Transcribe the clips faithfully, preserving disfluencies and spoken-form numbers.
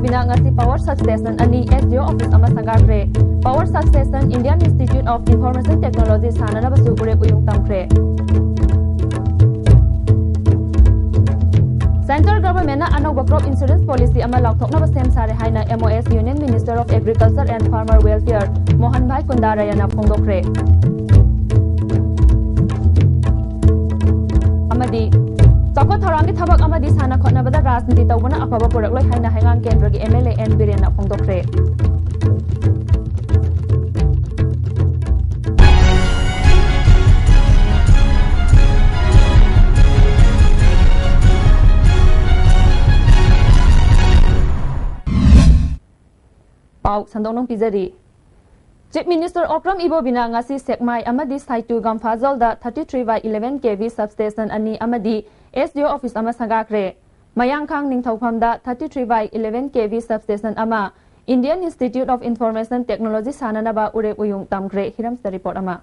ꯅ ꯉꯁꯤ power substation ꯑꯅꯤ, S D O office ꯑꯃ ꯁꯪꯒꯥꯈ꯭ꯔꯦ꯫ Power substation Indian Institute of Information Technology ꯁꯥꯟꯅꯅꯕꯁꯨ ꯎꯔꯦꯞ ꯎꯌꯨꯡ ꯇꯝꯈ꯭ꯔꯦ꯫ Central Government ꯅ ꯑꯅꯧꯕ crop insurance policy ꯑꯃ ꯂꯥꯎꯊꯣꯛꯅꯕ ꯁꯦꯝ ꯁꯥꯔꯦ ꯍꯥꯏꯅ M O S, Union Minister of Agriculture and Farmer Welfare, Mohan ꯚꯥꯏ ꯀꯨꯟꯗꯥꯔꯥꯌꯥꯅ ꯐꯣꯡꯗꯣꯛꯈ꯭ꯔꯦ꯫ ꯑꯃꯗꯤ ꯆꯥꯎꯈꯠ ꯊꯧꯔꯥꯡꯒꯤ ꯊꯕꯛ ꯑꯃꯗꯤ ꯁꯥꯟꯅ ꯈꯣꯠꯅꯕꯗ ꯔꯥꯖꯅꯤꯇꯤ ꯇꯧꯕꯅ ꯑꯐꯕ ꯄꯨꯔꯛꯂꯣꯏ ꯍꯥꯏꯅ ꯍꯩꯉꯥꯡ ꯀꯦꯟꯗ꯭ꯔꯒꯤ M L A N ꯕꯤꯔꯦꯟꯅ ꯐꯣꯡꯗꯣꯛꯈ꯭ꯔꯦ꯫ ꯄꯥꯎ ꯁꯟꯗꯣꯛꯅ ꯄꯤꯖꯔꯤ꯫ Chief Minister ꯑꯣꯀ꯭ꯔꯝ ꯏꯕꯣꯕꯤꯅ ꯉꯁꯤ ꯁꯦꯛꯃꯥꯏ ꯑꯃꯗꯤ ꯁꯥꯏꯇꯨ ꯒꯝꯐꯥꯖꯣꯜꯗ thirty three by eleven K V substation ꯑꯅꯤ ꯑꯃꯗꯤ S D O office ꯑꯃ ꯁꯪꯒꯥꯈ꯭ꯔꯦ꯫ ꯃꯌꯥꯡꯈꯥꯡ ꯅꯤꯡꯊꯧꯐꯝꯗ thirty three by eleven K V substation ꯑꯃ, Indian Institute of Information Technology ꯁꯥꯟꯅꯅꯕ ꯎꯔꯦꯞ ꯎꯌꯨꯡ ꯇꯝꯈ꯭ꯔꯦ꯫ ꯍꯤꯔꯝꯁꯇ report ꯑꯃ꯫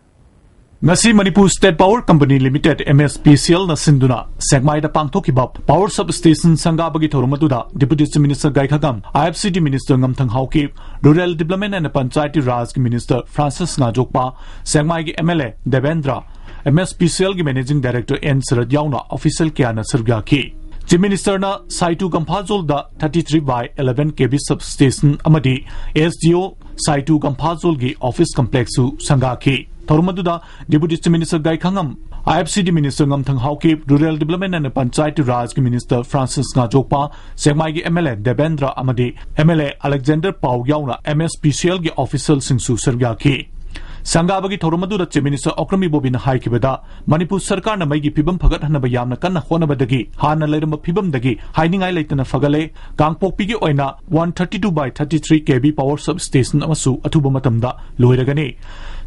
ꯉꯁꯤ Manipur State Power Company Limited, M S P C L ꯅ ꯁꯤꯟꯗꯨꯅ ꯁꯦꯛꯃꯥꯏꯗ ꯄꯥꯡꯊꯣꯛꯈꯤꯕ power substation ꯁꯪꯒꯥꯕꯒꯤ ꯊꯧꯔꯝ ꯑꯗꯨꯗ Deputy Chief Minister Gaikhangam, I F C D Minister ꯉꯝꯊꯪ Haokip, Rural Development and Panchayati Raj ꯒꯤ Minister ꯐ꯭ꯔꯥꯟꯁꯤꯁ ꯉꯥꯖꯣꯛꯄ, ꯁꯦꯛꯃꯥꯏꯒꯤ M L A Debendra, M S P C L ꯒꯤ Managing Director N Sarat ꯌꯥꯎꯅ official ꯀꯌꯥꯅ ꯁꯔꯨꯛ ꯌꯥꯈꯤ꯫ Chief Minister ꯅ ꯁꯥꯏꯇꯨ ꯒꯝꯐꯥꯖꯣꯜꯗ thirty three by eleven K V substation ꯑꯃꯗꯤ S D O ꯁꯥꯏꯇꯨ ꯒꯝꯐꯥꯖꯣꯜꯒꯤ office complex ꯁꯨ ꯁꯪꯒꯥꯈꯤ꯫ ꯊꯧꯔꯝ ꯑꯗꯨꯗ Deputy Chief Minister Gaikhangam, I F C D Minister ꯉꯝꯊꯪ Haokip, Rural Development and Panchayati Raj ꯒꯤ Minister ꯐ꯭ꯔꯥꯟꯁꯤꯁ ꯉꯥꯖꯣꯛꯄ, ꯁꯦꯛꯃꯥꯏꯒꯤ M L A ꯗꯦꯕꯦꯟꯗ꯭ꯔ ꯑꯃꯗꯤ M L A Alexander ꯄꯥꯎ ꯌꯥꯎꯅ M S P C L ꯒꯤ official ꯁꯤꯡꯁꯨ ꯁꯔꯨꯛ ꯌꯥꯈꯤ꯫ ꯁꯪꯒꯥꯕꯒꯤ ꯊꯧꯔꯝ ꯑꯗꯨꯗ Chief Minister ꯑꯣꯀ꯭ꯔꯝ ꯏꯕꯣꯕꯤꯅ ꯍꯥꯏꯈꯤꯕꯗ, ꯃꯅꯤꯄꯨꯔ ꯁꯔꯀꯥꯔꯅ ꯃꯩꯒꯤ ꯐꯤꯕꯝ ꯐꯒꯠꯍꯟꯅꯕ ꯌꯥꯝꯅ ꯀꯟꯅ ꯍꯣꯠꯅꯕꯗꯒꯤ ꯍꯥꯟꯅ ꯂꯩꯔꯝꯕ ꯐꯤꯕꯝꯗꯒꯤ ꯍꯥꯏꯅꯤꯡꯉꯥꯏ ꯂꯩꯇꯅ ꯐꯒꯠꯂꯦ꯫ ꯀꯥꯡꯄꯣꯛꯄꯤꯒꯤ ꯑꯣꯏꯅ one thirty two by thirty three K V power substation ꯑꯃꯁꯨ ꯑꯊꯨꯕ ꯃꯇꯝꯗ ꯂꯣꯏꯔꯒꯅꯤ꯫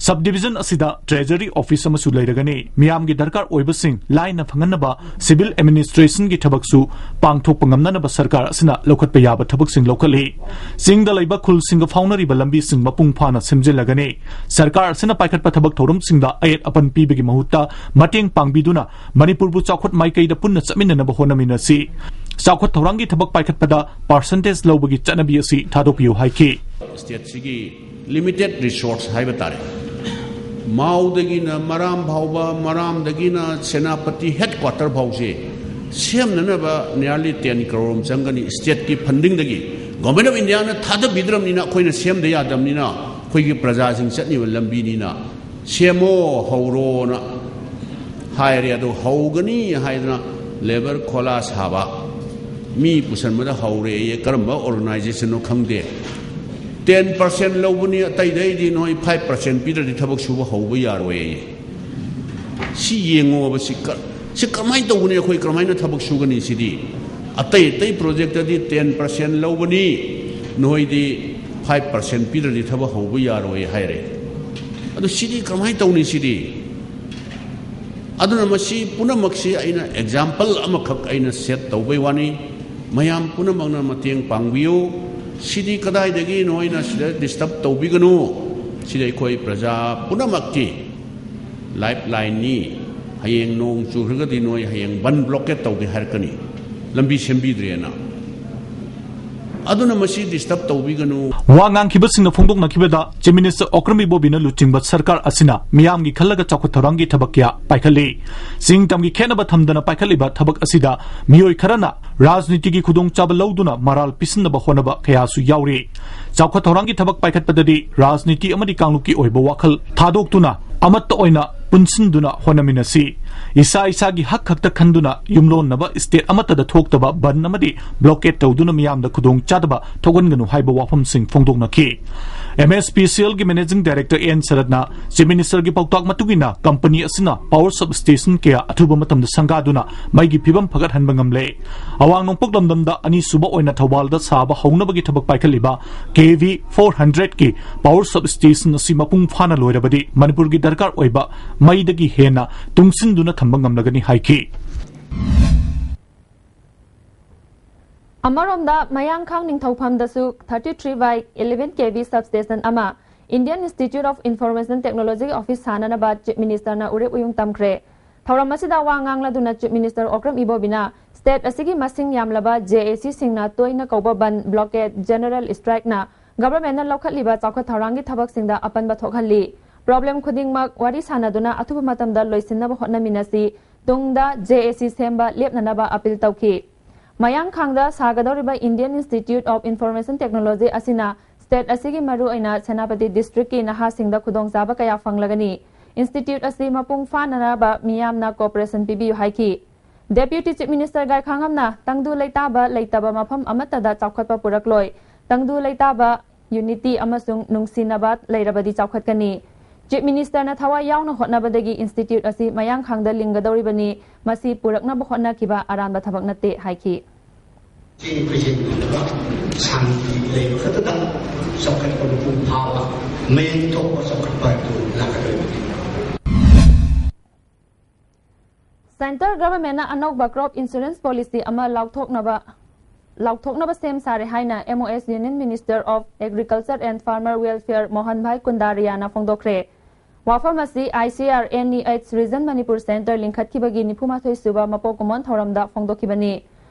Sub division ꯑꯁꯤꯗ treasury office ꯑꯃꯁꯨ ꯂꯩꯔꯒꯅꯤ꯫ ꯃꯤꯌꯥꯝꯒꯤ ꯗꯔꯀꯥꯔ ꯑꯣꯏꯕꯁꯤꯡ ꯂꯥꯏꯅ ꯐꯪꯍꯟꯅꯕ civil administrationꯒꯤ ꯊꯕꯛꯁꯨ ꯄꯥꯡꯊꯣꯛꯄ ꯉꯝꯅꯅꯕ ꯁꯔꯀꯥꯔ ꯑꯁꯤꯅ ꯂꯧꯈꯠꯄ ꯌꯥꯕ ꯊꯕꯛꯁꯤꯡ ꯂꯧꯈꯠꯂꯤ꯫ ꯆꯤꯡꯗ ꯂꯩꯕ ꯈꯨꯜꯁꯤꯡꯒ ꯐꯥꯎꯅꯔꯤꯕ ꯂꯝꯕꯤꯁꯤꯡ ꯃꯄꯨꯡ ꯐꯥꯅ ꯁꯦꯝꯖꯤꯜꯂꯒꯅꯤ꯫ ꯁꯔꯀꯥꯔ ꯑꯁꯤꯅ ꯄꯥꯏꯈꯠꯄ ꯊꯕꯛ ꯊꯧꯔꯝꯁꯤꯡꯗ ꯑꯌꯦꯠ ꯑꯄꯟ ꯄꯤꯕꯒꯤ ꯃꯍꯨꯠꯇ ꯃꯇꯦꯡ ꯄꯥꯡꯕꯤꯗꯨꯅ ꯃꯅꯤꯄꯨꯔꯕꯨ ꯆꯥꯎꯈꯠ ꯃꯥꯏꯀꯩꯗ ꯄꯨꯟꯅ ꯆꯠꯃꯤꯟꯅꯅꯕ ꯍꯣꯠꯅꯃꯤꯟꯅꯁꯤ꯫ ꯆꯥꯎꯈꯠ ꯊꯧꯔꯥꯡꯒꯤ ꯊꯕꯛ ꯄꯥꯏꯈꯠꯄꯗ percentage ꯂꯧꯕꯒꯤ ꯆꯠꯅꯕꯤ ꯑꯁꯤ ꯊꯥꯗꯣꯛꯄꯤꯌꯨ ꯍꯥꯏꯈꯤ꯫ Stateꯁꯤꯒꯤ limited resource ꯍꯥꯏꯕ ꯇꯥꯔꯦ꯫ ꯃꯥꯎꯗꯒꯤꯅ ꯃꯔꯥꯝ ꯐꯥꯎꯕ, ꯃꯔꯥꯝꯗꯒꯤꯅ Senapati headquarter ꯐꯥꯎꯁꯦ ꯁꯦꯝꯅꯅꯕ nearly ten crore ꯑꯃ ꯆꯪꯒꯅꯤ stateꯀꯤ fundingꯗꯒꯤ꯫ Government of Indiaꯅ ꯊꯥꯗꯕꯤꯗ꯭ꯔꯕꯅꯤꯅ ꯑꯩꯈꯣꯏꯅ ꯁꯦꯝꯗ ꯌꯥꯗꯕꯅꯤꯅ ꯑꯩꯈꯣꯏꯒꯤ ꯄ꯭ꯔꯖꯥꯁꯤꯡ ꯆꯠꯂꯤꯕ ꯂꯝꯕꯤꯅꯤꯅ ꯁꯦꯝꯃꯣ ꯍꯧꯔꯣꯅ ꯍꯥꯏꯔꯦ꯫ ꯑꯗꯣ ꯍꯧꯒꯅꯤ ꯍꯥꯏꯗꯅ labour ꯈꯣꯂꯥ ꯁꯥꯕ ꯃꯤ ꯄꯨꯁꯟꯕꯗ ꯍꯧꯔꯦꯌꯦ꯫ ꯀꯔꯝꯕ organizationꯅꯣ ꯈꯪꯗꯦ꯫ Ten percent ꯂꯧꯕꯅꯤ, ꯑꯇꯩꯗꯩꯗꯤ ꯅꯣꯏ five percent ꯄꯤꯗ꯭ꯔꯗꯤ ꯊꯕꯛ ꯁꯨꯕ ꯍꯧꯕ ꯌꯥꯔꯣꯏꯌꯦ꯫ ꯁꯤ ꯌꯦꯡꯉꯣꯕ꯫ ꯁꯤ ꯀ-, ꯁꯤ ꯀꯃꯥꯏꯅ ꯇꯧꯒꯅꯤ? ꯑꯩꯈꯣꯏ ꯀꯃꯥꯏꯅ ꯊꯕꯛ ꯁꯨꯒꯅꯤ ꯁꯤꯗꯤ? ꯑꯇꯩ ꯑꯇꯩ projectꯇꯗꯤ ten percent ꯂꯧꯕꯅꯤ, ꯅꯣꯏꯗꯤ five percent ꯄꯤꯗ꯭ꯔꯗꯤ ꯊꯕꯛ ꯍꯧꯕ ꯌꯥꯔꯣꯏ ꯍꯥꯏꯔꯦ꯫ ꯑꯗꯨ ꯁꯤꯗꯤ ꯀꯃꯥꯏꯅ ꯇꯧꯅꯤ ꯁꯤꯗꯤ? ꯑꯗꯨꯅ ꯃꯁꯤ ꯄꯨꯝꯅꯃꯛꯁꯤ ꯑꯩꯅ example ꯑꯃꯈꯛ ꯑꯩꯅ set ꯇꯧꯕꯩ ꯋꯥꯅꯤ꯫ ꯃꯌꯥꯝ ꯄꯨꯝꯅꯃꯛꯅ ꯃꯇꯦꯡ ꯄꯥꯡꯕꯤꯌꯨ꯫ ꯁꯤꯗꯤ ꯀꯗꯥꯏꯗꯒꯤ ꯅꯣꯏꯅ ꯁꯤꯗ disturb ꯇꯧꯕꯤꯒꯅꯨ꯫ ꯁꯤꯗ ꯑꯩꯈꯣꯏ ꯄ꯭ꯔꯖꯥ ꯄꯨꯝꯅꯃꯛꯀꯤ lifeline ꯅꯤ꯫ ꯍꯌꯦꯡ ꯅꯣꯡ ꯆꯨꯈ꯭ꯔꯒꯗꯤ ꯅꯣꯏ ꯍꯌꯦꯡ ꯕꯟ blockade ꯇꯧꯒꯦ ꯍꯥꯏꯔꯛꯀꯅꯤ, ꯂꯝꯕꯤ ꯁꯦꯝꯕꯤꯗ꯭ꯔꯦꯅ꯫ ꯑꯗꯨꯅ ꯃꯁꯤ disturb ꯇꯧꯕꯤꯒꯅꯨ꯫ ꯋꯥ ꯉꯥꯡꯈꯤꯕꯁꯤꯡꯅ ꯐꯣꯡꯗꯣꯛꯅꯈꯤꯕꯗ, Chief Minister ꯑꯣꯀ꯭ꯔꯝ ꯏꯕꯣꯕꯤꯅ ꯂꯨꯆꯤꯡꯕ ꯁꯔꯀꯥꯔ ꯑꯁꯤꯅ ꯃꯤꯌꯥꯝꯒꯤ ꯈꯜꯂꯒ ꯆꯥꯎꯈꯠ ꯊꯧꯔꯥꯡꯒꯤ ꯊꯕꯛ ꯀꯌꯥ ꯄꯥꯏꯈꯠꯂꯤ꯫ ꯆꯤꯡ ꯇꯝꯒꯤ ꯈꯦꯠꯅꯕ ꯊꯝꯗꯅ ꯄꯥꯏꯈꯠꯂꯤꯕ ꯊꯕꯛ ꯑꯁꯤꯗ ꯃꯤꯑꯣꯏ ꯈꯔꯅ ꯔꯥꯖꯅꯤꯇꯤꯒꯤ ꯈꯨꯗꯣꯡꯆꯥꯕ ꯂꯧꯗꯨꯅ ꯃꯔꯥꯜ ꯄꯤꯁꯤꯟꯅꯕ ꯍꯣꯠꯅꯕ ꯀꯌꯥꯁꯨ ꯌꯥꯎꯔꯤ꯫ ꯆꯥꯎꯈꯠ ꯊꯧꯔꯥꯡꯒꯤ ꯊꯕꯛ ꯄꯥꯏꯈꯠꯄꯗꯗꯤ ꯔꯥꯖꯅꯤꯇꯤ ꯑꯃꯗꯤ ꯀꯥꯡꯂꯨꯞꯀꯤ ꯑꯣꯏꯕ ꯋꯥꯈꯜ ꯊꯥꯗꯣꯛꯇꯨꯅ ꯑꯃꯠꯇ ꯑꯣꯏꯅ ꯄꯨꯟꯁꯤꯟꯗꯨꯅ ꯍꯣꯠꯅꯃꯤꯟꯅꯁꯤ꯫ ꯏꯁꯥ ꯏꯁꯥꯒꯤ ꯍꯛ ꯈꯛꯇ ꯈꯟꯗꯨꯅ ꯌꯨꯝꯂꯣꯟꯅꯕ ꯁ꯭ꯇꯦꯠ ꯑꯃꯠꯇꯗ ꯊꯣꯛꯇꯕ ꯕꯟ ꯑꯃꯗꯤ ꯕ꯭ꯂꯣꯀꯦꯠ ꯇꯧꯗꯨꯅ ꯃꯤꯌꯥꯝꯗ ꯈꯨꯗꯣꯡ ꯆꯥꯗꯕ ꯊꯣꯛꯍꯟꯒꯅꯨ ꯍꯥꯏꯕ ꯋꯥꯐꯝꯁꯤꯡ ꯐꯣꯡꯗꯣꯛꯅꯈꯤ꯫ ꯑꯦꯝ ꯑꯦꯁ ꯄꯤ ꯁꯤ ꯑꯦꯜꯒꯤ ꯃꯦꯅꯦꯖꯤꯡ ꯗꯥꯏꯔꯦꯛꯇꯔ ꯑꯦꯟ ꯁꯔꯠꯅ ꯆꯤꯐ ꯃꯤꯅꯤꯁꯇꯔꯒꯤ ꯄꯥꯎꯇꯥꯛ ꯃꯇꯨꯡ ꯏꯟꯅ ꯀꯝꯄꯅꯤ ꯑꯁꯤꯅ ꯄꯥꯋꯔ ꯁꯕ ꯁ꯭ꯇꯦꯁꯟ ꯀꯌꯥ ꯑꯊꯨꯕ ꯃꯇꯝꯗ ꯁꯪꯒꯥꯗꯨꯅ ꯃꯩꯒꯤ ꯐꯤꯕꯝ ꯐꯒꯠꯍꯟꯕ ꯉꯝꯂꯦ꯫ ꯑꯋꯥꯡ ꯅꯣꯡꯄꯣꯛ ꯂꯝꯗꯝꯗ ꯑꯅꯤꯁꯨꯕ ꯑꯣꯏꯅ ꯊꯧꯕꯥꯜꯗ ꯁꯥꯕ ꯍꯧꯅꯕꯒꯤ ꯊꯕꯛ ꯄꯥꯏꯈꯠꯂꯤꯕ ꯀꯦ ꯚꯤ ꯐꯣꯔ ꯍꯟꯗ꯭ꯔꯦꯠꯀꯤ ꯄꯥꯋꯔ ꯁꯕ ꯁ꯭ꯇꯦꯁꯟ ꯑꯁꯤ ꯃꯄꯨꯡ ꯐꯥꯅ ꯂꯣꯏꯔꯕꯗꯤ ꯃꯅꯤꯄꯨꯔꯒꯤ ꯗꯔꯀꯥꯔ ꯑꯣꯏꯕ ꯃꯩꯗꯒꯤ ꯍꯦꯟꯅ ꯇꯨꯡꯁꯤꯟꯗꯨꯅ ꯊꯝꯕ ꯉꯝꯂꯒꯅꯤ ꯍꯥꯏꯈꯤ꯫ ꯑꯃꯔꯣꯝꯗ, ꯃꯌꯥꯡꯈꯥꯡ ꯅꯤꯡꯊꯧꯐꯝꯗꯁꯨ thirty three by eleven K V substation ꯑꯃ Indian Institute of Information Technology office ꯁꯥꯅꯅꯕ Chief Minister ꯅ ꯎꯔꯤꯞ ꯎꯌꯨꯡ ꯇꯝꯈ꯭ꯔꯦ꯫ ꯊꯧꯔꯝ ꯑꯁꯤꯗ ꯋꯥ ꯉꯥꯡꯂꯗꯨꯅ Chief Minister ꯑꯣꯀ꯭ꯔꯝ ꯏꯕꯣꯕꯤꯅ state ꯑꯁꯤꯒꯤ ꯃꯁꯤꯡ ꯌꯥꯝꯂꯕ J A C ꯁꯤꯡꯅ ꯇꯣꯏꯅ ꯀꯧꯕ ꯕꯟ, blockade, general strike ꯅ government ꯅ ꯂꯧꯈꯠꯂꯤꯕ ꯆꯥꯎꯈꯠ ꯊꯧꯔꯥꯡꯒꯤ ꯊꯕꯛꯁꯤꯡꯗ ꯑꯄꯟꯕ ꯊꯣꯛꯍꯜꯂꯤ꯫ Problem ꯈꯨꯗꯤꯡꯃꯛ ꯋꯥꯔꯤ ꯁꯥꯅꯗꯨꯅ ꯑꯊꯨꯕ ꯃꯇꯝꯗ ꯂꯣꯏꯁꯤꯟꯅꯕ ꯍꯣꯠꯅꯃꯤꯟꯅꯁꯤ꯫ ꯇꯨꯡꯗ J A C ꯁꯦꯝꯕ ꯂꯦꯞꯅꯅꯕ appeal ꯇꯧꯈꯤ꯫ ꯃꯌꯥꯡꯈꯥꯡꯗ ꯁꯥꯒꯗꯧꯔꯤꯕ Indian Institute of Information Technology ꯑꯁꯤꯅ state ꯑꯁꯤꯒꯤ ꯃꯔꯨꯑꯣꯏꯅ ꯁꯦꯅꯥꯄꯇꯤ district ꯀꯤ ꯅꯍꯥꯁꯤꯡꯗ ꯈꯨꯗꯣꯡꯆꯥꯕ ꯀꯌꯥ ꯐꯪꯂꯒꯅꯤ꯫ Institute ꯑꯁꯤ ꯃꯄꯨꯡ ꯐꯥꯅꯅꯕ ꯃꯤꯌꯥꯝꯅ cooperation ꯄꯤꯕꯤꯌꯨ ꯍꯥꯏꯈꯤ꯫ Deputy Chief Minister ꯒꯥꯏꯈꯥꯉꯝꯅ ꯇꯪꯗꯨ ꯂꯩꯇꯥꯕ ꯂꯩꯇꯕ ꯃꯐꯝ ꯑꯃꯠꯇꯗ ꯆꯥꯎꯈꯠꯄ ꯄꯨꯔꯛꯂꯣꯏ꯫ ꯇꯪꯗꯨ ꯂꯩꯇꯥꯕ, unity ꯑꯃꯁꯨꯡ ꯅꯨꯡꯁꯤꯅꯕ ꯂꯩꯔꯕꯗꯤ ꯆꯥꯎꯈꯠꯀꯅꯤ꯫ Chief Minister ꯅ ꯊꯋꯥꯏ ꯌꯥꯎꯅ ꯍꯣꯠꯅꯕꯗꯒꯤ institute ꯑꯁꯤ ꯃꯌꯥꯡꯈꯥꯡꯗ ꯂꯤꯡꯒꯗꯧꯔꯤꯕꯅꯤ꯫ ꯃꯁꯤ ꯄꯨꯔꯛꯅꯕ ꯍꯣꯠꯅꯈꯤꯕ ꯑꯔꯥꯟꯕ ꯊꯕꯛ ꯅꯠꯇꯦ ꯍꯥꯏꯈꯤ꯫ ꯆꯦꯡ ꯈꯣꯏꯖꯤꯟꯕꯤꯅꯕ ꯁꯥꯟꯇꯤ ꯂꯩꯕ ꯈꯛꯇꯗ ꯆꯥꯎꯈꯠꯄ ꯃꯄꯨꯡ ꯐꯥꯕ ꯃꯌꯦꯡ ꯊꯣꯛꯄ ꯆꯥꯎꯈꯠꯄ ꯍꯥꯏꯕꯗꯨ ꯂꯥꯛꯀꯗꯧꯔꯤꯕꯅꯤ꯫ Centre Government ꯅ ꯑꯅꯧꯕ crop insurance policy ꯑꯃ ꯂꯥꯎꯊꯣꯛꯅꯕ ꯂꯥꯎꯊꯣꯛꯅꯕ ꯁꯦꯝ ꯁꯥꯔꯦ ꯍꯥꯏꯅ M O S Union Minister of Agriculture and Farmer Welfare Mohan ꯚꯥꯏ ꯀꯨꯟꯗꯥꯔꯤꯌꯥꯅ ꯐꯣꯡꯗꯣꯛꯈ꯭ꯔꯦ꯫ ꯋꯥꯐꯝ ꯑꯁꯤ I C R N E H Region Manipur Centre ꯂꯤꯡꯈꯠꯈꯤꯕꯒꯤ ꯅꯤꯐꯨ ꯃꯥꯊꯣꯏ ꯁꯨꯕ ꯃꯄꯣꯛ ꯀꯨꯝꯑꯣꯟ ꯊꯧꯔꯝꯗ ꯐꯣꯡꯗꯣꯛꯈꯤꯕꯅꯤ꯫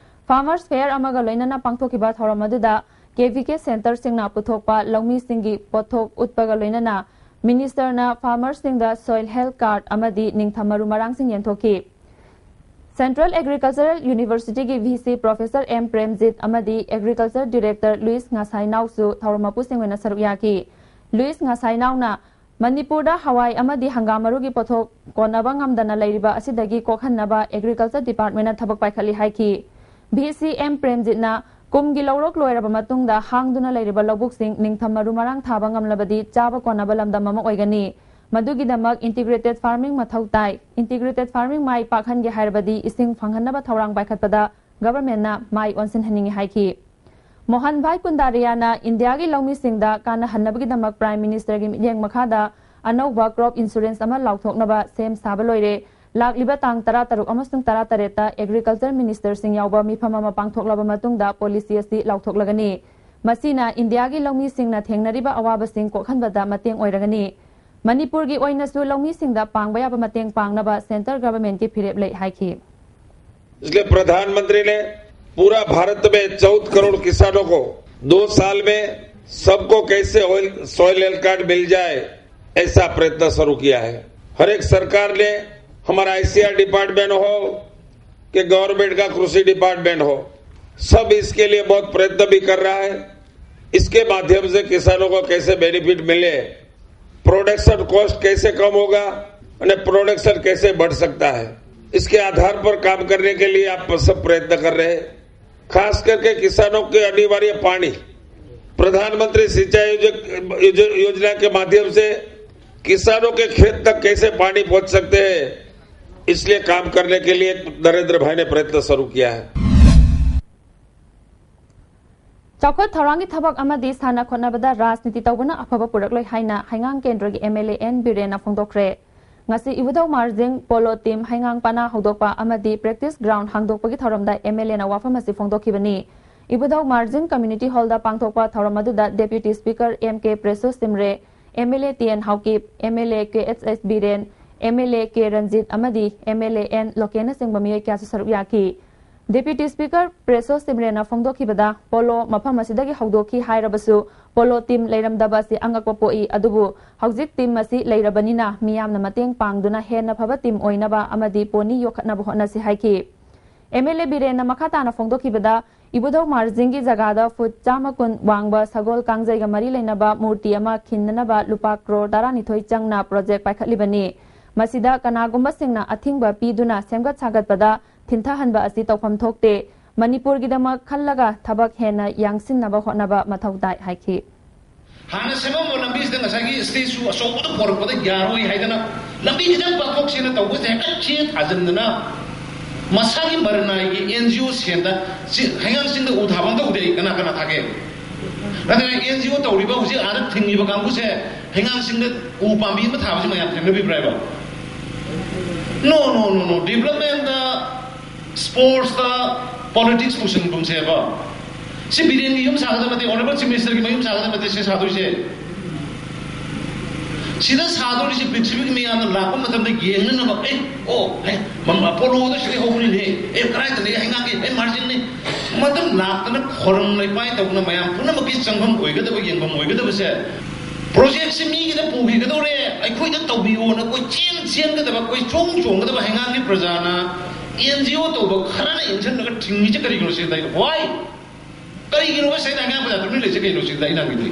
Farmers Fair ꯑꯃꯒ ꯂꯣꯏꯅꯅ ꯄꯥꯡꯊꯣꯛꯈꯤꯕ ꯊꯧꯔꯝ ꯑꯗꯨꯗ K V K centre ꯁꯤꯡꯅ ꯄꯨꯊꯣꯛꯄ ꯂꯧꯃꯤꯁꯤꯡꯒꯤ ꯄꯣꯠꯊꯣꯛ ꯎꯠꯄꯒ ꯂꯣꯏꯅꯅ Minister ꯅ farmers ꯁꯤꯡꯗ soil health card ꯑꯃꯗꯤ ꯅꯤꯡꯊꯝ ꯃꯔꯨ ꯃꯔꯥꯡꯁꯤꯡ ꯌꯦꯟꯊꯣꯛꯈꯤ꯫ Central Agricultural University ꯒꯤ V C Professor M Premjit ꯑꯃꯗꯤ Agriculture Director ꯂꯨꯏꯁ ꯉꯁꯥꯏꯅꯥꯎꯁꯨ ꯊꯧꯔꯝ ꯃꯄꯨꯁꯤꯡ ꯑꯣꯏꯅ ꯁꯔꯨꯛ ꯌꯥꯈꯤ꯫ ꯂꯨꯏꯁ ꯉꯁꯥꯏꯅꯥꯎꯅ ꯃꯅꯤꯄꯨꯔꯗ ꯍꯋꯥꯏ ꯑꯃꯗꯤ ꯍꯪꯒꯥꯝ ꯃꯔꯨꯒꯤ ꯄꯣꯠꯊꯣꯛ ꯀꯣꯟꯅꯕ ꯉꯝꯗꯅ ꯂꯩꯔꯤꯕ ꯑꯁꯤꯗꯒꯤ ꯀꯣꯛꯍꯟꯅꯕ Agriculture Departmentꯅ ꯊꯕꯛ ꯄꯥꯏꯈꯠꯂꯤ ꯍꯥꯏꯈꯤ꯫ V C M ꯄ꯭ꯔꯦꯝꯖꯤꯠꯅ ꯀꯨꯝꯒꯤ ꯂꯧꯔꯣꯛ ꯂꯣꯏꯔꯕ ꯃꯇꯨꯡꯗ ꯍꯥꯡꯗꯨꯅ ꯂꯩꯔꯤꯕ ꯂꯧꯕꯨꯛꯁꯤꯡ ꯅꯤꯡꯊꯝ ꯃꯔꯨ ꯃꯔꯥꯡ ꯊꯥꯕ ꯉꯝꯂꯕꯗꯤ ꯆꯥꯕ ꯀꯣꯟꯅꯕ ꯂꯝꯗꯝ ꯑꯃ ꯑꯣꯏꯒꯅꯤ꯫ ꯃꯗꯨꯒꯤꯗꯃꯛ Integrated Farming ꯃꯊꯧ ꯇꯥꯏ꯫ Integrated Farming ꯃꯥꯏ ꯄꯥꯛꯍꯟꯒꯦ ꯍꯥꯏꯔꯕꯗꯤ ꯏꯁꯤꯡ ꯐꯪꯍꯟꯅꯕ ꯊꯧꯔꯥꯡ ꯄꯥꯏꯈꯠꯄꯗ Governmentꯅ ꯃꯥꯏ ꯑꯣꯟꯁꯤꯟꯍꯟꯅꯤꯡꯏ ꯍꯥꯏꯈꯤ꯫ ꯃꯣꯍꯟ ꯚꯥꯏ ꯀꯨꯟꯗꯥꯔꯤꯌꯥꯅ ꯏꯟꯗꯤꯌꯥꯒꯤ ꯂꯧꯃꯤꯁꯤꯡꯗ ꯀꯥꯟꯅꯍꯟꯅꯕꯒꯤꯗꯃꯛ Prime Ministerꯒꯤ ꯃꯤꯠꯌꯦꯡ ꯃꯈꯥꯗ ꯑꯅꯧꯕ Crop Insurance ꯑꯃ ꯂꯥꯎꯊꯣꯛꯅꯕ ꯁꯦꯝ ꯁꯥꯕ ꯂꯣꯏꯔꯦ꯫ ꯂꯥꯛꯂꯤꯕ ꯇꯥꯡ ꯇꯔꯥꯇꯔꯨꯛ ꯑꯃꯁꯨꯡ ꯇꯔꯥꯇꯔꯦꯠꯇ Agriculture Ministerꯁꯤꯡ ꯌꯥꯎꯕ ꯃꯤꯐꯝ ꯑꯃ ꯄꯥꯡꯊꯣꯛꯂꯕ ꯃꯇꯨꯡꯗ policy ꯑꯁꯤ ꯂꯥꯎꯊꯣꯛꯂꯒꯅꯤ꯫ ꯃꯁꯤꯅ ꯏꯟꯗꯤꯌꯥꯒꯤ ꯂꯧꯃꯤꯁꯤꯡꯅ ꯊꯦꯡꯅꯔꯤꯕ ꯑꯋꯥꯕꯁꯤꯡ ꯀꯣꯛꯍꯟꯕꯗ ꯃꯇꯦꯡ ꯑꯣꯏꯔꯒꯅꯤ꯫ ꯃꯅꯤꯄꯨꯔꯒꯤ ꯑꯣꯏꯅꯁꯨ ꯂꯧꯃꯤꯁꯤꯡꯗ ꯄꯥꯡꯕ ꯌꯥꯕ ꯃꯇꯦꯡ ꯄꯥꯡꯅꯕ Centre Governmentꯀꯤ ꯐꯤꯔꯦꯞ ꯂꯩ ꯍꯥꯏꯈꯤ꯫ इसलिए प्रधानमंत्री ने पूरा भारत में चौदह करोड़ किसानों को दो साल में सबको कैसे ऑयल सॉइल हेल्थ कार्ड मिल जाए, ऐसा प्रयत्न शुरू किया है। हर एक सरकार ने, हमारा आईसीआर डिपार्टमेंट हो कि गवर्नमेंट का कृषि डिपार्टमेंट हो, सब इसके लिए बहुत प्रयत्न भी कर रहा है। इसके माध्यम से किसानों को कैसे बेनिफिट मिले, प्रोडक्शन कॉस्ट कैसे कम होगा और प्रोडक्शन कैसे बढ़ सकता है, इसके आधार पर काम करने के लिए आप सब प्रयत्न कर रहे हैं। खास करके किसानों के अनिवार्य पानी, प्रधानमंत्री सिंचाई योज- योज- योजना के माध्यम से किसानों के खेत तक कैसे पानी पहुंच सकते हैं, इसलिए काम करने के लिए नरेंद्र भाई ने प्रयत्न शुरू किया है। ꯆꯥꯎꯈꯠ ꯊꯧꯔꯥꯡꯒꯤ ꯊꯕꯛ ꯑꯃꯗꯤ ꯁꯥꯟꯅ ꯈꯣꯠꯅꯕꯗ ꯔꯥꯖꯅꯤꯇꯤ ꯇꯧꯕꯅ ꯑꯐꯕ ꯄꯨꯔꯛꯂꯣꯏ ꯍꯥꯏꯅ ꯍꯩꯉꯥꯡ ꯀꯦꯟꯗ꯭ꯔꯒꯤ MLA N ꯕꯤꯔꯦꯟꯅ ꯐꯣꯡꯗꯣꯛꯈ꯭ꯔꯦ꯫ ꯉꯁꯤ ꯏꯕꯨꯙꯧ ꯃꯥꯔꯖꯤꯡ ꯄꯣꯂꯣ ꯇꯤꯝ ꯍꯩꯉꯥꯡ ꯄꯅꯥ ꯍꯧꯗꯣꯛꯄ ꯑꯃꯗꯤ practice ground ꯍꯥꯡꯗꯣꯛꯄꯒꯤ ꯊꯧꯔꯝꯗ MLAꯅ ꯋꯥꯐꯝ ꯑꯁꯤ ꯐꯣꯡꯗꯣꯛꯈꯤꯕꯅꯤ꯫ ꯏꯕꯨꯙꯧ ꯃꯥꯔꯖꯤꯡ Community Hallꯗ ꯄꯥꯡꯊꯣꯛꯄ ꯊꯧꯔꯝ ꯑꯗꯨꯗ Deputy Speaker M K Preso Shimray, MLA T N Haokip, MLA K S S Biren, MLA K Ranjit ꯑꯃꯗꯤ MLA ꯑꯦꯟ ꯂꯣꯀꯦꯟꯅꯆꯤꯡꯕ ꯃꯤꯑꯣꯏ ꯀꯌꯥꯁꯨ ꯁꯔꯨꯛ ꯌꯥꯈꯤ꯫ Deputy Speaker ꯄ꯭ꯔꯦꯁꯣ ꯁꯤꯝꯔꯦꯟꯅ ꯐꯣꯡꯗꯣꯛꯈꯤꯕꯗ, ꯄꯣꯂꯣ ꯃꯐꯝ ꯑꯁꯤꯗꯒꯤ ꯍꯧꯗꯣꯛꯈꯤ ꯍꯥꯏꯔꯕꯁꯨ ꯄꯣꯂꯣ ꯇꯤꯝ ꯂꯩꯔꯝꯗꯕ ꯑꯁꯤ ꯑꯉꯛꯄ ꯄꯣꯛꯏ, ꯑꯗꯨꯕꯨ ꯍꯧꯖꯤꯛ ꯇꯤꯝ ꯑꯁꯤ ꯂꯩꯔꯕꯅꯤꯅ ꯃꯤꯌꯥꯝꯅ ꯃꯇꯦꯡ ꯄꯥꯡꯗꯨꯅ ꯍꯦꯟꯅ ꯐꯕ ꯇꯤꯝ ꯑꯣꯏꯅꯕ ꯑꯃꯗꯤ ꯄꯣꯅꯤ ꯌꯣꯛꯈꯠꯅꯕ ꯍꯣꯠꯅꯁꯤ ꯍꯥꯏꯈꯤ꯫ MLA ꯕꯤꯔꯦꯟꯅ ꯃꯈꯥ ꯇꯥꯅ ꯐꯣꯡꯗꯣꯛꯈꯤꯕꯗ, ꯏꯕꯨꯙꯧ ꯃꯥꯔꯖꯤꯡꯒꯤ ꯖꯒꯥꯗ ꯐꯨꯠ ꯆꯥꯝꯃ ꯀꯨꯟ ꯋꯥꯡꯕ ꯁꯒꯣꯜ ꯀꯥꯡꯖꯩꯒ ꯃꯔꯤ ꯂꯩꯅꯕ ꯃꯨꯔꯇꯤ ꯑꯃ ꯈꯤꯟꯅꯅꯕ ꯂꯨꯄꯥ ꯀ꯭ꯔꯣꯔ ꯇꯔꯥꯅꯤꯊꯣꯏ ꯆꯪꯅ ꯄ꯭ꯔꯣꯖꯦꯛ ꯄꯥꯏꯈꯠꯂꯤꯕꯅꯤ꯫ ꯃꯁꯤꯗ ꯀꯅꯥꯒꯨꯝꯕꯁꯤꯡꯅ ꯑꯊꯤꯡꯕ ꯄꯤꯗꯨꯅ ꯁꯦꯝꯒꯠ ꯁꯥꯒꯠꯄꯗ ꯊꯤꯟꯊꯍꯟꯕ ꯑꯁꯤ ꯇꯧꯐꯝ ꯊꯣꯛꯇꯦ꯫ ꯃꯅꯤꯄꯨꯔꯒꯤꯗꯃꯛ ꯈꯜꯂꯒ ꯊꯕꯛ ꯍꯦꯟꯅ ꯌꯥꯡꯁꯤꯟꯅꯕ ꯍꯣꯠꯅꯕ ꯃꯊꯧ ꯇꯥꯏ ꯍꯥꯏꯈꯤ꯫ ꯍꯥꯟꯅ ꯁꯦꯝꯃꯝꯕ ꯂꯝꯕꯤꯁꯤꯗ ꯉꯁꯥꯏꯒꯤ ꯁ꯭ꯇꯦꯖꯁꯨ ꯑꯆꯧꯕꯗ ꯄꯣꯔꯛꯄꯗ ꯌꯥꯔꯣꯏ ꯍꯥꯏꯗꯅ ꯂꯝꯕꯤ ꯈꯤꯇꯪ ꯄꯥꯛꯊꯣꯛꯁꯦꯅ ꯇꯧꯕꯁꯦ ꯍꯦꯛꯇ ꯆꯦ ꯊꯥꯖꯤꯟꯗꯅ ꯃꯁꯥꯒꯤ ꯃꯔꯅꯥꯏꯒꯤ ꯑꯦꯟ ꯖꯤ ꯑꯣ ꯁꯦꯟꯗ ꯁꯤ ꯍꯩꯉꯥꯡ ꯆꯤꯡꯗ ꯎ ꯊꯥꯕ ꯑꯝꯇ ꯎꯗꯦ ꯑꯩ꯫ ꯀꯅꯥ ꯀꯅꯥ ꯊꯥꯒꯦ? ꯅꯠꯇ꯭ꯔꯒ ꯑꯦꯟ ꯖꯤ ꯑꯣ ꯇꯧꯔꯤꯕ ꯍꯧꯖꯤꯛ ꯑꯥꯗ ꯊꯤꯡꯉꯤꯕ ꯀꯥꯡꯕꯨꯁꯦ ꯍꯩꯉꯥꯡ ꯆꯤꯡꯗ ꯎ ꯄꯥꯝꯕꯤ ꯑꯃ ꯊꯥꯕꯁꯤ ꯃꯌꯥꯝ ꯊꯦꯡꯅꯕꯤꯕ꯭ꯔꯥ ꯍꯥꯏꯕ? No, no, no, no. Development ꯗ, sports ꯇ, politics ꯄꯨꯁꯤꯟꯒꯨꯝꯁꯦꯕ꯫ ꯁꯤ ꯕꯤꯔꯦꯟꯒꯤ ꯌꯨꯝ ꯁꯥꯒꯗꯕ ꯅꯠꯇꯦ, Honourable Chief Minister ꯒꯤ ꯃꯌꯨꯝ ꯁꯥꯒꯗꯕ ꯅꯠꯇꯦ ꯁꯤ ꯁꯥꯗꯣꯏꯁꯦ꯫ ꯁꯤꯗ ꯁꯥꯗꯣꯔꯤꯁꯤ ꯄ꯭ꯔꯤꯊꯤꯕꯤꯒꯤ ꯃꯤꯌꯥꯝꯅ ꯂꯥꯛꯄ ꯃꯇꯝꯗ ꯌꯦꯡꯅꯅꯕ, "ꯑꯦ, ꯑꯣ, ꯍꯦ, ꯃꯝ-, ꯑꯄꯣꯂꯣꯗ ꯁꯤꯗꯩ ꯍꯧꯕꯅꯤꯅꯦ, ꯑꯦ, ꯀꯗꯥꯏꯗꯅꯦ, ꯍꯩꯉꯥꯡꯒꯤ, ꯑꯦ, ꯃꯥꯔꯖꯤꯟꯅꯤ"꯫ ꯃꯗꯨ ꯂꯥꯛꯇꯅ ꯈꯣꯔꯝ ꯂꯩꯄꯥꯏ ꯇꯧꯗꯅ ꯃꯌꯥꯝ ꯄꯨꯝꯅꯃꯛꯀꯤ ꯆꯪꯐꯝ ꯑꯣꯏꯒꯗꯕ, ꯌꯦꯡꯐꯝ ꯑꯣꯏꯒꯗꯕꯁꯦ, ꯄ꯭ꯔꯣꯖꯦꯛꯁꯤ ꯃꯤꯒꯤꯗ ꯄꯨꯈꯤꯒꯗꯧꯔꯦ, ꯑꯩꯈꯣꯏꯗ ꯇꯧꯕꯤꯌꯣꯅ ꯀꯣꯏꯆꯦꯟ ꯆꯦꯟꯒꯗꯕ, ꯀꯣꯏꯆꯣꯡ ꯆꯣꯡꯒꯗꯕ ꯍꯩꯉꯥꯡꯒꯤ ꯄ꯭ꯔꯖꯥꯅ ꯑꯦꯟ ꯖꯤ ꯑꯣ ꯇꯧꯕ ꯈꯔꯅ ꯏꯟꯁꯤꯟꯂꯒ ꯊꯤꯡꯉꯤꯁꯦ ꯀꯔꯤꯒꯤꯅꯣ ꯁꯤꯗ ꯑꯩꯅ, why? ꯀꯔꯤꯒꯤꯅꯣꯕ ꯁꯤꯗ ꯍꯩꯉꯥꯡ ꯄ꯭ꯔꯖꯥ ꯇꯨꯃꯤꯟ ꯂꯩꯁꯦ ꯀꯩꯅꯣ ꯁꯤꯗ ꯑꯩꯅ ꯍꯪꯉꯤꯗꯤ?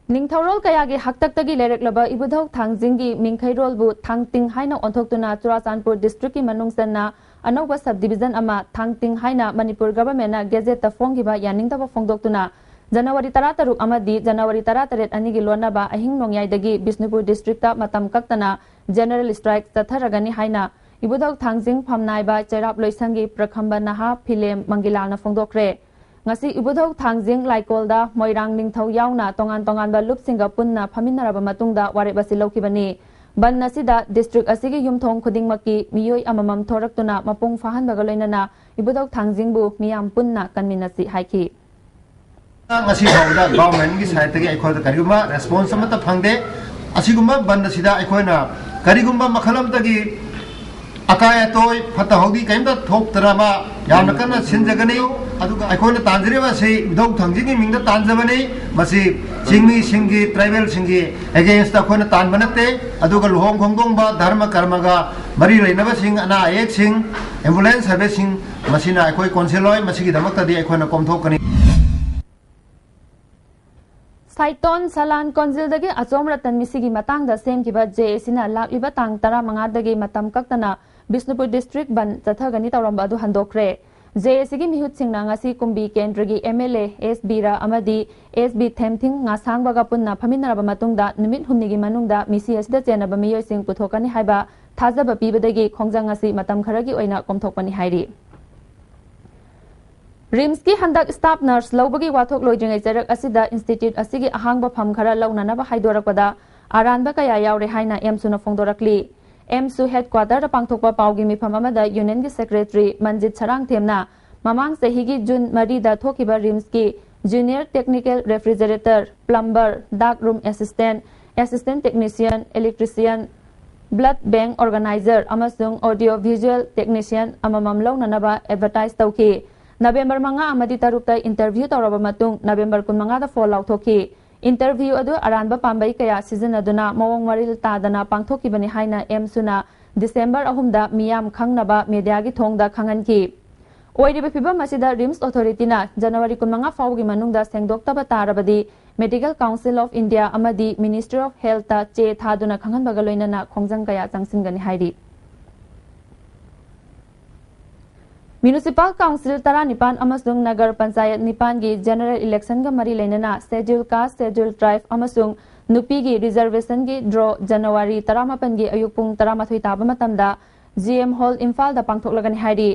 ꯅꯤꯡꯊꯧꯔꯣꯜ ꯀꯌꯥꯒꯤ ꯍꯥꯛꯇꯛꯇꯒꯤ ꯂꯩꯔꯛꯂꯕ ꯏꯕꯨꯙꯧ ꯊꯥꯡꯖꯤꯡꯒꯤ ꯃꯤꯡꯈꯩꯔꯣꯜꯕꯨ ꯊꯥꯡꯇꯤꯡ ꯍꯥꯏꯅ ꯑꯣꯟꯊꯣꯛꯇꯨꯅ ꯆꯨꯔꯥꯆꯥꯟꯄꯨꯔ district ꯀꯤ ꯃꯅꯨꯡ ꯆꯟꯅ ꯑꯅꯧꯕ sub division ꯑꯃ ꯊꯥꯡꯇꯤꯡ ꯍꯥꯏꯅ ꯃꯅꯤꯄꯨꯔ government ꯅ gazette ꯇ ꯐꯣꯡꯈꯤꯕ ꯌꯥꯅꯤꯡꯗꯕ ꯐꯣꯡꯗꯣꯛꯇꯨꯅ ꯖꯅꯋꯥꯔꯤ ꯇꯔꯥꯇꯔꯨꯛ ꯑꯃꯗꯤ ꯖꯅꯋꯥꯔꯤ ꯇꯔꯥꯇꯔꯦꯠ ꯑꯅꯤꯒꯤ ꯂꯣꯟꯅꯕ ꯑꯍꯤꯡ ꯅꯣꯡꯌꯥꯏꯗꯒꯤ ꯕꯤꯁꯅꯨꯄꯨꯔ district ꯇ ꯃꯇꯝ ꯀꯛꯇꯅ general strike ꯆꯠꯊꯔꯒꯅꯤ ꯍꯥꯏꯅ ꯏꯕꯨꯙꯧ ꯊꯥꯡꯖꯤꯡ ꯐꯝꯅꯥꯏꯕ ꯆꯩꯔꯥꯞ ꯂꯣꯏꯁꯪꯒꯤ ꯄ꯭ꯔꯈꯝꯕ ꯅꯍꯥ ꯐꯤꯂꯦꯝ ꯃꯪꯒꯤꯂꯥꯜꯅ ꯐꯣꯡꯗꯣꯛꯈ꯭ꯔꯦ꯫ ꯉꯁꯤ ꯏꯕꯨꯙꯧ ꯊꯥꯡꯖꯤꯡ ꯂꯥꯏꯀꯣꯜꯗ ꯃꯣꯏꯔꯥꯡ ꯅꯤꯡꯊꯧ ꯌꯥꯎꯅ ꯇꯣꯉꯥꯟ ꯇꯣꯉꯥꯟꯕ ꯂꯨꯞꯁꯤꯡꯒ ꯄꯨꯟꯅ ꯐꯝꯃꯤꯟꯅꯔꯕ ꯃꯇꯨꯡꯗ ꯋꯥꯔꯦꯞ ꯑꯁꯤ ꯂꯧꯈꯤꯕꯅꯤ꯫ ꯕꯟ ꯑꯁꯤꯗ district ꯑꯁꯤꯒꯤ ꯌꯨꯝꯊꯣꯡ ꯈꯨꯗꯤꯡꯃꯛꯀꯤ ꯃꯤꯑꯣꯏ ꯑꯃꯃꯝ ꯊꯣꯔꯛꯇꯨꯅ ꯃꯄꯨꯡ ꯐꯥꯍꯟꯕꯒ ꯂꯣꯏꯅꯅ ꯏꯕꯨꯙꯧ ꯊꯥꯡꯖꯤꯡꯕꯨ ꯃꯤꯌꯥꯝ ꯄꯨꯟꯅ ꯀꯟꯃꯤꯟꯅꯁꯤ ꯍꯥꯏꯈꯤ꯫ ꯉꯁꯤ ꯐꯥꯎꯕꯗ government ꯀꯤ side ꯇꯒꯤ ꯑꯩꯈꯣꯏꯗ ꯀꯔꯤꯒꯨꯝꯕ response ꯑꯃꯠꯇ ꯐꯪꯗꯦ꯫ ꯑꯁꯤꯒꯨꯝꯕ ꯕꯟ ꯑꯁꯤꯗ ꯑꯩꯈꯣꯏꯅ ꯀꯔꯤꯒꯨꯝꯕ ꯃꯈꯜ ꯑꯃꯠꯇꯒꯤ ꯑꯀꯥꯏ ꯑꯇꯣꯏ ꯐꯠꯇ ꯍꯥꯎꯗꯤ ꯀꯔꯤꯝꯇ ꯊꯣꯛꯇꯅꯕ ꯌꯥꯝꯅ ꯀꯟꯅ ꯁꯤꯟꯖꯒꯅꯤ꯫ ꯑꯗꯨꯒ ꯑꯩꯈꯣꯏꯅ ꯇꯥꯟꯖꯔꯤꯕ ꯑꯁꯤ ꯏꯙꯧ ꯊꯥꯡꯖꯤꯡꯒꯤ ꯃꯤꯡꯗ ꯇꯥꯟꯖꯕꯅꯤ꯫ ꯃꯁꯤ ꯆꯤꯡꯃꯤꯁꯤꯡꯒꯤ, ꯇ꯭ꯔꯥꯏꯕꯦꯜꯁꯤꯡꯒꯤ against ꯑꯩꯈꯣꯏꯅ ꯇꯥꯟꯕ ꯅꯠꯇꯦ꯫ ꯑꯗꯨꯒ ꯂꯨꯍꯣꯡ ꯈꯣꯡꯗꯣꯡꯕ, ꯙꯔꯃ ꯀꯔꯃꯒ ꯃꯔꯤ ꯂꯩꯅꯕꯁꯤꯡ, ꯑꯅꯥ ꯑꯌꯦꯛꯁꯤꯡ, ambulance serviceꯁꯤꯡ, ꯃꯁꯤꯅ ꯑꯩꯈꯣꯏ ꯀꯣꯟꯁꯤꯜꯂꯣꯏ꯫ ꯃꯁꯤꯒꯤꯗꯃꯛꯇꯗꯤ ꯑꯩꯈꯣꯏꯅ ꯀꯣꯝꯊꯣꯛꯀꯅꯤ꯫ ꯁꯥꯏꯇꯣꯟ ꯁꯂꯥꯟ ꯀꯣꯟꯖꯤꯜꯗꯒꯤ ꯑꯆꯣꯝ ꯔꯇꯟ ꯃꯤꯁꯤꯒꯤ ꯃꯇꯥꯡꯗ ꯁꯦꯝꯈꯤꯕ ꯖꯦ ꯑꯦ ꯁꯤꯅ ꯂꯥꯛꯂꯤꯕ ꯇꯥꯡ ꯇꯔꯥꯃꯉꯥꯗꯒꯤ ꯃꯇꯝ ꯀꯛꯇꯅ ꯕꯤꯁꯅꯨꯄꯨꯔ ꯗꯤꯁꯇ꯭ꯔꯤꯛ ꯕꯟ ꯆꯠꯊꯒꯅꯤ ꯇꯧꯔꯝꯕ ꯑꯗꯨ ꯍꯟꯗꯣꯛꯈ꯭ꯔꯦ꯫ ꯖꯦ ꯑꯦ ꯁꯤꯒꯤ ꯃꯤꯍꯨꯠꯁꯤꯡꯅ ꯉꯁꯤ ꯀꯨꯝꯕꯤ ꯀꯦꯟꯗ꯭ꯔꯒꯤ ꯑꯦꯝ ꯑꯦꯜ ꯑꯦ ꯑꯦꯁ ꯕꯤꯔꯥ ꯑꯃꯗꯤ ꯑꯦꯁ ꯕꯤ ꯊꯦꯝꯊꯤꯡ ꯉꯥꯁꯥꯡꯕꯒ ꯄꯨꯟꯅ ꯐꯝꯃꯤꯟꯅꯔꯕ ꯃꯇꯨꯡꯗ ꯅꯨꯃꯤꯠ ꯍꯨꯝꯅꯤꯒꯤ ꯃꯅꯨꯡꯗ ꯃꯤꯁꯤ ꯑꯁꯤꯗ ꯆꯦꯟꯅꯕ ꯃꯤꯑꯣꯏꯁꯤꯡ ꯄꯨꯊꯣꯛꯀꯅꯤ ꯍꯥꯏꯕ ꯊꯥꯖꯕ ꯄꯤꯕꯗꯒꯤ ꯈꯣꯡꯖꯪ ꯑꯁꯤ ꯃꯇꯝ ꯈꯔꯒꯤ ꯑꯣꯏꯅ ꯀꯣꯝꯊꯣꯛꯄꯅꯤ ꯍꯥꯏꯔꯤ꯫ ꯔꯤꯝꯁꯀꯤ ꯍꯟꯗꯛ ꯁ꯭ꯇꯥꯐ ꯅꯔꯁ ꯂꯧꯕꯒꯤ ꯋꯥꯊꯣꯛ ꯂꯣꯏꯗ꯭ꯔꯤꯉꯩ ꯆꯩꯔꯛ ꯑꯁꯤꯗ ꯏꯟꯁꯇꯤꯇ꯭ꯌꯨꯠ ꯑꯁꯤꯒꯤ ꯑꯍꯥꯡꯕ ꯐꯝ ꯈꯔ ꯂꯧꯅꯅꯕ ꯍꯥꯏꯗꯣꯔꯛꯄꯗ ꯑꯔꯥꯟꯕ ꯀꯌꯥ ꯌꯥꯎꯔꯦ ꯍꯥꯏꯅ ꯑꯦꯝꯁꯨꯅ ꯐꯣꯡꯗꯣꯔꯛꯂꯤ꯫ ꯑꯦꯝꯁꯨ ꯍꯦꯗꯀ꯭ꯋꯥꯇꯔꯗ ꯄꯥꯡꯊꯣꯛꯄ ꯄꯥꯎꯒꯤ ꯃꯤꯐꯝ ꯑꯃꯗ ꯌꯨꯅꯤꯌꯟꯒꯤ ꯁꯦꯀ꯭ꯔꯦꯇꯔꯤ ꯃꯟꯖꯤꯠ ꯁꯔꯥꯡꯊꯦꯝꯅ ꯃꯃꯥꯡ ꯆꯍꯤꯒꯤ ꯖꯨꯟ ꯃꯔꯤꯗ ꯊꯣꯛꯈꯤꯕ ꯔꯤꯝꯁꯀꯤ junior technical refrigerator, plumber, dark room assistant, assistant technician, electrician, blood bank organizer ꯑꯃꯁꯨꯡ ꯑꯣꯗꯤꯑꯣ ꯚꯤꯖꯨꯑꯦꯜ ꯇꯦꯛꯅꯤꯁꯤꯌꯟ ꯑꯃꯃꯝ ꯂꯧꯅꯅꯕ ꯑꯦꯗꯚꯔꯇꯥꯏꯖ ꯇꯧꯈꯤ꯫ ꯅꯕꯦꯝꯕꯔ ꯃꯉꯥ ꯑꯃꯗꯤ ꯇꯔꯨꯛꯇ ꯏꯟꯇꯔꯚ꯭ꯌꯨ ꯇꯧꯔꯕ ꯃꯇꯨꯡ, ꯅꯕꯦꯝꯕꯔ ꯀꯨꯟꯃꯉꯥꯗ ꯐꯣꯜ ꯂꯥꯎꯊꯣꯛꯈꯤ꯫ ꯏꯟꯇꯔꯚ꯭ꯌꯨ ꯑꯗꯨ ꯑꯔꯥꯟꯕ ꯄꯥꯝꯕꯩ ꯀꯌꯥ ꯁꯤꯖꯤꯟꯅꯗꯨꯅ ꯃꯑꯣꯡ ꯃꯔꯤꯜ ꯇꯥꯗꯅ ꯄꯥꯡꯊꯣꯛꯈꯤꯕꯅꯤ ꯍꯥꯏꯅ ꯑꯦꯝꯁꯨꯅ ꯗꯤꯁꯦꯝꯕꯔ ꯑꯍꯨꯝꯗ ꯃꯤꯌꯥꯝ ꯈꯪꯅꯕ ꯃꯦꯗꯤꯌꯥꯒꯤ ꯊꯣꯡꯗ ꯈꯪꯍꯟꯈꯤ꯫ ꯑꯣꯏꯔꯤꯕ ꯐꯤꯚꯝ ꯑꯁꯤꯗ ꯔꯤꯝꯁ ꯑꯣꯊꯣꯔꯤꯇꯤꯅ ꯖꯅꯋꯥꯔꯤ ꯀꯨꯟꯃꯉꯥ ꯐꯥꯎꯒꯤ ꯃꯅꯨꯡꯗ ꯁꯦꯡꯗꯣꯛꯇꯕ ꯇꯥꯔꯕꯗꯤ Medical Council of India ꯑꯃꯗꯤ Ministry of Healthꯇ ꯆꯦ ꯊꯥꯗꯨꯅ ꯈꯪꯍꯟꯕꯒ ꯂꯣꯏꯅꯅ ꯈꯣꯡꯖꯪ ꯀꯌꯥ ꯆꯪꯁꯤꯟꯒꯅꯤ ꯍꯥꯏꯔꯤ꯫ ꯃ꯭ꯌꯨꯅꯤꯁꯤꯄꯥꯜ ꯀꯥꯎꯟꯁꯤꯜ ꯇꯔꯥꯅꯤꯄꯥꯟ ꯑꯃꯁꯨꯡ ꯅꯒꯔ ꯄꯟꯆꯥꯌꯠ ꯅꯤꯄꯥꯟꯒꯤ ꯖꯦꯅꯔꯦꯜ ꯏꯂꯦꯛꯁꯟꯒ ꯃꯔꯤ ꯂꯩꯅꯅ ꯁꯦꯗ꯭ꯌꯨꯜ ꯀꯥꯁ, ꯁꯦꯗ꯭ꯌꯨꯜ ꯇ꯭ꯔꯥꯏꯕ ꯑꯃꯁꯨꯡ ꯅꯨꯄꯤꯒꯤ ꯔꯤꯖꯔꯕꯦꯁꯟꯒꯤ ꯗ꯭ꯔꯣ ꯖꯅꯋꯥꯔꯤ ꯇꯔꯥꯃꯥꯄꯟꯒꯤ ꯑꯌꯨꯛ ꯄꯨꯡ ꯇꯔꯥꯃꯥꯊꯣꯏ ꯇꯥꯕ ꯃꯇꯝꯗ ꯖꯤ ꯑꯦꯝ ꯍꯣꯜ ꯏꯝꯐꯥꯜꯗ ꯄꯥꯡꯊꯣꯛꯂꯒꯅꯤ ꯍꯥꯏꯔꯤ꯫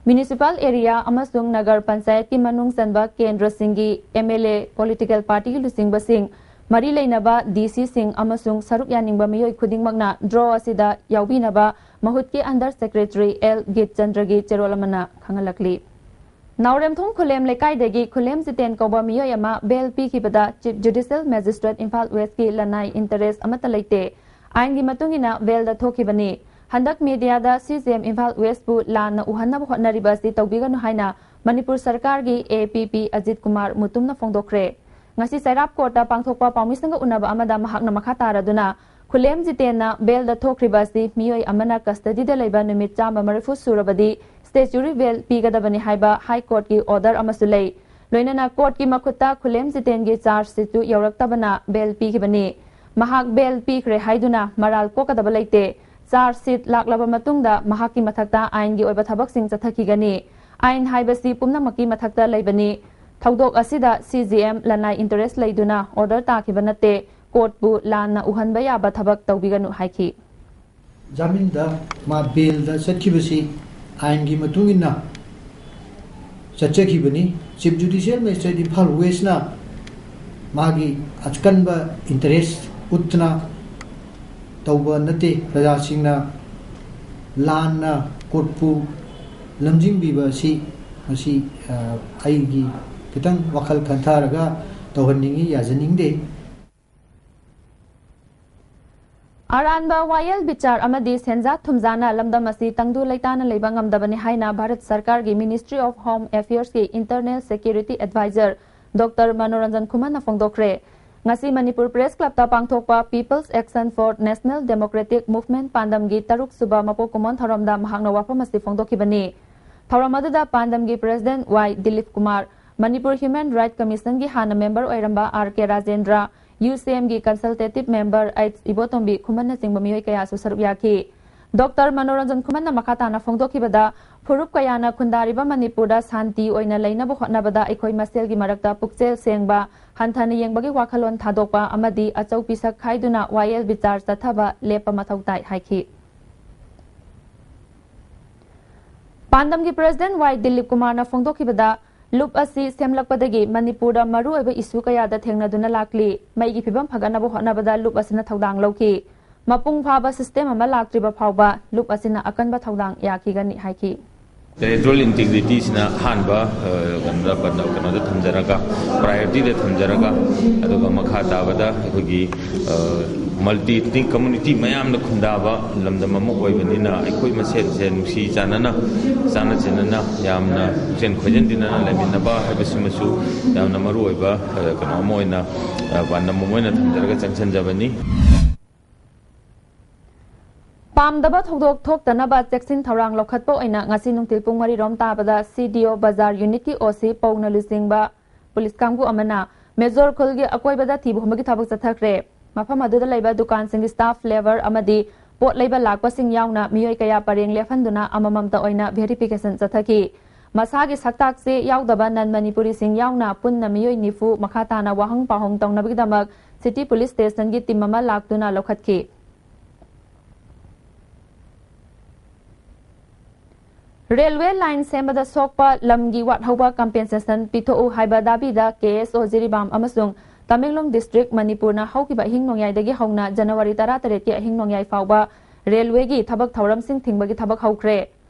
ꯃ꯭ꯌꯨꯅꯤꯁꯤꯄꯥꯜ ꯑꯦꯔꯤꯌꯥ ꯑꯃꯁꯨꯡ ꯅꯒꯔ ꯄꯟꯆꯥꯌꯠꯀꯤ ꯃꯅꯨꯡ ꯆꯟꯕ ꯀꯦꯟꯗ꯭ꯔꯁꯤꯡꯒꯤ ꯑꯦꯝ ꯑꯦꯜ ꯑꯦ, ꯄꯣꯂꯤꯇꯤꯀꯦꯜ ꯄꯥꯔꯇꯤꯒꯤ ꯂꯨꯆꯤꯡꯕꯁꯤꯡ, ꯃꯔꯤ ꯂꯩꯅꯕ ꯗꯤ ꯁꯤꯁꯤꯡ ꯑꯃꯁꯨꯡ ꯁꯔꯨꯛ ꯌꯥꯅꯤꯡꯕ ꯃꯤꯑꯣꯏ ꯈꯨꯗꯤꯡꯃꯛꯅ ꯗ꯭ꯔꯣ ꯑꯁꯤꯗ ꯌꯥꯎꯕꯤꯅꯕ ꯃꯍꯨꯠꯀꯤ ꯑꯟꯗꯔ ꯁꯦꯀ꯭ꯔꯦꯇꯔꯤ ꯑꯦꯜ ꯒꯤꯠꯆꯟꯗ꯭ꯔꯒꯤ ꯆꯦꯔꯣꯜ ꯑꯃꯅ ꯈꯪꯍꯜꯂꯛꯂꯤ꯫ ꯅꯥꯎꯔꯦꯝꯊꯣꯡ ꯈꯨꯂꯦꯝ ꯂꯩꯀꯥꯏꯗꯒꯤ ꯈꯨꯂꯦꯝ ꯖꯤꯇꯦꯟ ꯀꯧꯕ ꯃꯤꯑꯣꯏ ꯑꯃ ꯕꯦꯜ ꯄꯤꯈꯤꯕꯗ ꯆꯤꯐ ꯖꯨꯗꯤꯁꯤꯌꯦꯜ ꯃꯦꯖꯤꯁꯇ꯭ꯔꯦꯠ ꯏꯝꯐꯥꯜ ꯋꯦꯁꯀꯤ ꯂꯅꯥꯏ ꯏꯟꯇꯔꯦꯁ ꯑꯃꯠꯇ ꯂꯩꯇꯦ, ꯑꯥꯏꯟꯒꯤ ꯃꯇꯨꯡ ꯏꯟꯅ ꯕꯦꯜꯗ ꯊꯣꯛꯈꯤꯕꯅꯤ꯫ ꯍꯟꯗꯛ ꯃꯦꯗꯤꯌꯥꯗ ꯁꯤ ꯖꯤ ꯑꯦꯝ ꯏꯝꯐꯥꯜ ꯋꯦꯁꯄꯨ ꯂꯥꯟꯅ ꯎꯍꯟꯅꯕ ꯍꯣꯠꯅꯔꯤꯕ ꯑꯁꯤ ꯇꯧꯕꯤꯒꯅꯨ ꯍꯥꯏꯅ ꯃꯅꯤꯄꯨꯔ ꯁꯔꯀꯥꯔꯒꯤ ꯑꯦ ꯄꯤ ꯄꯤ ꯑꯖꯤꯠ ꯀꯨꯃꯥꯔ ꯃꯨꯇꯨꯝꯅ ꯐꯣꯡꯗꯣꯛꯈ꯭ꯔꯦ꯫ ꯉꯁꯤ ꯆꯩꯔꯥꯞ ꯀꯣꯔꯠꯇ ꯄꯥꯡꯊꯣꯛꯄ ꯄꯥꯎꯃꯤꯁꯤꯡꯒ ꯎꯅꯕ ꯑꯃꯗ ꯃꯍꯥꯛꯅ ꯃꯈꯥ ꯇꯥꯔꯗꯨꯅ, ꯈꯨꯂꯦꯝ ꯖꯤꯇꯦꯟꯅ ꯕꯦꯜꯗ ꯊꯣꯛꯈ꯭ꯔꯤꯕ ꯑꯁꯤ ꯃꯤꯑꯣꯏ ꯑꯃꯅ ꯀꯁꯇꯗꯤꯗ ꯂꯩꯕ ꯅꯨꯃꯤꯠ ꯆꯥꯝꯃ ꯃꯔꯤꯐꯨ ꯁꯨꯔꯕꯗꯤ ꯁ꯭ꯇꯦꯆꯨꯔꯤ ꯕꯦꯜ ꯄꯤꯒꯗꯕꯅꯤ ꯍꯥꯏꯕ ꯍꯥꯏ ꯀꯣꯔꯠꯀꯤ ꯑꯣꯔꯗꯔ ꯑꯃꯁꯨ ꯂꯩ꯫ ꯂꯣꯏꯅꯅ ꯀꯣꯔꯠꯀꯤ ꯃꯈꯨꯠꯇ ꯈꯨꯂꯦꯝ ꯖꯤꯇꯦꯟꯒꯤ ꯆꯥꯔꯖ ꯁꯤꯠꯇꯨ ꯌꯧꯔꯛꯇꯕꯅ ꯕꯦꯜ ꯄꯤꯈꯤꯕꯅꯤ꯫ ꯃꯍꯥꯛ ꯕꯦꯜ ꯄꯤꯈ꯭ꯔꯦ ꯍꯥꯏꯗꯨꯅ ꯃꯔꯥꯜ ꯀꯣꯛꯀꯗꯕ ꯂꯩꯇꯦ꯫ ꯆꯥꯔꯖ ꯁꯤꯠ ꯂꯥꯛꯂꯕ ꯃꯇꯨꯡꯗ ꯃꯍꯥꯛꯀꯤ ꯃꯊꯛꯇ ꯑꯥꯏꯟꯒꯤ ꯑꯣꯏꯕ ꯊꯕꯛꯁꯤꯡ ꯆꯠꯊꯈꯤꯒꯅꯤ꯫ ꯑꯥꯏꯟ ꯍꯥꯏꯕꯁꯤ ꯄꯨꯝꯅꯃꯛꯀꯤ ꯃꯊꯛꯇ ꯂꯩꯕꯅꯤ꯫ ꯊꯧꯗꯣꯛ ꯑꯁꯤꯗ ꯁꯤ ꯖꯤ ꯑꯦꯝ ꯂꯅꯥꯏ ꯏꯟꯇꯔꯦꯁ ꯂꯩꯗꯨꯅ ꯑꯣꯔꯗꯔ ꯇꯥꯈꯤꯕ ꯅꯠꯇꯦ꯫ ꯀꯣꯔꯠꯄꯨ ꯂꯥꯟꯅ ꯎꯍꯟꯕ ꯌꯥꯕ ꯊꯕꯛ ꯇꯧꯕꯤꯒꯅꯨ ꯍꯥꯏꯈꯤ꯫ ꯖꯥꯃꯤꯟꯗ ꯃꯥ ꯕꯦꯜꯗ ꯆꯠꯈꯤꯕꯁꯤ ꯑꯥꯏꯟꯒꯤ ꯃꯇꯨꯡ ꯏꯟꯅ ꯆꯠꯆꯈꯤꯕꯅꯤ꯫ ꯆꯤꯐ ꯖꯨꯗꯤꯁꯤꯌꯦꯜ ꯃꯦꯖꯤꯁꯇ꯭ꯔꯦꯠ ꯏꯝꯐꯥꯜ ꯋꯦꯁꯅ ꯃꯥꯒꯤ ꯑꯀꯟꯕ ꯏꯟꯇꯔꯦꯁ ꯎꯠꯇꯅ ꯇꯧꯕ ꯅꯠꯇꯦ꯫ ꯄ꯭ꯔꯖꯥꯁꯤꯡꯅ ꯂꯥꯟꯅ ꯀꯣꯔꯠꯄꯨ ꯂꯝꯖꯤꯡꯕꯤꯕ ꯑꯁꯤ ꯃꯁꯤ ꯑ, ꯑꯩꯒꯤ ꯈꯤꯇꯪ ꯋꯥꯈꯜ ꯈꯟꯊꯔꯒ ꯇꯧꯍꯟꯅꯤꯡꯏ, ꯌꯥꯖꯅꯤꯡꯗꯦ꯫ ꯑꯔꯥꯟꯕ ꯋꯥꯌꯦꯜ ꯕꯤꯆꯥꯔ ꯑꯃꯗꯤ ꯁꯦꯟꯖꯥ ꯊꯨꯝꯖꯥꯅ ꯂꯝꯗꯝ ꯑꯁꯤ ꯇꯪꯗꯨ ꯂꯩꯇꯥꯅ ꯂꯩꯕ ꯉꯝꯗꯕꯅꯤ ꯍꯥꯏꯅ ꯚꯥꯔꯠ ꯁꯔꯀꯥꯔꯒꯤ Ministry of Home Affairs ꯀꯤ Internal Security Advisor doctor Manoranjan ꯈꯨꯃꯟꯅ ꯐꯣꯡꯗꯣꯛꯈ꯭ꯔꯦ꯫ ꯉꯁꯤ ꯃꯅꯤꯄꯨꯔ ꯄ꯭ꯔꯦꯁ ꯀ꯭ꯂꯕꯇ ꯄꯥꯡꯊꯣꯛꯄ People's Action for National Democratic Movement ꯄꯥꯟꯗꯝꯒꯤ ꯇꯔꯨꯛ ꯁꯨꯕ ꯃꯄꯣꯛ ꯀꯨꯝꯑꯣꯟ ꯊꯧꯔꯝꯗ ꯃꯍꯥꯛꯅ ꯋꯥꯐꯝ ꯑꯁꯤ ꯐꯣꯡꯗꯣꯛꯈꯤꯕꯅꯤ꯫ ꯊꯧꯔꯝ ꯑꯗꯨꯗ ꯄꯥꯟꯗꯝꯒꯤ ꯄ꯭ꯔꯦꯁꯤꯗꯦꯟꯠ ꯋꯥꯏ ꯗꯤꯂꯤꯞ ꯀꯨꯃꯥꯔ, ꯃꯅꯤꯄꯨꯔ ꯍ꯭ꯌꯨꯃꯦꯟ ꯔꯥꯏꯠ ꯀꯃꯤꯁꯟꯒꯤ ꯍꯥꯟꯅ ꯃꯦꯝꯕꯔ ꯑꯣꯏꯔꯝꯕ ꯑꯥꯔ ꯀꯦ ꯔꯥꯖꯦꯟꯗ꯭ꯔ, ꯌꯨ ꯁꯤ ꯑꯦꯝꯒꯤ ꯀꯟꯁꯜꯇꯦꯇꯤꯚ ꯃꯦꯝꯕꯔ ꯑꯩꯆ ꯏꯕꯣꯇꯣꯝꯕꯤ ꯈꯨꯃꯟꯅꯆꯤꯡꯕ ꯃꯤꯑꯣꯏ ꯀꯌꯥꯁꯨ ꯁꯔꯨꯛ ꯌꯥꯈꯤ꯫ ꯗꯣꯛꯇꯔ ꯃꯅꯣꯔꯟꯖꯟ ꯈꯨꯃꯟꯅ ꯃꯈꯥ ꯇꯥꯅ ꯐꯣꯡꯗꯣꯛꯈꯤꯕꯗ, ꯐꯨꯔꯨꯞ ꯀꯌꯥꯅ ꯈꯨꯟꯗꯥꯔꯤꯕ ꯃꯅꯤꯄꯨꯔꯗ ꯁꯥꯟꯇꯤ ꯑꯣꯏꯅ ꯂꯩꯅꯕ ꯍꯣꯠꯅꯕꯗ ꯑꯩꯈꯣꯏ ꯃꯁꯦꯜꯒꯤ ꯃꯔꯛꯇ ꯄꯨꯛꯆꯦꯜ ꯁꯦꯡꯕ, ꯍꯟꯊꯅ ꯌꯦꯡꯕꯒꯤ ꯋꯥꯈꯜꯂꯣꯟ ꯊꯥꯗꯣꯛꯄ ꯑꯃꯗꯤ ꯑꯆꯧ ꯄꯤꯁꯛ ꯈꯥꯏꯗꯨꯅ ꯋꯥꯌꯦꯜ ꯕꯤꯆꯥꯔ ꯆꯠꯊꯕ ꯂꯦꯞꯄ ꯃꯊꯧ ꯇꯥꯏ ꯍꯥꯏꯈꯤ꯫ ꯄꯥꯟꯗꯝꯒꯤ ꯄ꯭ꯔꯦꯁꯤꯗꯦꯟꯠ ꯋꯥꯏ ꯗꯤꯂꯤꯞ ꯀꯨꯃꯥꯔꯅ ꯐꯣꯡꯗꯣꯛꯈꯤꯕꯗ, ꯂꯨꯞ ꯑꯁꯤ ꯁꯦꯝꯂꯛꯄꯗꯒꯤ ꯃꯅꯤꯄꯨꯔꯗ ꯃꯔꯨꯑꯣꯏꯕ ꯏꯁꯨ ꯀꯌꯥꯗ ꯊꯦꯡꯅꯗꯨꯅ ꯂꯥꯛꯂꯤ꯫ ꯃꯩꯒꯤ ꯐꯤꯕꯝ ꯐꯒꯠꯅꯕ ꯍꯣꯠꯅꯕꯗ ꯂꯨꯞ ꯑꯁꯤꯅ ꯊꯧꯗꯥꯡ ꯂꯧꯈꯤ꯫ ꯃꯄꯨꯡ ꯐꯥꯕ ꯁꯤꯁꯇꯦꯝ ꯑꯃ ꯂꯥꯛꯇ꯭ꯔꯤꯕ ꯐꯥꯎꯕ ꯂꯨꯞ ꯑꯁꯤꯅ ꯑꯀꯟꯕ ꯊꯧꯗꯥꯡ ꯌꯥꯈꯤꯒꯅꯤ ꯍꯥꯏꯈꯤ꯫ Territorial integrityꯁꯤꯅ ꯑꯍꯥꯟꯕ, ꯑ, ꯀꯩꯅꯣꯗ, ꯀꯩꯅꯣꯗ ꯊꯝꯖꯔꯒ, priorityꯗ ꯊꯝꯖꯔꯒ, ꯑꯗꯨꯒ ꯃꯈꯥ ꯇꯥꯕꯗ ꯑꯩꯈꯣꯏꯒꯤ, ꯑ, multi ethnic community ꯃꯌꯥꯝꯅ ꯈꯨꯟꯗꯥꯕ ꯂꯝꯗꯝ ꯑꯃ ꯑꯣꯏꯕꯅꯤꯅ, ꯑꯩꯈꯣꯏ ꯃꯁꯦꯟꯁꯦ ꯅꯨꯡꯁꯤ ꯆꯥꯟꯅꯅ, ꯆꯥꯟꯅ ꯆꯦꯟꯅꯅ, ꯌꯥꯝꯅ ꯄꯨꯛꯆꯦꯜ ꯈꯣꯏꯖꯟ ꯇꯤꯟꯅꯅ ꯂꯩꯃꯤꯟꯅꯕ ꯍꯥꯏꯕꯁꯤꯃꯁꯨ ꯌꯥꯝꯅ ꯃꯔꯨ ꯑꯣꯏꯕ, ꯑ, ꯀꯩꯅꯣ ꯑꯃ ꯑꯣꯏꯅ, ꯑ, ꯄꯥꯟꯗꯝ ꯑꯃ ꯑꯣꯏꯅ ꯊꯝꯖꯔꯒ ꯆꯪꯁꯤꯟꯖꯕꯅꯤ꯫ ꯄꯥꯝꯗꯕ ꯊꯧꯗꯣꯛ ꯊꯣꯛꯇꯅꯕ ꯆꯦꯛꯁꯤꯟ ꯊꯧꯔꯥꯡ ꯂꯧꯈꯠꯄ ꯑꯣꯏꯅ ꯉꯁꯤ ꯅꯨꯡꯊꯤꯜ ꯄꯨꯡ ꯃꯔꯤ ꯔꯣꯝ ꯇꯥꯕꯗ ꯁꯤ ꯗꯤ ꯑꯣ ꯕꯖꯥꯔ ꯌꯨꯅꯤꯠꯀꯤ ꯑꯣ ꯁꯤ ꯄꯧꯅ ꯂꯨꯆꯤꯡꯕ ꯄꯨꯂꯤꯁ ꯀꯥꯡꯕꯨ ꯑꯃꯅ ꯃꯦꯖꯣꯔ ꯈꯨꯜꯒꯤ ꯑꯀꯣꯏꯕꯗ ꯊꯤꯕ ꯍꯨꯝꯕꯒꯤ ꯊꯕꯛ ꯆꯠꯊꯈ꯭ꯔꯦ꯫ ꯃꯐꯝ ꯑꯗꯨꯗ ꯂꯩꯕ ꯗꯨꯀꯥꯟꯁꯤꯡꯒꯤ staff, labour ꯑꯃꯗꯤ ꯄꯣꯠ ꯂꯩꯕ ꯂꯥꯛꯄꯁꯤꯡ ꯌꯥꯎꯅ ꯃꯤꯑꯣꯏ ꯀꯌꯥ ꯄꯔꯦꯡ ꯂꯦꯞꯍꯟꯗꯨꯅ ꯑꯃꯃꯝꯇ ꯑꯣꯏꯅ verification ꯆꯠꯊꯈꯤ꯫ ꯃꯁꯥꯒꯤ ꯁꯛꯇꯥꯛ ꯆꯦ ꯌꯥꯎꯗꯕ non ꯃꯅꯤꯄꯨꯔꯤꯁꯤꯡ ꯌꯥꯎꯅ ꯄꯨꯟꯅ ꯃꯤꯑꯣꯏ ꯅꯤꯐꯨ ꯃꯈꯥ ꯇꯥꯅ ꯋꯥꯍꯪ ꯄꯥꯎꯍꯪ ꯇꯧꯅꯕꯒꯤꯗꯃꯛ city police stationꯒꯤ team ꯑꯃ ꯂꯥꯛꯇꯨꯅ ꯂꯧꯈꯠꯈꯤ꯫ Railway line ꯁꯦꯝꯕꯗ ꯁꯣꯛꯄ ꯂꯝꯒꯤ ꯋꯥꯠꯍꯧꯕ compensation ꯄꯤꯊꯣꯛꯎ ꯍꯥꯏꯕ ꯗꯥꯕꯤꯗ ꯀꯦ ꯑꯦꯁ ꯑꯣ ꯖꯤꯔꯤꯕꯥꯝ ꯑꯃꯁꯨꯡ ꯇꯃꯦꯡꯂꯣꯡ district ꯃꯅꯤꯄꯨꯔꯅ ꯍꯧꯈꯤꯕ ꯑꯍꯤꯡ ꯅꯣꯡꯌꯥꯏꯗꯒꯤ ꯍꯧꯅ ꯖꯅꯋꯥꯔꯤ ꯇꯔꯥꯇꯔꯦꯠꯀꯤ ꯑꯍꯤꯡ ꯅꯣꯡꯌꯥꯏ ꯐꯥꯎꯕ railwayꯒꯤ ꯊꯕꯛ ꯊꯧꯔꯝꯁꯤꯡ ꯊꯤꯡꯕꯒꯤ ꯊꯕꯛ ꯍꯧꯈ꯭ꯔꯦ꯫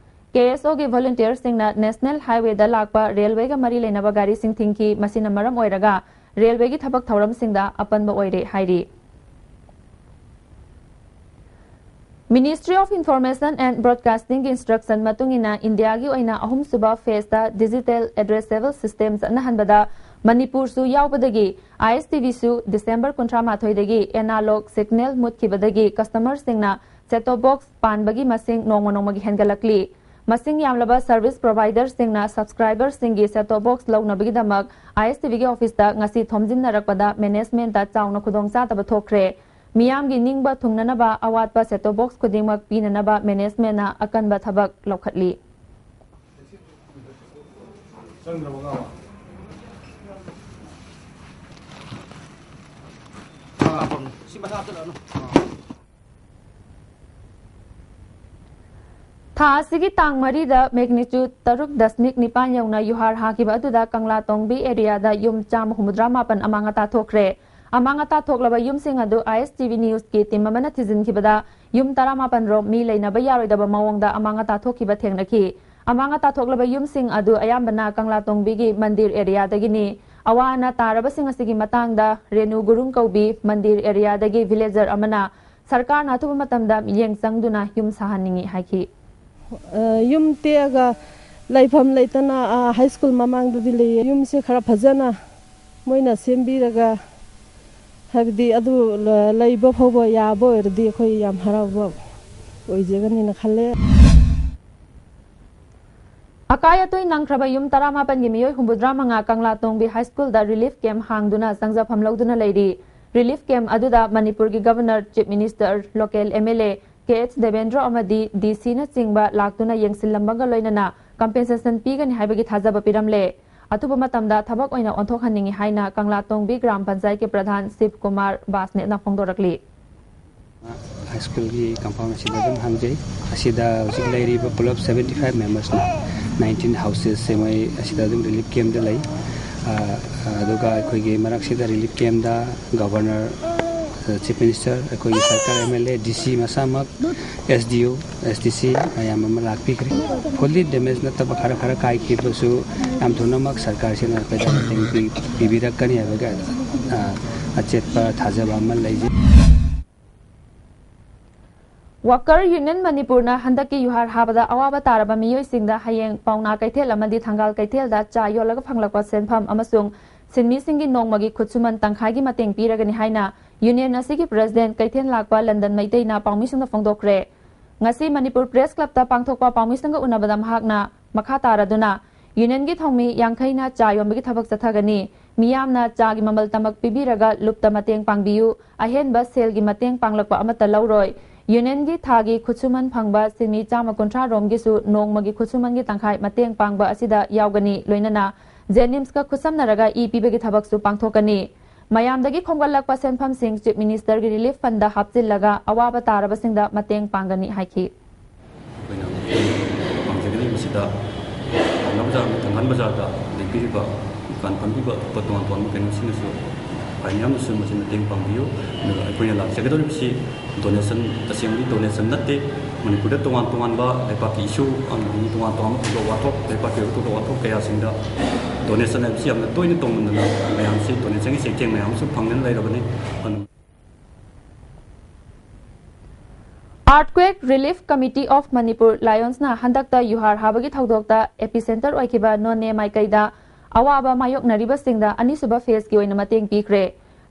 ꯀꯦ ꯑꯦꯁ ꯑꯣꯒꯤ volunteerꯁꯤꯡꯅ national highwayꯗ ꯂꯥꯛꯄ railwayꯒ ꯃꯔꯤ ꯂꯩꯅꯕ ꯒꯥꯔꯤꯁꯤꯡ ꯊꯤꯡꯈꯤ꯫ ꯃꯁꯤꯅ ꯃꯔꯝ ꯑꯣꯏꯔꯒ railwayꯒꯤ ꯊꯕꯛ ꯊꯧꯔꯝꯁꯤꯡꯗ ꯑꯄꯟꯕ ꯑꯣꯏꯔꯦ ꯍꯥꯏꯔꯤ꯫ Ministry of Information and Broadcastingꯒꯤ instruction ꯃꯇꯨꯡ ꯏꯟꯅ ꯏꯟꯗꯤꯌꯥꯒꯤ ꯑꯣꯏꯅ ꯑꯍꯨꯝꯁꯨꯕ phaseꯇ digital addressable system ꯆꯠꯅꯍꯟꯕꯗ ꯃꯅꯤꯄꯨꯔꯁꯨ ꯌꯥꯎꯕꯗꯒꯤ ꯑꯥꯏ ꯑꯦꯁ ꯇꯤ ꯚꯤꯁꯨ December ꯀꯨꯟꯊ꯭ꯔꯥ ꯃꯥꯊꯣꯏꯗꯒꯤ analog signal ꯃꯨꯠꯈꯤꯕꯗꯒꯤ customerꯁꯤꯡꯅ set-top box ꯄꯥꯟꯕꯒꯤ ꯃꯁꯤꯡ ꯅꯣꯡꯃ ꯅꯣꯡꯃꯒꯤ ꯍꯦꯟꯒꯠꯂꯛꯂꯤ꯫ ꯃꯁꯤꯡ ꯌꯥꯝꯂꯕ service providerꯁꯤꯡꯅ subscriberꯁꯤꯡꯒꯤ set-top box ꯂꯧꯅꯕꯒꯤꯗꯃꯛ ꯑꯥꯏ ꯑꯦꯁ ꯇꯤ ꯚꯤꯒꯤ officeꯇ ꯉꯁꯤ ꯊꯣꯝꯖꯤꯟꯅꯔꯛꯄꯗ managementꯇ ꯆꯥꯎꯅ ꯈꯨꯗꯣꯡꯆꯥꯗꯕ ꯊꯣꯛꯈ꯭ꯔꯦ꯫ ꯃꯤꯌꯥꯝꯒꯤ ꯅꯤꯡꯕ ꯊꯨꯡꯅꯅꯕ ꯑꯋꯥꯠꯄ set-top box ꯈꯨꯗꯤꯡꯃꯛ ꯄꯤꯅꯅꯕ managementꯅ ꯑꯀꯟꯕ ꯊꯕꯛ ꯂꯧꯈꯠꯂꯤ꯫ ꯊꯥ ꯑꯁꯤꯒꯤ ꯇꯥꯡ ꯃꯔꯤꯗ magnitude ꯇꯔꯨꯛ ꯗꯁꯃꯤꯛ ꯅꯤꯄꯥꯟ ꯌꯧꯅ ꯌꯨꯍꯥꯔ ꯍꯥꯈꯤꯕ ꯑꯗꯨꯗ ꯀꯪꯂꯥꯇꯣꯡꯕꯤ areaꯗ ꯌꯨꯝ ꯆꯥꯝꯃ ꯍꯨꯝꯐꯨꯇꯔꯥ ꯃꯥꯄꯟ ꯑꯃꯥꯡ ꯑꯇꯥ ꯊꯣꯛꯈ꯭ꯔꯦ꯫ ꯑꯃꯥꯡ ꯑꯇꯥ ꯊꯣꯛꯂꯕ ꯌꯨꯝꯁꯤꯡ ꯑꯗꯨ ꯑꯥꯏ ꯑꯦꯁ ꯇꯤ ꯚꯤ newsꯀꯤ team ꯑꯃꯅ ꯊꯤꯖꯤꯟꯈꯤꯕꯗ ꯌꯨꯝ ꯇꯔꯥꯃꯥꯄꯟ ꯔꯣꯝ ꯃꯤ ꯂꯩꯅꯕ ꯌꯥꯔꯣꯏꯗꯕ ꯃꯑꯣꯡꯗ ꯑꯃꯥꯡ ꯑꯇꯥ ꯊꯣꯛꯈꯤꯕ ꯊꯦꯡꯅꯈꯤ꯫ ꯑꯃꯥꯡ ꯑꯇꯥ ꯊꯣꯛꯂꯕ ꯌꯨꯝꯁꯤꯡ ꯑꯗꯨ ꯑꯌꯥꯝꯕꯅ ꯀꯪꯂꯥꯇꯣꯡꯕꯤꯒꯤ ꯃꯟꯗꯤꯔ ꯑꯦꯔꯤꯌꯥꯗꯒꯤꯅꯤ꯫ ꯑꯋꯥ ꯑꯅꯥ ꯇꯥꯔꯕꯁꯤꯡ ꯑꯁꯤꯒꯤ ꯃꯇꯥꯡꯗ ꯔꯦꯅꯨ ꯒꯨꯔꯨꯡ ꯀꯧꯕꯤ ꯃꯟꯗꯤꯔ ꯑꯦꯔꯤꯌꯥꯗꯒꯤ ꯚꯤꯂꯦꯖꯔ ꯑꯃꯅ ꯁꯔꯀꯥꯔꯅ ꯑꯊꯨꯕ ꯃꯇꯝꯗ ꯃꯤꯠꯌꯦꯡ ꯆꯪꯗꯨꯅ ꯌꯨꯝ ꯁꯥꯍꯟꯅꯤꯡꯏ ꯍꯥꯏꯈꯤ꯫ ꯑ, ꯌꯨꯝ ꯇꯦꯛꯑꯒ ꯂꯩꯐꯝ ꯂꯩꯇꯅ, ꯑ, ꯍꯥꯏ ꯁ꯭ꯀꯨꯜ ꯃꯃꯥꯡꯗꯗꯤ ꯂꯩꯌꯦ꯫ ꯌꯨꯝꯁꯦ ꯈꯔ ꯐꯖꯅ ꯃꯣꯏꯅ ꯁꯦꯝꯕꯤꯔꯒ, ꯍꯥꯏꯕꯗꯤ ꯑꯗꯨ ꯂ-, ꯂꯩꯕ ꯐꯥꯎꯕ ꯌꯥꯕ ꯑꯣꯏꯔꯗꯤ ꯑꯩꯈꯣꯏ ꯌꯥꯝ ꯍꯔꯥꯎꯕ ꯑꯣꯏꯖꯒꯅꯤꯅ ꯈꯜꯂꯦ꯫ ꯑꯀꯥꯏ ꯑꯇꯣꯏ ꯅꯪꯈ꯭ꯔꯕ ꯌꯨꯝ ꯇꯔꯥꯃꯥꯄꯟꯒꯤ ꯃꯤꯑꯣꯏ ꯍꯨꯝꯐꯨꯇꯔꯥ ꯃꯉꯥ ꯀꯪꯂꯥꯇꯣꯡꯕꯤ ꯍꯥꯏ ꯁ꯭ꯀꯨꯜꯗ ꯔꯤꯂꯤꯐ ꯀꯦꯝꯞ ꯍꯥꯡꯗꯨꯅ ꯆꯪꯖꯐꯝ ꯂꯧꯗꯨꯅ ꯂꯩꯔꯤ꯫ ꯔꯤꯂꯤꯐ ꯀꯦꯝꯞ ꯑꯗꯨꯗ ꯃꯅꯤꯄꯨꯔꯒꯤ governor, chief minister, local M L A, K H Debendro ꯑꯃꯗꯤ ꯗꯤ ꯁꯤꯅꯆꯤꯡꯕ ꯂꯥꯛꯇꯨꯅ ꯌꯦꯡꯁꯤꯜꯂꯝꯕꯒ ꯂꯣꯏꯅꯅ ꯀꯝꯄꯦꯟꯁꯦꯁꯟ ꯄꯤꯒꯅꯤ ꯍꯥꯏꯕꯒꯤ ꯊꯥꯖꯕ ꯄꯤꯔꯝꯂꯦ꯫ ꯑꯊꯨꯕ ꯃꯇꯝꯗ ꯊꯕꯛ ꯑꯣꯏꯅ ꯑꯣꯟꯊꯣꯛꯍꯟꯅꯤꯡꯏ ꯍꯥꯏꯅ ꯀꯪꯂꯥꯇꯣꯡꯕꯤ ꯒ꯭ꯔꯥꯝ ꯄꯟꯆꯥꯌꯠꯀꯤ ꯄ꯭ꯔꯙꯥꯟ ꯁꯤꯕ ꯀꯨꯃꯥꯔ ꯕꯥꯁꯅꯦꯠꯅ ꯐꯣꯡꯗꯣꯔꯛꯂꯤ꯫ ꯍꯥꯏ ꯁ꯭ꯀꯨꯜꯒꯤ ꯀꯝꯄꯥꯎꯟ ꯑꯁꯤꯗ ꯑꯗꯨꯝ ꯍꯥꯡꯖꯩ꯫ ꯑꯁꯤꯗ ꯍꯧꯖꯤꯛ ꯂꯩꯔꯤꯕ ꯄꯨꯂꯞ ꯁꯚꯦꯟꯇꯤ ꯐꯥꯏꯚ ꯃꯦꯝꯕꯔꯁꯅ, ꯅꯥꯏꯟꯇꯤꯟ ꯍꯥꯎꯁꯦꯁꯁꯦ ꯃꯣꯏ ꯑꯁꯤꯗ ꯑꯗꯨꯝ ꯔꯤꯂꯤꯐ ꯀꯦꯝꯞꯇ ꯂꯩ꯫ ꯑ, ꯑꯗꯨꯒ ꯑꯩꯈꯣꯏꯒꯤ ꯃꯔꯛꯁꯤꯗ ꯔꯤꯂꯤꯐ ꯀꯦꯝꯞꯇ ꯒꯚꯔꯅꯔ, ꯆꯤꯐ ꯃꯤꯅꯤꯁꯇꯔ, ꯑꯩꯈꯣꯏꯒꯤ ꯁꯔꯀꯥꯔ ꯑꯦꯝ ꯑꯦꯜ ꯑꯦ, ꯗꯤ ꯁꯤ ꯃꯁꯥꯃꯛ, ꯑꯦꯁ ꯗꯤ ꯑꯣ, ꯑꯦꯁ ꯗꯤ ꯁꯤ ꯃꯌꯥꯝ ꯑꯃ ꯂꯥꯛꯄꯤꯈ꯭ꯔꯦ꯫ ꯐꯨꯜꯂꯤ ꯗꯦꯃꯦꯖ ꯅꯠꯇꯕ ꯈꯔ ꯈꯔ ꯀꯥꯏꯈꯤꯕꯁꯨ ꯌꯥꯝ ꯊꯨꯅꯃꯛ ꯁꯔꯀꯥꯔꯁꯤꯅ ꯑꯩꯈꯣꯏꯗ ꯃꯇꯦꯡ ꯄꯤ-, ꯄꯤꯕꯤꯔꯛꯀꯅꯤ ꯍꯥꯏꯕꯒꯤ, ꯑ, ꯑꯆꯦꯠꯄ ꯊꯥꯖꯕ ꯑꯃ ꯂꯩꯖꯩ꯫ ꯋꯥꯀꯔ ꯌꯨꯅꯤꯌꯟ ꯃꯅꯤꯄꯨꯔꯅ ꯍꯟꯗꯛꯀꯤ ꯌꯨꯍꯥꯔ ꯍꯥꯕꯗ ꯑꯋꯥꯕ ꯇꯥꯔꯕ ꯃꯤꯑꯣꯏꯁꯤꯡꯗ ꯍꯌꯦꯡ ꯄꯥꯎꯅꯥ ꯀꯩꯊꯦꯜ ꯑꯃꯗꯤ ꯊꯪꯒꯥꯜ ꯀꯩꯊꯦꯜꯗ ꯆꯥ ꯌꯣꯜꯂꯒ ꯐꯪꯂꯛꯄ ꯁꯦꯟꯐꯝ ꯑꯃꯁꯨꯡ ꯁꯤꯟꯃꯤꯁꯤꯡꯒꯤ ꯅꯣꯡꯃꯒꯤ ꯈꯨꯠꯁꯨꯃꯟ ꯇꯪꯈꯥꯏꯒꯤ ꯃꯇꯦꯡ ꯄꯤꯔꯒꯅꯤ ꯍꯥꯏꯅ ꯌꯨꯅꯤꯌꯟ ꯑꯁꯤꯒꯤ ꯄ꯭ꯔꯦꯁꯤꯗꯦꯟꯠ ꯀꯩꯊꯦꯜ ꯂꯥꯛꯄ ꯂꯟꯗꯟ ꯃꯩꯇꯩꯅ ꯄꯥꯎꯃꯤꯁꯤꯡꯗ ꯐꯣꯡꯗꯣꯛꯈ꯭ꯔꯦ꯫ ꯉꯁꯤ ꯃꯅꯤꯄꯨꯔ ꯄ꯭ꯔꯦꯁ ꯀ꯭ꯂꯕꯇ ꯄꯥꯡꯊꯣꯛꯄ ꯄꯥꯎꯃꯤꯁꯤꯡꯒ ꯎꯅꯕꯗ ꯃꯍꯥꯛꯅ ꯃꯈꯥ ꯇꯥꯔꯗꯨꯅ ꯌꯨꯅꯤꯌꯟꯒꯤ ꯊꯧꯃꯤ ꯌꯥꯡꯈꯩꯅ ꯆꯥ ꯌꯣꯟꯕꯒꯤ ꯊꯕꯛ ꯆꯠꯊꯒꯅꯤ꯫ ꯃꯤꯌꯥꯝꯅ ꯆꯥꯒꯤ ꯃꯃꯜ ꯇꯃꯛ ꯄꯤꯕꯤꯔꯒ ꯂꯨꯞꯇ ꯃꯇꯦꯡ ꯄꯥꯡꯕꯤꯌꯨ꯫ ꯑꯍꯦꯟꯕ ꯁꯦꯜꯒꯤ ꯃꯇꯦꯡ ꯄꯥꯡꯂꯛꯄ ꯑꯃꯠꯇ ꯂꯧꯔꯣꯏ꯫ ꯌꯨꯅꯤꯌꯟꯒꯤ ꯊꯥꯒꯤ ꯈꯨꯠꯁꯨꯃꯟ ꯐꯪꯕ ꯁꯤꯟꯃꯤ ꯆꯥꯝꯃ ꯀꯨꯟꯊ꯭ꯔꯥ ꯔꯣꯝꯒꯤꯁꯨ ꯅꯣꯡꯃꯒꯤ ꯈꯨꯠꯁꯨꯃꯟꯒꯤ ꯇꯪꯈꯥꯏ ꯃꯇꯦꯡ ꯄꯥꯡꯕ ꯑꯁꯤꯗ ꯌꯥꯎꯒꯅꯤ꯫ ꯂꯣꯏꯅꯅ ꯖꯦꯅꯤꯝꯁꯀ ꯈꯨꯠꯁꯝꯅꯔꯒ ꯏ ꯄꯤꯕꯒꯤ ꯊꯕꯛꯁꯨ ꯄꯥꯡꯊꯣꯛꯀꯅꯤ꯫ ꯃꯌꯥꯝꯗꯒꯤ ꯈꯣꯝꯒꯠꯂꯛꯄ ꯁꯦꯟꯐꯝꯁꯤꯡ ꯆꯤꯐ ꯃꯤꯅꯤꯁꯇꯔꯒꯤ ꯔꯤꯂꯤꯐ ꯐꯟꯗ ꯍꯥꯞꯆꯤꯜꯂꯒ ꯑꯋꯥꯕ ꯇꯥꯔꯕꯁꯤꯡꯗ ꯃꯇꯦꯡ ꯄꯥꯡꯒꯅꯤ ꯍꯥꯏꯈꯤ꯫ ꯑꯩꯈꯣꯏꯅ ꯄꯥꯝꯖꯒꯅꯤ꯫ ꯃꯁꯤꯗ ꯄꯥꯎꯅꯥ ꯕꯖꯥꯔ, ꯊꯪꯒꯥꯜ ꯕꯖꯥꯔꯗ ꯂꯦꯡꯕꯤꯔꯤꯕ ꯗꯨꯀꯥꯟ ꯐꯝꯕꯤꯕ ꯑꯇꯣꯞꯄ ꯇꯣꯉꯥꯟ ꯇꯣꯉꯥꯟꯕ ꯀꯩꯅꯣꯁꯤꯡꯅꯁꯨ ꯈ꯭ꯋꯥꯏ ꯃꯌꯥꯝꯅꯁꯨ ꯃꯁꯤ ꯃꯇꯦꯡ ꯄꯥꯡꯕꯤꯌꯨ꯫ ꯑꯗꯨꯒ ꯑꯩꯈꯣꯏꯅ ꯂꯥꯛꯆꯒꯗꯧꯔꯤꯕꯁꯤ ꯗꯣꯅꯦꯁꯟ, ꯇꯁꯦꯡꯕꯗꯤ ꯗꯣꯅꯦꯁꯟ ꯅꯠꯇꯦ꯫ ꯃꯅꯤꯄꯨꯔꯗ ꯇꯣꯉꯥꯟ ꯇꯣꯉꯥꯟꯕ ꯂꯩꯄꯥꯛꯀꯤ ꯏꯁꯨ ꯑꯃꯗꯤ ꯇꯣꯉꯥꯟ ꯇꯣꯉꯥꯟꯕ ꯊꯧꯗꯣꯛ ꯋꯥꯊꯣꯛ, ꯂꯩꯄꯥꯛꯀꯤ ꯑꯣꯏꯕ ꯊꯧꯗꯣꯛ ꯋꯥꯊꯣꯛ ꯀꯌꯥꯁꯤꯡꯗ ꯗꯣꯅꯦꯁꯟ ꯍꯥꯏꯕꯁꯤ ꯌꯥꯝꯅ ꯇꯣꯏꯅ ꯇꯧꯃꯟꯗꯅ ꯃꯌꯥꯝꯁꯤ ꯗꯣꯅꯦꯁꯟꯒꯤ ꯆꯩꯊꯦꯡ ꯃꯌꯥꯝ ꯑꯃꯁꯨ ꯐꯪꯗꯨꯅ ꯂꯩꯔꯕꯅꯤ꯫ ꯑꯗꯨꯅ Earthquake Relief Committee of Manipur, ꯂꯥꯏꯑꯣꯟꯁꯅ ꯍꯟꯗꯛꯇ ꯌꯨꯍꯥꯔ ꯍꯥꯕꯒꯤ ꯊꯧꯗꯣꯛꯇ ꯑꯦꯄꯤꯁꯦꯟꯇꯔ ꯑꯣꯏꯈꯤꯕ ꯅꯣꯅꯦ ꯃꯥꯏꯀꯩꯗ ꯑꯋꯥꯕ ꯃꯥꯌꯣꯛꯅꯔꯤꯕꯁꯤꯡꯗ ꯑꯅꯤꯁꯨꯕ ꯐꯦꯖꯀꯤ ꯑꯣꯏꯅ ꯃꯇꯦꯡ ꯄꯤꯈ꯭ꯔꯦ꯫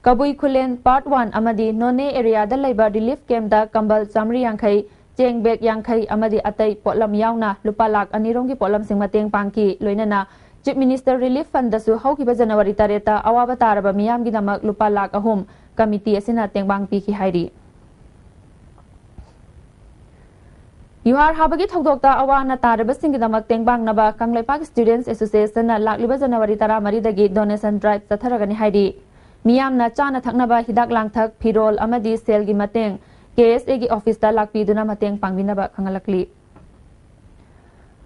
ꯀꯕꯨꯏ ꯈꯨꯂꯦꯟ ꯄꯥꯔꯠ ꯋꯥꯟ ꯑꯃꯗꯤ ꯅꯣꯅꯦ ꯑꯦꯔꯤꯌꯥꯗ ꯂꯩꯕ ꯔꯤꯂꯤꯐ ꯀꯦꯝꯞꯇ ꯀꯝꯕꯜ ꯆꯥꯃꯔꯤ ꯌꯥꯡꯈꯩ, ꯆꯦꯡ ꯕꯦꯒ ꯌꯥꯡꯈꯩ ꯑꯃꯗꯤ ꯑꯇꯩ ꯄꯣꯠꯂꯝ ꯌꯥꯎꯅ ꯂꯨꯄꯥ ꯂꯥꯈ ꯑꯅꯤ ꯔꯣꯝꯒꯤ ꯄꯣꯠꯂꯝꯁꯤꯡ ꯃꯇꯦꯡ ꯄꯥꯡꯈꯤ꯫ ꯂꯣꯏꯅꯅ ꯆꯤꯐ ꯃꯤꯅꯤꯁꯇꯔ ꯔꯤꯂꯤꯐ ꯐꯟꯗꯁꯨ ꯍꯧꯈꯤꯕ ꯖꯅꯋꯥꯔꯤ ꯇꯔꯦꯠꯇ ꯑꯋꯥꯕ ꯇꯥꯔꯕ ꯃꯤꯌꯥꯝꯒꯤꯗꯃꯛ ꯂꯨꯄꯥ ꯂꯥꯈ ꯑꯍꯨꯝ ꯀꯃꯤꯇꯤ ꯑꯁꯤꯅ ꯇꯦꯡꯕꯥꯡ ꯄꯤꯈꯤ ꯍꯥꯏꯔꯤ꯫ ꯌꯨꯍꯥꯔ ꯍꯥꯕꯒꯤ ꯊꯧꯗꯣꯛꯇ ꯑꯋꯥ ꯑꯅꯥ ꯇꯥꯔꯕꯁꯤꯡꯒꯤꯗꯃꯛ ꯇꯦꯡꯕꯥꯡꯅꯕ ꯀꯪꯂꯩꯄꯥꯛ ꯁ꯭ꯇꯨꯗꯦꯟꯠꯁ ꯑꯦꯁꯣꯁꯤꯌꯦꯁꯟꯅ ꯂꯥꯛꯂꯤꯕ ꯖꯅꯋꯥꯔꯤ ꯇꯔꯥꯃꯔꯤꯗꯒꯤ ꯗꯣꯅꯦꯁꯟ ꯗ꯭ꯔꯥꯏꯚ ꯆꯠꯊꯔꯒꯅꯤ ꯍꯥꯏꯔꯤ꯫ ꯃꯤꯌꯥꯝꯅ ꯆꯥꯅ ꯊꯛꯅꯕ, ꯍꯤꯗꯥꯛ ꯂꯥꯡꯊꯛ, ꯐꯤꯔꯣꯜ ꯑꯃꯗꯤ ꯁꯦꯜꯒꯤ ꯃꯇꯦꯡ ꯀꯦ ꯑꯦꯁ ꯑꯦꯒꯤ ꯑꯣꯐꯤꯁꯇ ꯂꯥꯛꯄꯤꯗꯨꯅ ꯃꯇꯦꯡ ꯄꯥꯡꯕꯤꯅꯕ ꯈꯪꯍꯜꯂꯛꯂꯤ꯫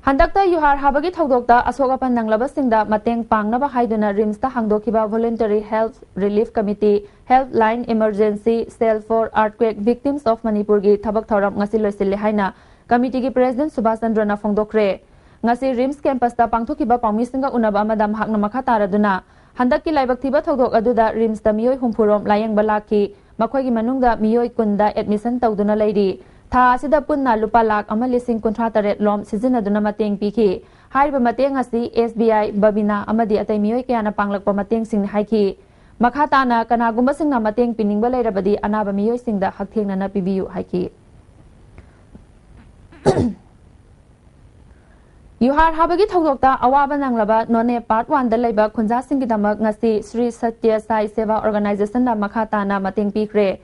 ꯍꯟꯗꯛꯇ ꯌꯨꯍꯥꯔ ꯍꯥꯕꯒꯤ ꯊꯧꯗꯣꯛꯇ ꯑꯁꯣꯛ ꯑꯄꯟ ꯅꯪꯂꯕꯁꯤꯡꯗ ꯃꯇꯦꯡ ꯄꯥꯡꯅꯕ ꯍꯥꯏꯗꯨꯅ ꯔꯤꯝꯁꯇ ꯍꯥꯡꯗꯣꯛꯈꯤꯕ voluntary health relief committee, Helpline Emergency Cell for Earthquake Victims of Manipurꯒꯤ ꯊꯕꯛ ꯊꯧꯔꯝ ꯉꯁꯤ ꯂꯣꯏꯁꯤꯜꯂꯦ ꯍꯥꯏꯅ ꯀꯃꯤꯇꯤꯒꯤ ꯄ꯭ꯔꯦꯁꯤꯗꯦꯟꯠ ꯁꯨꯕꯥꯁ ꯆꯟꯗ꯭ꯔꯅ ꯐꯣꯡꯗꯣꯛꯈ꯭ꯔꯦ꯫ ꯉꯁꯤ ꯔꯤꯝꯁ ꯀꯦꯝꯄꯁꯇ ꯄꯥꯡꯊꯣꯛꯈꯤꯕ ꯄꯥꯎꯃꯤꯁꯤꯡꯒ ꯎꯅꯕ ꯑꯃꯗ ꯃꯍꯥꯛꯅ ꯃꯈꯥ ꯇꯥꯔꯗꯨꯅ, ꯍꯟꯗꯛꯀꯤ ꯂꯥꯏꯕꯛ ꯊꯤꯕ ꯊꯧꯗꯣꯛ ꯑꯗꯨꯗ ꯔꯤꯝꯁꯇ ꯃꯤꯑꯣꯏ ꯍꯨꯝꯐꯨ ꯔꯣꯝ ꯂꯥꯌꯦꯡꯕ ꯂꯥꯛꯈꯤ꯫ ꯃꯈꯣꯏꯒꯤ ꯃꯅꯨꯡꯗ ꯃꯤꯑꯣꯏ ꯀꯨꯟꯗ ꯑꯦꯗꯃꯤꯁꯟ ꯇꯧꯗꯨꯅ ꯂꯩꯔꯤ꯫ ꯊꯥ ꯑꯁꯤꯗ ꯄꯨꯟꯅ ꯂꯨꯄꯥ ꯂꯥꯈ ꯑꯃ ꯂꯤꯁꯤꯡ ꯀꯨꯟꯊ꯭ꯔꯥ ꯇꯔꯦꯠ ꯂꯣꯝ ꯁꯤꯖꯤꯟꯅꯗꯨꯅ ꯃꯇꯦꯡ ꯄꯤꯈꯤ꯫ ꯍꯥꯏꯔꯤꯕ ꯃꯇꯦꯡ ꯑꯁꯤ ꯑꯦꯁ ꯕꯤ ꯑꯥꯏ, ꯕꯕꯤꯅꯥ ꯑꯃꯗꯤ ꯑꯇꯩ ꯃꯤꯑꯣꯏ ꯀꯌꯥꯅ ꯄꯥꯡꯂꯛꯄ ꯃꯇꯦꯡꯁꯤꯡꯅꯤ ꯍꯥꯏꯈꯤ꯫ ꯃꯈꯥ ꯇꯥꯅ ꯀꯅꯥꯒꯨꯝꯕꯁꯤꯡꯅ ꯃꯇꯦꯡ ꯄꯤꯅꯤꯡꯕ ꯂꯩꯔꯕꯗꯤ ꯑꯅꯥꯕ ꯃꯤꯑꯣꯏꯁꯤꯡꯗ ꯍꯛꯊꯦꯡꯅꯅ ꯄꯤꯕꯤꯌꯨ ꯍꯥꯏꯈꯤ꯫ ꯌꯨꯍꯥꯔ ꯍꯥꯕꯒꯤ ꯊꯧꯗꯣꯛꯇ ꯑꯋꯥꯕ ꯅꯪꯂꯕ ꯅꯣꯅꯦ ꯄꯥꯔꯠ ꯋꯥꯟꯗ ꯂꯩꯕ ꯈꯨꯟꯖꯥꯁꯤꯡꯒꯤꯗꯃꯛ ꯉꯁꯤ ꯁ꯭ꯔꯤ ꯁꯠꯌ ꯁꯥꯏ ꯁꯦꯕꯥ ꯑꯣꯔꯒꯅꯥꯏꯖꯦꯁꯟꯅ ꯃꯈꯥ ꯇꯥꯅ ꯃꯇꯦꯡ ꯄꯤꯈ꯭ꯔꯦ꯫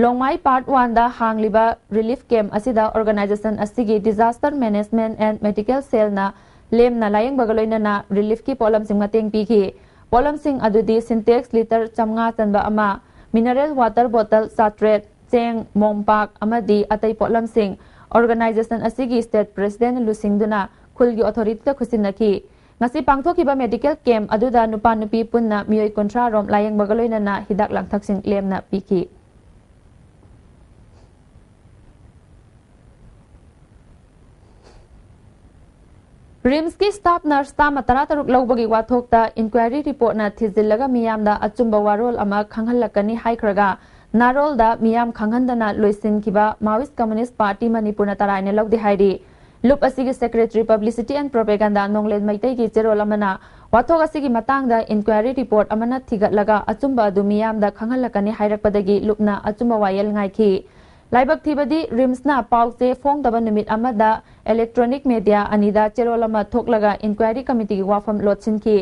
ꯂꯣꯡꯃꯥꯏ ꯄꯥꯔꯠ ꯋꯥꯟꯗ ꯍꯥꯡꯂꯤꯕ ꯔꯤꯂꯤꯐ ꯀꯦꯝꯞ ꯑꯁꯤꯗ ꯑꯣꯔꯒꯅꯥꯏꯖꯦꯁꯟ ꯑꯁꯤꯒꯤ Disaster Management and Medical Cellꯅ ꯂꯦꯝꯅ ꯂꯥꯌꯦꯡꯕꯒ ꯂꯣꯏꯅꯅ ꯔꯤꯂꯤꯐꯀꯤ ꯄꯣꯠꯂꯝꯁꯤꯡ ꯃꯇꯦꯡ ꯄꯤꯈꯤ꯫ ꯄꯣꯠꯂꯝꯁꯤꯡ ꯑꯗꯨꯗꯤ ꯁꯤꯟꯇꯦꯛꯁ ꯂꯤꯇꯔ ꯆꯥꯝꯃꯉꯥ ꯆꯟꯕ ꯑꯃ, ꯃꯤꯅꯔꯦꯜ ꯋꯥꯇꯔ ꯕꯣꯇꯜ ꯆꯥꯇ꯭ꯔꯦꯠ, ꯆꯦꯡ, ꯃꯣꯝꯄꯥꯛ ꯑꯃꯗꯤ ꯑꯇꯩ ꯄꯣꯠꯂꯝꯁꯤꯡ ꯑꯣꯔꯒꯅꯥꯏꯖꯦꯁꯟ ꯑꯁꯤꯒꯤ ꯁ꯭ꯇꯦꯠ ꯄ꯭ꯔꯦꯁꯤꯗꯦꯟꯠ ꯂꯨꯆꯤꯡꯗꯨꯅ ꯈꯨꯜꯒꯤ ꯑꯣꯊꯣꯔꯤꯇꯤꯗ ꯈꯨꯠꯁꯤꯟꯅꯈꯤ꯫ ꯉꯁꯤ ꯄꯥꯡꯊꯣꯛꯈꯤꯕ ꯃꯦꯗꯤꯀꯦꯜ ꯀꯦꯝꯞ ꯑꯗꯨꯗ ꯅꯨꯄꯥ ꯅꯨꯄꯤ ꯄꯨꯟꯅ ꯃꯤꯑꯣꯏ ꯀꯨꯟꯊ꯭ꯔꯥ ꯔꯣꯝ ꯂꯥꯌꯦꯡꯕꯒ ꯂꯣꯏꯅꯅ ꯍꯤꯗꯥꯛ ꯂꯥꯡꯊꯛꯁꯤꯡ ꯂꯦꯝꯅ ꯄꯤꯈꯤ꯫ ꯔꯤꯝꯁꯀꯤ ꯁ꯭ꯇꯥꯐ ꯅꯔꯁ ꯆꯥꯝꯃ ꯇꯔꯥꯇꯔꯨꯛ ꯂꯧꯕꯒꯤ ꯋꯥꯊꯣꯛꯇ ꯏꯟꯀ꯭ꯋꯥꯏꯔꯤ ꯔꯤꯄꯣꯔꯠꯅ ꯊꯤꯖꯤꯜꯂꯒ ꯃꯤꯌꯥꯝꯗ ꯑꯆꯨꯝꯕ ꯋꯥꯔꯣꯜ ꯑꯃ ꯈꯪꯍꯜꯂꯛꯀꯅꯤ ꯍꯥꯏꯈ꯭ꯔꯒ, ꯅꯥꯔꯣꯜꯗ ꯃꯤꯌꯥꯝ ꯈꯪꯍꯟꯗꯅ ꯂꯣꯏꯁꯤꯟꯈꯤꯕ ꯃꯥꯋꯤꯁ ꯀꯝꯃ꯭ꯌꯨꯅꯤꯁ ꯄꯥꯔꯇꯤ ꯃꯅꯤꯄꯨꯔꯅ ꯇꯔꯥꯏꯅ ꯂꯧꯗꯦ ꯍꯥꯏꯔꯤ꯫ ꯂꯨꯞ ꯑꯁꯤꯒꯤ ꯁꯦꯀ꯭ꯔꯦꯇꯔꯤ ꯄꯕ꯭ꯂꯤꯁꯤꯇꯤ ꯑꯦꯟ ꯄ꯭ꯔꯣꯄꯦꯒꯟꯗꯥ ꯅꯣꯡꯂꯦꯟ ꯃꯩꯇꯩꯒꯤ ꯆꯦꯔꯣꯜ ꯑꯃꯅ ꯋꯥꯊꯣꯛ ꯑꯁꯤꯒꯤ ꯃꯇꯥꯡꯗ ꯏꯟꯀ꯭ꯋꯥꯏꯔꯤ ꯔꯤꯄꯣꯔꯠ ꯑꯃꯅ ꯊꯤꯒꯠꯂꯒ ꯑꯆꯨꯝꯕ ꯑꯗꯨ ꯃꯤꯌꯥꯝꯗ ꯈꯪꯍꯜꯂꯛꯀꯅꯤ ꯍꯥꯏꯔꯛꯄꯗꯒꯤ ꯂꯨꯞꯅ ꯑꯆꯨꯝꯕ ꯋꯥꯌꯦꯜ ꯉꯥꯏꯈꯤ꯫ ꯂꯥꯏꯕꯛ ꯊꯤꯕꯗꯤ ꯔꯤꯝꯁꯅ ꯄꯥꯎ ꯆꯦ ꯐꯣꯡꯗꯕ ꯅꯨꯃꯤꯠ ꯑꯃꯗ ꯏꯂꯦꯛꯇ꯭ꯔꯣꯅꯤꯛ ꯃꯦꯗꯤꯌꯥ ꯑꯅꯤꯗ ꯆꯦꯔꯣꯜ ꯑꯃ ꯊꯣꯛꯂꯒ ꯏꯟꯀ꯭ꯋꯥꯏꯔꯤ ꯀꯃꯤꯇꯤꯒꯤ ꯋꯥꯐꯝ ꯂꯣꯠꯁꯤꯟꯈꯤ꯫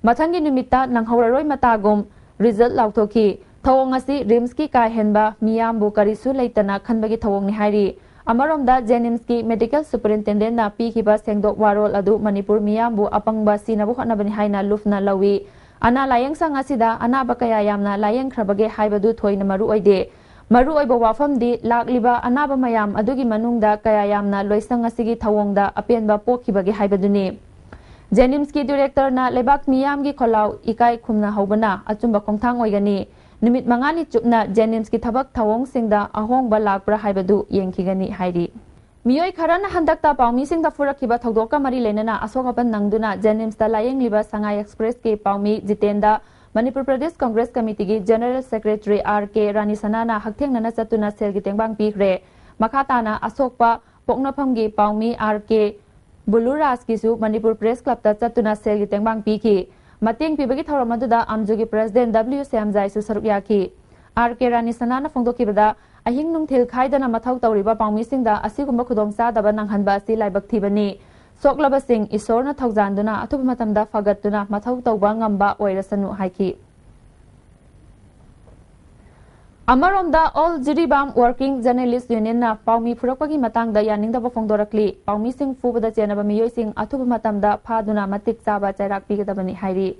ꯃꯊꯪꯒꯤ ꯅꯨꯃꯤꯠꯇ ꯅꯪꯍꯧꯔꯔꯣꯏ ꯃꯇꯥꯒꯨꯝ ꯔꯤꯖꯜ ꯂꯥꯎꯊꯣꯛꯈꯤ꯫ ꯊꯧꯑꯣꯡ ꯑꯁꯤ ꯔꯤꯝꯁꯀꯤ ꯀꯥ ꯍꯦꯟꯕ ꯃꯤꯌꯥꯝꯕꯨ ꯀꯔꯤꯁꯨ ꯂꯩꯇꯅ ꯈꯟꯕꯒꯤ ꯊꯧꯑꯣꯡꯅꯤ ꯍꯥꯏꯔꯤ꯫ ꯑꯃꯔꯣꯝꯗ ꯖꯦꯅꯤꯝꯁꯀꯤ ꯃꯦꯗꯤꯀꯦꯜ ꯁꯨꯄꯔꯤꯟꯇꯦꯟꯗꯦꯟꯠꯅ ꯄꯤꯈꯤꯕ ꯁꯦꯡꯗꯣꯛ ꯋꯥꯔꯣꯜ ꯑꯗꯨ ꯃꯅꯤꯄꯨꯔ ꯃꯤꯌꯥꯝꯕꯨ ꯑꯄꯪꯕ ꯁꯤꯅꯕ ꯍꯣꯠꯅꯕꯅꯤ ꯍꯥꯏꯅ ꯂꯨꯞꯅ ꯂꯧꯏ꯫ ꯑꯅꯥ ꯂꯥꯌꯦꯡꯁꯪ ꯑꯁꯤꯗ ꯑꯅꯥꯕ ꯀꯌꯥ ꯌꯥꯝꯅ ꯂꯥꯌꯦꯡꯈ꯭ꯔꯕꯒꯦ ꯍꯥꯏꯕꯗꯨ ꯊꯣꯏꯅ ꯃꯔꯨ ꯑꯣꯏꯗꯦ꯫ ꯃꯔꯨ ꯑꯣꯏꯕ ꯋꯥꯐꯝꯗꯤ ꯂꯥꯛꯂꯤꯕ ꯑꯅꯥꯕ ꯃꯌꯥꯝ ꯑꯗꯨꯒꯤ ꯃꯅꯨꯡꯗ ꯀꯌꯥ ꯌꯥꯝꯅ ꯂꯣꯏꯁꯪ ꯑꯁꯤꯒꯤ ꯊꯧꯑꯣꯡꯗ ꯑꯄꯦꯟꯕ ꯄꯣꯛꯈꯤꯕꯒꯦ ꯍꯥꯏꯕꯗꯨꯅꯤ꯫ ꯖꯦꯅꯤꯝꯁꯀꯤ ꯗꯤꯔꯦꯛꯇꯔꯅ ꯂꯩꯕꯥꯛ ꯃꯤꯌꯥꯝꯒꯤ ꯈꯣꯜꯂꯥꯎ ꯏꯀꯥꯏ ꯈꯨꯝꯅꯍꯧꯕꯅ ꯑꯆꯨꯝꯕ ꯈꯣꯡꯊꯥꯡ ꯑꯣꯏꯒꯅꯤ꯫ ꯅꯨꯃꯤꯠ ꯃꯉꯥꯅꯤ ꯆꯨꯞꯅ ꯖꯦꯅꯤꯝꯁꯀꯤ ꯊꯕꯛ ꯊꯧꯑꯣꯡꯁꯤꯡꯗ ꯑꯍꯣꯡꯕ ꯂꯥꯛꯄ꯭ꯔꯥ ꯍꯥꯏꯕꯗꯨ ꯌꯦꯡꯈꯤꯒꯅꯤ ꯍꯥꯏꯔꯤ꯫ ꯃꯤꯑꯣꯏ ꯈꯔꯅ ꯍꯟꯗꯛꯇ ꯄꯥꯎꯃꯤꯁꯤꯡꯗ ꯐꯨꯔꯛꯈꯤꯕ ꯊꯧꯗꯣꯛꯀ ꯃꯔꯤ ꯂꯩꯅꯅ ꯑꯁꯣꯛ ꯑꯄꯟ ꯅꯪꯗꯨꯅ ꯖꯦꯅꯤꯝꯁꯇ ꯂꯥꯌꯦꯡꯂꯤꯕ ꯁꯉꯥꯏ ꯑꯦꯛꯁꯄ꯭ꯔꯦꯁꯀꯤ ꯄꯥꯎꯃꯤ ꯖꯤꯇꯦꯟꯗ ꯃꯅꯤꯄꯨꯔ ꯄ꯭ꯔꯗꯦꯁ ꯀꯪꯒ꯭ꯔꯦꯁ ꯀꯃꯤꯇꯤꯒꯤ general secretary R K Rani ꯁꯅꯥꯅ ꯍꯛꯊꯦꯡꯅꯅ ꯆꯠꯇꯨꯅ ꯁꯦꯜꯒꯤ ꯇꯦꯡꯕꯥꯡ ꯄꯤꯈ꯭ꯔꯦ꯫ ꯃꯈꯥ ꯇꯥꯅ ꯑꯁꯣꯛꯄ ꯄꯣꯛꯅꯐꯝꯒꯤ ꯄꯥꯎꯃꯤ ꯑꯥꯔ ꯀꯦ ꯕꯨꯂꯨꯔꯥꯖꯀꯤꯁꯨ ꯃꯅꯤꯄꯨꯔ ꯄ꯭ꯔꯦꯁ ꯀ꯭ꯂꯕꯇ ꯆꯠꯇꯨꯅ ꯁꯦꯜꯒꯤ ꯇꯦꯡꯕꯥꯡ ꯄꯤꯈꯤ꯫ ꯃꯇꯦꯡ ꯄꯤꯕꯒꯤ ꯊꯧꯔꯝ ꯑꯗꯨꯗ ꯑꯝꯖꯨꯒꯤ ꯄ꯭ꯔꯦꯁꯤꯗꯦꯟꯠ ꯗꯕ꯭ꯂꯤꯎ ꯁ꯭ꯌꯥꯝꯖꯥꯏꯁꯨ ꯁꯔꯨꯛ ꯌꯥꯈꯤ꯫ ꯑꯥꯔ ꯀꯦ ꯔꯥꯅꯤ ꯁꯅꯥꯅ ꯐꯣꯡꯗꯣꯛꯈꯤꯕꯗ, ꯑꯍꯤꯡ ꯅꯨꯡꯊꯤꯜ ꯈꯥꯏꯗꯅ ꯃꯊꯧ ꯇꯧꯔꯤꯕ ꯄꯥꯎꯃꯤꯁꯤꯡꯗ ꯑꯁꯤꯒꯨꯝꯕ ꯈꯨꯗꯣꯡꯆꯥꯗꯕ ꯅꯪꯍꯟꯕ ꯑꯁꯤ ꯂꯥꯏꯕꯛ ꯊꯤꯕꯅꯤ꯫ ꯁꯣꯛꯂꯕꯁꯤꯡ ꯏꯁꯣꯔꯅ ꯊꯧꯖꯥꯟꯗꯨꯅ ꯑꯊꯨꯕ ꯃꯇꯝꯗ ꯐꯒꯠꯇꯨꯅ ꯃꯊꯧ ꯇꯧꯕ ꯉꯝꯕ ꯑꯣꯏꯔꯁꯅꯨ ꯍꯥꯏꯈꯤ꯫ ꯑꯃꯔꯣꯝꯗ, ꯑꯣꯜ ꯖꯤꯔꯤꯕꯥꯝ ꯋꯥꯔꯀꯤꯡ ꯖꯔꯅꯦꯂꯤꯁ ꯌꯨꯅꯤꯌꯟꯅ ꯄꯥꯎꯃꯤ ꯐꯨꯔꯛꯄꯒꯤ ꯃꯇꯥꯡꯗ ꯌꯥꯅꯤꯡꯗꯕ ꯐꯣꯡꯗꯣꯔꯛꯂꯤ꯫ ꯄꯥꯎꯃꯤꯁꯤꯡ ꯐꯨꯕꯗ ꯆꯦꯟꯅꯕ ꯃꯤꯑꯣꯏꯁꯤꯡ ꯑꯊꯨꯕ ꯃꯇꯝꯗ ꯐꯥꯗꯨꯅ ꯃꯇꯤꯛ ꯆꯥꯕ ꯆꯩꯔꯥꯛ ꯄꯤꯒꯗꯕꯅꯤ ꯍꯥꯏꯔꯤ꯫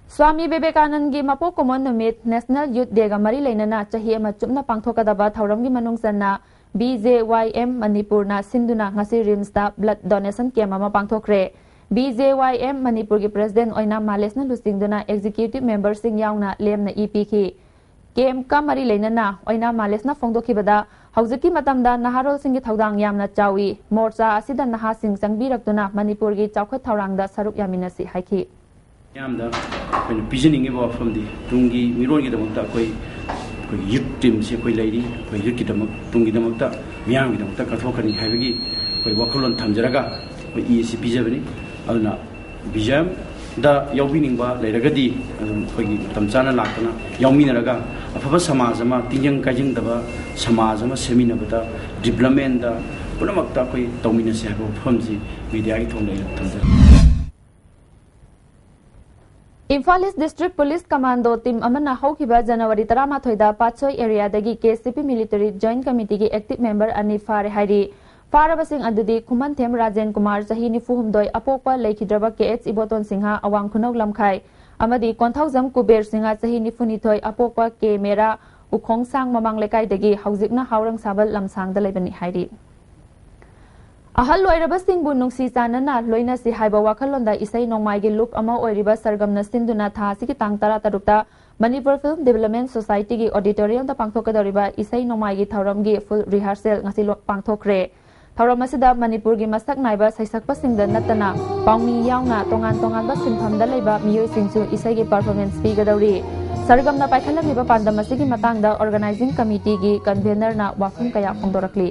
ꯁ꯭ꯋꯥꯃꯤ ꯕꯤꯕꯦꯀꯥꯅꯟꯗꯒꯤ ꯃꯄꯣꯛ ꯀꯨꯝꯑꯣꯟ ꯅꯨꯃꯤꯠ ꯅꯦꯁꯅꯦꯜ ꯌꯨꯠ ꯗꯦꯒ ꯃꯔꯤ ꯂꯩꯅꯅ ꯆꯍꯤ ꯑꯃ ꯆꯨꯞꯅ ꯄꯥꯡꯊꯣꯛꯀꯗꯕ ꯊꯧꯔꯝꯒꯤ ꯃꯅꯨꯡ ꯆꯟꯅ ꯕꯤ ꯖꯦ ꯋꯥꯏ ꯑꯦꯝ ꯃꯅꯤꯄꯨꯔꯅ ꯁꯤꯟꯗꯨꯅ ꯉꯁꯤ ꯔꯤꯝꯁꯇ ꯕ꯭ꯂꯗ ꯗꯣꯅꯦꯁꯟ ꯀꯦꯝꯞ ꯑꯃ ꯄꯥꯡꯊꯣꯛꯈ꯭ꯔꯦ꯫ ꯕꯤ ꯖꯦ ꯋꯥꯏ ꯑꯦꯝ ꯃꯅꯤꯄꯨꯔꯒꯤ ꯄ꯭ꯔꯦꯁꯤꯗꯦꯟꯠ ꯑꯣꯏꯅ ꯃꯥꯂꯦꯁꯅ ꯂꯨꯆꯤꯡꯗꯨꯅ ꯑꯦꯛꯖꯤꯀ꯭ꯌꯨꯇꯤꯚ ꯃꯦꯝꯕꯔꯁꯤꯡ ꯌꯥꯎꯅ ꯂꯦꯝꯅ ꯏ ꯄꯤꯈꯤ꯫ ꯀꯦꯝꯞꯀ ꯃꯔꯤ ꯂꯩꯅꯅ ꯑꯣꯏꯅꯥꯝ ꯃꯥꯂꯦꯁꯅ ꯐꯣꯡꯗꯣꯛꯈꯤꯕꯗ, ꯍꯧꯖꯤꯛꯀꯤ ꯃꯇꯝꯗ ꯅꯍꯥꯔꯣꯜꯁꯤꯡꯒꯤ ꯊꯧꯗꯥꯡ ꯌꯥꯝꯅ ꯆꯥꯎꯏ꯫ ꯃꯣꯔꯆꯥ ꯑꯁꯤꯗ ꯅꯍꯥꯁꯤꯡ ꯆꯪꯕꯤꯔꯛꯇꯨꯅ ꯃꯅꯤꯄꯨꯔꯒꯤ ꯆꯥꯎꯈꯠ ꯊꯧꯔꯥꯡꯗ ꯁꯔꯨꯛ ꯌꯥꯃꯤꯟꯅꯁꯤ ꯍꯥꯏꯈꯤ꯫ ꯃꯤꯌꯥꯝꯗ ꯑꯩꯈꯣꯏꯅ ꯄꯤꯖꯅꯤꯡꯉꯤꯕ ꯋꯥꯐꯝꯗꯤ, ꯇꯨꯡꯒꯤ ꯃꯤꯔꯣꯜꯒꯤꯗꯃꯛꯇ ꯑꯩꯈꯣꯏ, ꯑꯩꯈꯣꯏꯒꯤ ꯌꯨꯠ ꯇꯤꯝꯁꯤ ꯑꯩꯈꯣꯏ ꯂꯩꯔꯤ꯫ ꯑꯩꯈꯣꯏ ꯌꯨꯠꯀꯤꯗꯃꯛ, ꯇꯨꯡꯒꯤꯗꯃꯛꯇ, ꯃꯤꯌꯥꯝꯒꯤꯗꯃꯛꯇ ꯀꯠꯊꯣꯛꯀꯅꯤ ꯍꯥꯏꯕꯒꯤ ꯑꯩꯈꯣꯏ ꯋꯥꯈꯜꯂꯣꯟ ꯊꯝꯖꯔꯒ ꯑꯩꯈꯣꯏ ꯏ ꯑꯁꯤ ꯄꯤꯖꯕꯅꯤ꯫ ꯑꯗꯨꯅ ꯕꯤꯖꯝꯗ ꯌꯥꯎꯕꯤꯅꯤꯡꯕ ꯂꯩꯔꯒꯗꯤ ꯑꯗꯨꯝ ꯑꯩꯈꯣꯏꯒꯤ ꯃꯇꯝ ꯆꯥꯅ ꯂꯥꯛꯇꯅ ꯌꯥꯎꯃꯤꯟꯅꯔꯒ ꯑꯐꯕ ꯁꯃꯥꯖ ꯑꯃ, ꯇꯤꯟꯖꯪ ꯀꯥꯏꯖꯪꯗꯕ ꯁꯃꯥꯖ ꯑꯃ ꯁꯦꯝꯃꯤꯟꯅꯕꯗ, ꯗꯤꯕ꯭ꯂꯞꯃꯦꯟꯗ ꯄꯨꯝꯅꯃꯛꯇ ꯑꯩꯈꯣꯏ ꯇꯧꯃꯤꯟꯅꯁꯤ ꯍꯥꯏꯕ ꯋꯥꯐꯝꯁꯤ ꯃꯤꯗꯤꯌꯥꯒꯤ ꯊꯣꯡꯗ ꯑꯩꯅ ꯊꯝꯖꯔꯤ꯫ ꯏꯝꯐꯥꯜ ꯏꯁ ꯗꯤꯁꯇ꯭ꯔꯤꯛ ꯄꯨꯂꯤꯁ ꯀꯃꯥꯟꯗꯣ ꯇꯤꯝ ꯑꯃꯅ ꯍꯧꯈꯤꯕ ꯖꯅꯋꯥꯔꯤ ꯇꯔꯥꯃꯥꯊꯣꯏꯗ ꯄꯥꯠꯁꯣꯏ ꯑꯦꯔꯤꯌꯥꯗꯒꯤ ꯀꯦ ꯁꯤ ꯄꯤ ꯃꯤꯂꯤꯇꯔꯤ ꯖꯣꯏꯟꯠ ꯀꯃꯤꯇꯤꯒꯤ ꯑꯦꯛꯇꯤꯚ ꯃꯦꯝꯕꯔ ꯑꯅꯤ ꯐꯥꯔꯦ ꯍꯥꯏꯔꯤ꯫ ꯐꯥꯔꯕꯁꯤꯡ ꯑꯗꯨꯗꯤ ꯈꯨꯃꯟꯊꯦꯝ ꯔꯥꯖꯦꯟ ꯀꯨꯃꯥꯔ, ꯆꯍꯤ ꯅꯤꯐꯨ ꯍꯨꯝꯗꯣꯏ, ꯑꯄꯣꯛꯄ ꯂꯩꯈꯤꯗ꯭ꯔꯕ ꯀꯦ ꯑꯩꯆ ꯏꯕꯣꯇꯣꯟ ꯁꯤꯡꯍ, ꯑꯋꯥꯡ ꯈꯨꯅꯧ ꯂꯝꯈꯥꯏ, ꯑꯃꯗꯤ ꯀꯣꯟꯊꯧꯖꯝ ꯀꯨꯕꯦꯔ ꯁꯤꯡꯍ, ꯆꯍꯤ ꯅꯤꯐꯨ ꯅꯤꯊꯣꯏ, ꯑꯄꯣꯛꯄ ꯀꯦ ꯃꯦꯔꯥ, ꯎꯈꯣꯡꯁꯥꯡ ꯃꯃꯥꯡ ꯂꯩꯀꯥꯏꯗꯒꯤ, ꯍꯧꯖꯤꯛꯅ ꯍꯥꯎꯔꯪꯁꯥꯕꯜ ꯂꯝꯁꯥꯡꯗ ꯂꯩꯕꯅꯤ ꯍꯥꯏꯔꯤ꯫ ꯑꯍꯜ ꯑꯣꯏꯔꯕꯁꯤꯡꯕꯨ ꯅꯨꯡꯁꯤ ꯆꯥꯟꯅꯅ ꯂꯣꯏꯅꯁꯤ ꯍꯥꯏꯕ ꯋꯥꯈꯜꯂꯣꯟꯗ ꯏꯁꯩ ꯅꯣꯡꯃꯥꯏꯒꯤ ꯂꯨꯞ ꯑꯃ ꯑꯣꯏꯔꯤꯕ ꯁꯔꯒꯝꯅ ꯁꯤꯟꯗꯨꯅ ꯊꯥ ꯑꯁꯤꯒꯤ ꯇꯥꯡ ꯇꯔꯥ ꯇꯔꯨꯛꯇ ꯃꯅꯤꯄꯨꯔ ꯐꯤꯜꯝ ꯗꯤꯕꯦꯂꯞꯃꯦꯟ ꯁꯣꯁꯥꯏꯇꯤꯒꯤ ꯑꯣꯗꯤꯇꯣꯔꯤꯌꯝꯗ ꯄꯥꯡꯊꯣꯛꯀꯗꯧꯔꯤꯕ ꯏꯁꯩ ꯅꯣꯡꯃꯥꯏꯒꯤ ꯊꯧꯔꯝꯒꯤ ꯐꯨꯜ ꯔꯤꯍꯔꯁꯦꯜ ꯉꯁꯤ ꯂꯣ-, ꯄꯥꯡꯊꯣꯛꯈ꯭ꯔꯦ꯫ ꯊꯧꯔꯝ ꯑꯁꯤꯗ ꯃꯅꯤꯄꯨꯔꯒꯤ ꯃꯁꯛ ꯅꯥꯏꯕ ꯁꯩꯁꯛꯄꯁꯤꯡꯗ ꯅꯠꯇꯅ ꯄꯥꯎꯃꯤ ꯌꯥꯎꯅ ꯇꯣꯉꯥꯟ ꯇꯣꯉꯥꯟꯕ ꯁꯤꯟꯐꯝꯗ ꯂꯩꯕ ꯃꯤꯑꯣꯏꯁꯤꯡꯁꯨ ꯏꯁꯩꯒꯤ ꯄꯔꯐꯣꯔꯃꯦꯟꯁ ꯄꯤꯒꯗꯧꯔꯤ꯫ ꯁꯔꯒꯝꯅ ꯄꯥꯏꯈꯠꯂꯝꯂꯤꯕ ꯄꯥꯟꯗꯝ ꯑꯁꯤꯒꯤ ꯃꯇꯥꯡꯗ ꯑꯣꯔꯒꯅꯥꯏꯖꯤꯡ ꯀꯃꯤꯇꯤꯒꯤ ꯀꯟꯚꯦꯅꯔꯅ ꯋꯥꯐꯝ ꯀꯌꯥ ꯐꯣꯡꯗꯣꯔꯛꯂꯤ꯫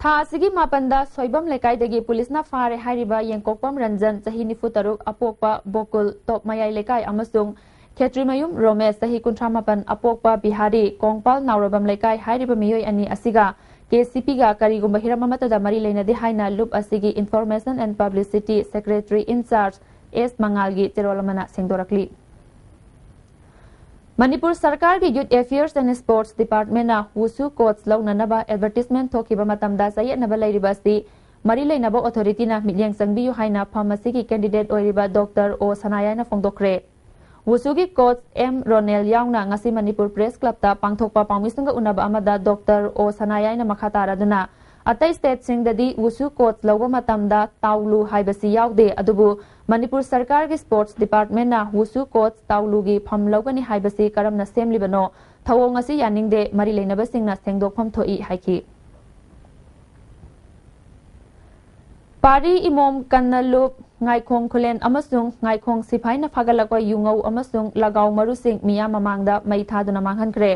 ꯊꯥ ꯑꯁꯤꯒꯤ ꯃꯥꯄꯟꯗ ꯁꯣꯏꯕꯝ ꯂꯩꯀꯥꯏꯗꯒꯤ ꯄꯨꯂꯤꯁꯅ ꯐꯥꯔꯦ ꯍꯥꯏꯔꯤꯕ ꯌꯦꯡꯀꯣꯛꯄꯝ ꯔꯟꯖꯟ, ꯆꯍꯤ ꯅꯤꯐꯨ ꯇꯔꯨꯛ, ꯑꯄꯣꯛꯄ ꯕꯣꯀꯨꯜ, ꯇꯣꯞ ꯃꯌꯥꯏ ꯂꯩꯀꯥꯏ, ꯑꯃꯁꯨꯡ ꯈꯦꯇ꯭ꯔꯤꯃꯌꯨꯝ ꯔꯣꯃꯦꯁ, ꯆꯍꯤ ꯀꯨꯟꯊ꯭ꯔꯥ ꯃꯥꯄꯟ, ꯑꯄꯣꯛꯄ ꯕꯤꯍꯥꯔꯤ, ꯀꯣꯡꯄꯥꯜ ꯅꯥꯎꯔꯕꯝ ꯂꯩꯀꯥꯏ ꯍꯥꯏꯔꯤꯕ ꯃꯤꯑꯣꯏ ꯑꯅꯤ ꯑꯁꯤꯒ ꯀꯦ ꯁꯤ ꯄꯤꯒ ꯀꯔꯤꯒꯨꯝꯕ ꯍꯤꯔꯝ ꯑꯃꯠꯇꯗ ꯃꯔꯤ ꯂꯩꯅꯗꯦ ꯍꯥꯏꯅ ꯂꯨꯞ ꯑꯁꯤꯒꯤ Information and Publicity Secretary in Charge ꯑꯦꯁ ꯃꯉꯥꯜꯒꯤ ꯆꯦꯔꯣꯜ ꯑꯃꯅ ꯁꯦꯡꯗꯣꯔꯛꯂꯤ꯫ ꯃꯅꯤꯄꯨꯔ ꯁꯔꯀꯥꯔꯒꯤ Youth Affairs and Sports Departmentꯅ ꯋꯨꯁꯨ ꯀꯣꯆ ꯂꯧꯅꯅꯕ ꯑꯦꯗꯚꯔꯇꯤꯁꯃꯦꯟ ꯊꯣꯛꯈꯤꯕ ꯃꯇꯝꯗ ꯆꯌꯦꯠꯅꯕ ꯂꯩꯔꯤꯕ ꯑꯁꯤ ꯃꯔꯤ ꯂꯩꯅꯕ ꯑꯣꯊꯣꯔꯤꯇꯤꯅ ꯃꯤꯠꯌꯦꯡ ꯆꯪꯕꯤꯌꯨ ꯍꯥꯏꯅ ꯐꯝ ꯑꯁꯤꯒꯤ ꯀꯦꯟꯗꯤꯗꯦꯠ ꯑꯣꯏꯔꯤꯕ ꯗꯣꯛꯇꯔ ꯑꯣ ꯁꯅꯥꯌꯥꯏꯅ ꯐꯣꯡꯗꯣꯛꯈ꯭ꯔꯦ꯫ ꯋꯨꯁꯨꯒꯤ ꯀꯣꯆ ꯑꯦꯝ ꯔꯣꯅꯦꯜ ꯌꯥꯎꯅ ꯉꯁꯤ ꯃꯅꯤꯄꯨꯔ ꯄ꯭ꯔꯦꯁ ꯀ꯭ꯂꯕꯇ ꯄꯥꯡꯊꯣꯛꯄ ꯄꯥꯎꯃꯤꯁꯤꯡꯒ ꯎꯅꯕ ꯑꯃꯗ ꯗꯣꯛꯇꯔ ꯑꯣ ꯁꯅꯥꯌꯥꯏꯅ ꯃꯈꯥ ꯇꯥꯔꯗꯨꯅ ꯑꯇꯩ ꯁ꯭ꯇꯦꯠꯁꯤꯡꯗꯗꯤ ꯋꯨꯁꯨ ꯀꯣꯆ ꯂꯧꯕ ꯃꯇꯝꯗ ꯇꯥꯎꯂꯨ ꯍꯥꯏꯕꯁꯤ ꯌꯥꯎꯗꯦ, ꯑꯗꯨꯕꯨ ꯃꯅꯤꯄꯨꯔ ꯁꯔꯀꯥꯔꯒꯤ ꯁ꯭ꯄꯣꯔꯠꯁ ꯗꯤꯄꯥꯔꯠꯃꯦꯟꯅ ꯋꯨꯁꯨ ꯀꯣꯆ ꯇꯥꯎꯂꯨꯒꯤ ꯐꯝ ꯂꯧꯒꯅꯤ ꯍꯥꯏꯕꯁꯤ ꯀꯔꯝꯅ ꯁꯦꯝꯂꯤꯕꯅꯣ? ꯊꯧꯑꯣꯡ ꯑꯁꯤ ꯌꯥꯅꯤꯡꯗꯦ, ꯃꯔꯤ ꯂꯩꯅꯕꯁꯤꯡꯅ ꯁꯦꯡꯗꯣꯛꯐꯝ ꯊꯣꯛꯏ ꯍꯥꯏꯈꯤ꯫ ꯄꯥꯔꯤ ꯏꯃꯣꯝ ꯀꯟꯅꯂꯨꯞ, ꯉꯥꯏꯈꯣꯡ ꯈꯨꯂꯦꯟ ꯑꯃꯁꯨꯡ ꯉꯥꯏꯈꯣꯡ ꯁꯤꯐꯥꯏꯅ ꯐꯥꯒꯠꯂꯛꯄ ꯌꯨꯉꯧ ꯑꯃꯁꯨꯡ ꯂꯒꯥꯎ ꯃꯔꯨꯁꯤꯡ ꯃꯤꯌꯥꯝ ꯃꯃꯥꯡꯗ ꯃꯩ ꯊꯥꯗꯨꯅ ꯃꯥꯡꯍꯟꯈ꯭ꯔꯦ꯫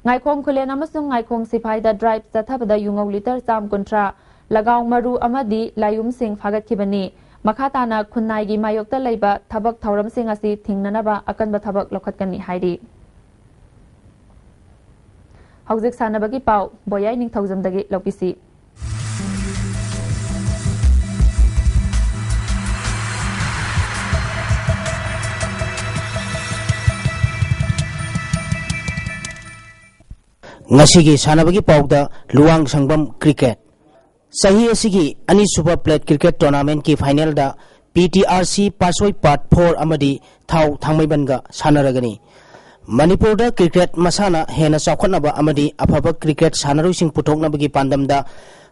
ꯉꯥꯏꯈꯣꯡ ꯈꯨꯂꯦꯟ ꯑꯃꯁꯨꯡ ꯉꯥꯏꯈꯣꯡ ꯁꯤꯐꯥꯏꯗ ꯗ꯭ꯔꯥꯏꯚ ꯆꯠꯊꯕꯗ ꯌꯨꯉꯧ ꯂꯤꯇꯔ ꯆꯥꯝ ꯀꯨꯟꯊ꯭ꯔꯥ, ꯂꯒꯥꯎ ꯃꯔꯨ ꯑꯃꯗꯤ ꯂꯥꯌꯨꯝꯁꯤꯡ ꯐꯥꯒꯠꯈꯤꯕꯅꯤ꯫ ꯃꯈꯥ ꯇꯥꯅ ꯈꯨꯟꯅꯥꯏꯒꯤ ꯃꯥꯌꯣꯛꯇ ꯂꯩꯕ ꯊꯕꯛ ꯊꯧꯔꯝꯁꯤꯡ ꯑꯁꯤ ꯊꯤꯡꯅꯅꯕ ꯑꯀꯟꯕ ꯊꯕꯛ ꯂꯧꯈꯠꯀꯅꯤ ꯍꯥꯏꯔꯤ꯫ ꯍꯧꯖꯤꯛ ꯁꯥꯟꯅꯕꯒꯤ ꯄꯥꯎ ꯕꯣꯌꯥꯏ ꯅꯤꯡꯊꯧꯖꯝꯗꯒꯤ ꯂꯧꯕꯤꯁꯤ꯫ ꯉꯁꯤꯒꯤ ꯁꯥꯟꯅꯕꯒꯤ ꯄꯥꯎꯗ ꯂꯨꯋꯥꯡ ꯁꯪꯕꯝ ꯀ꯭ꯔꯤꯀꯦꯠ꯫ ꯆꯍꯤ ꯑꯁꯤꯒꯤ ꯑꯅꯤꯁꯨꯕ ꯄ꯭ꯂꯦꯠ ꯀ꯭ꯔꯤꯀꯦꯠ ꯇꯣꯔꯅꯥꯃꯦꯟꯠꯀꯤ ꯐꯥꯏꯅꯦꯜꯗ ꯄꯤ T R C Patsoi part four ꯑꯃꯗꯤ ꯊꯥꯎ ꯊꯥꯡꯃꯩꯕꯟꯒ ꯁꯥꯟꯅꯔꯒꯅꯤ꯫ ꯃꯅꯤꯄꯨꯔꯗ ꯀ꯭ꯔꯤꯀꯦꯠ ꯃꯁꯥꯟꯅ ꯍꯦꯟꯅ ꯆꯥꯎꯈꯠꯅꯕ ꯑꯃꯗꯤ ꯑꯐꯕ ꯀ꯭ꯔꯤꯀꯦꯠ ꯁꯥꯟꯅꯔꯣꯏꯁꯤꯡ ꯄꯨꯊꯣꯛꯅꯕꯒꯤ ꯄꯥꯟꯗꯝꯗ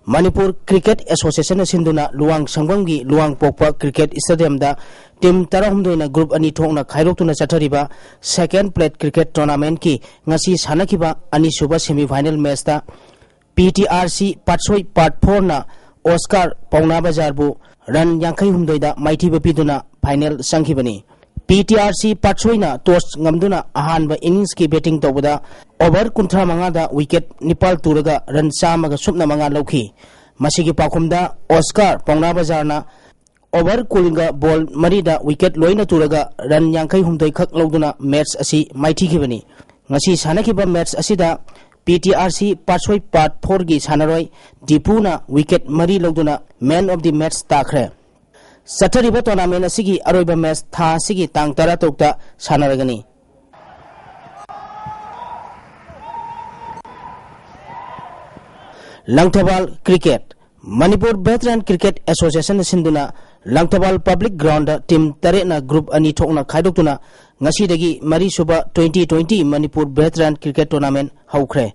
ꯃꯅꯤꯄꯨꯔ ꯀ꯭ꯔꯤꯀꯦꯠ ꯑꯦꯁꯣꯁꯤꯌꯦꯁꯟꯅ ꯁꯤꯟꯗꯨꯅ ꯂꯨꯋꯥꯡ ꯁꯪꯕꯝꯒꯤ ꯂꯨꯋꯥꯡꯄꯣꯛꯄ ꯀ꯭ꯔꯤꯀꯦꯠ ꯁ꯭ꯇꯦꯗꯤꯌꯝꯗ ꯇꯤꯝ ꯇꯔꯥꯍꯨꯝꯗꯣꯏꯅ ꯒ꯭ꯔꯨꯞ ꯑꯅꯤ ꯊꯣꯛꯅ ꯈꯥꯏꯗꯣꯛꯇꯨꯅ ꯆꯠꯊꯔꯤꯕ ꯁꯦꯀꯦꯟ ꯄ꯭ꯂꯦꯠ ꯀ꯭ꯔꯤꯀꯦꯠ ꯇꯣꯔꯅꯥꯃꯦꯟꯠꯀꯤ ꯉꯁꯤ ꯁꯥꯟꯅꯈꯤꯕ ꯑꯅꯤꯁꯨꯕ ꯁꯦꯃꯤ ꯐꯥꯏꯅꯦꯜ ꯃꯦꯆꯇ P T R C Patsoi part ꯐꯣꯔꯅ Oscar ꯄꯥꯎꯅꯥ ꯕꯖꯥꯔꯕꯨ ꯔꯟ ꯌꯥꯡꯈꯩ ꯍꯨꯝꯗꯣꯏꯗ ꯃꯥꯏꯊꯤꯕ ꯄꯤꯗꯨꯅ ꯐꯥꯏꯅꯦꯜ ꯆꯪꯈꯤꯕꯅꯤ꯫ ꯄꯤ ꯇꯤ ꯑꯥꯔ ꯁꯤ ꯄꯥꯠꯁꯣꯏꯅ ꯇꯣꯁ ꯉꯝꯗꯨꯅ ꯑꯍꯥꯟꯕ ꯏꯅꯤꯡꯁꯀꯤ ꯕꯦꯇꯤꯡ ꯇꯧꯕꯗ ꯑꯣꯚꯔ ꯀꯨꯟꯊ꯭ꯔꯥ ꯃꯉꯥꯗ ꯋꯤꯀꯦꯠ ꯅꯤꯄꯥꯜ ꯇꯨꯔꯒ ꯔꯟ ꯆꯥꯝꯃꯒ ꯁꯨꯞꯅ ꯃꯉꯥ ꯂꯧꯈꯤ꯫ ꯃꯁꯤꯒꯤ ꯄꯥꯎꯈꯨꯝꯗ ꯑꯣꯁꯀꯥꯔ ꯄꯥꯎꯅꯥ ꯕꯖꯥꯔꯅ ꯑꯣꯚꯔ ꯀꯨꯟꯒ ꯕꯣꯜ ꯃꯔꯤꯗ ꯋꯤꯀꯦꯠ ꯂꯣꯏꯅ ꯇꯨꯔꯒ ꯔꯟ ꯌꯥꯡꯈꯩ ꯍꯨꯝꯗꯣꯏ ꯈꯛ ꯂꯧꯗꯨꯅ ꯃꯦꯆ ꯑꯁꯤ ꯃꯥꯏꯊꯤꯈꯤꯕꯅꯤ꯫ ꯉꯁꯤ ꯁꯥꯟꯅꯈꯤꯕ ꯃꯦꯆ ꯑꯁꯤꯗ ꯄꯤ T R C Patsoi part ꯐꯣꯔꯒꯤ ꯁꯥꯟꯅꯔꯣꯏ ꯗꯤꯄꯨꯅ ꯋꯤꯀꯦꯠ ꯃꯔꯤ ꯂꯧꯗꯨꯅ ꯃꯦꯟ ꯑꯣꯐ ꯗꯤ ꯃꯦꯆ ꯇꯥꯈ꯭ꯔꯦ꯫ ꯆꯠꯊꯔꯤꯕ ꯇꯣꯔꯅꯥꯃꯦꯟ ꯑꯁꯤꯒꯤ ꯑꯔꯣꯏꯕ ꯃꯦꯆ ꯊꯥ ꯑꯁꯤꯒꯤ ꯇꯥꯡ ꯇꯔꯥꯇꯔꯨꯛꯇ ꯁꯥꯟꯅꯔꯒꯅꯤ꯫ Langthabal cricket. Manipur veteran cricket ꯑꯦꯁꯣꯁꯤꯌꯦꯁꯟꯅ ꯁꯤꯟꯗꯨꯅ ꯂꯪꯊꯕꯥꯜ ꯄꯕ꯭ꯂꯤꯛ ꯒ꯭ꯔꯥꯎꯟꯗ ꯇꯤꯝ ꯇꯔꯦꯠꯅ ꯒ꯭ꯔꯨꯞ ꯑꯅꯤ ꯊꯣꯛꯅ ꯈꯥꯏꯗꯣꯛꯇꯨꯅ ꯉꯁꯤꯗꯒꯤ ꯃꯔꯤꯁꯨꯕ twenty twenty Manipur veteran cricket tournament ꯍꯧꯈ꯭ꯔꯦ꯫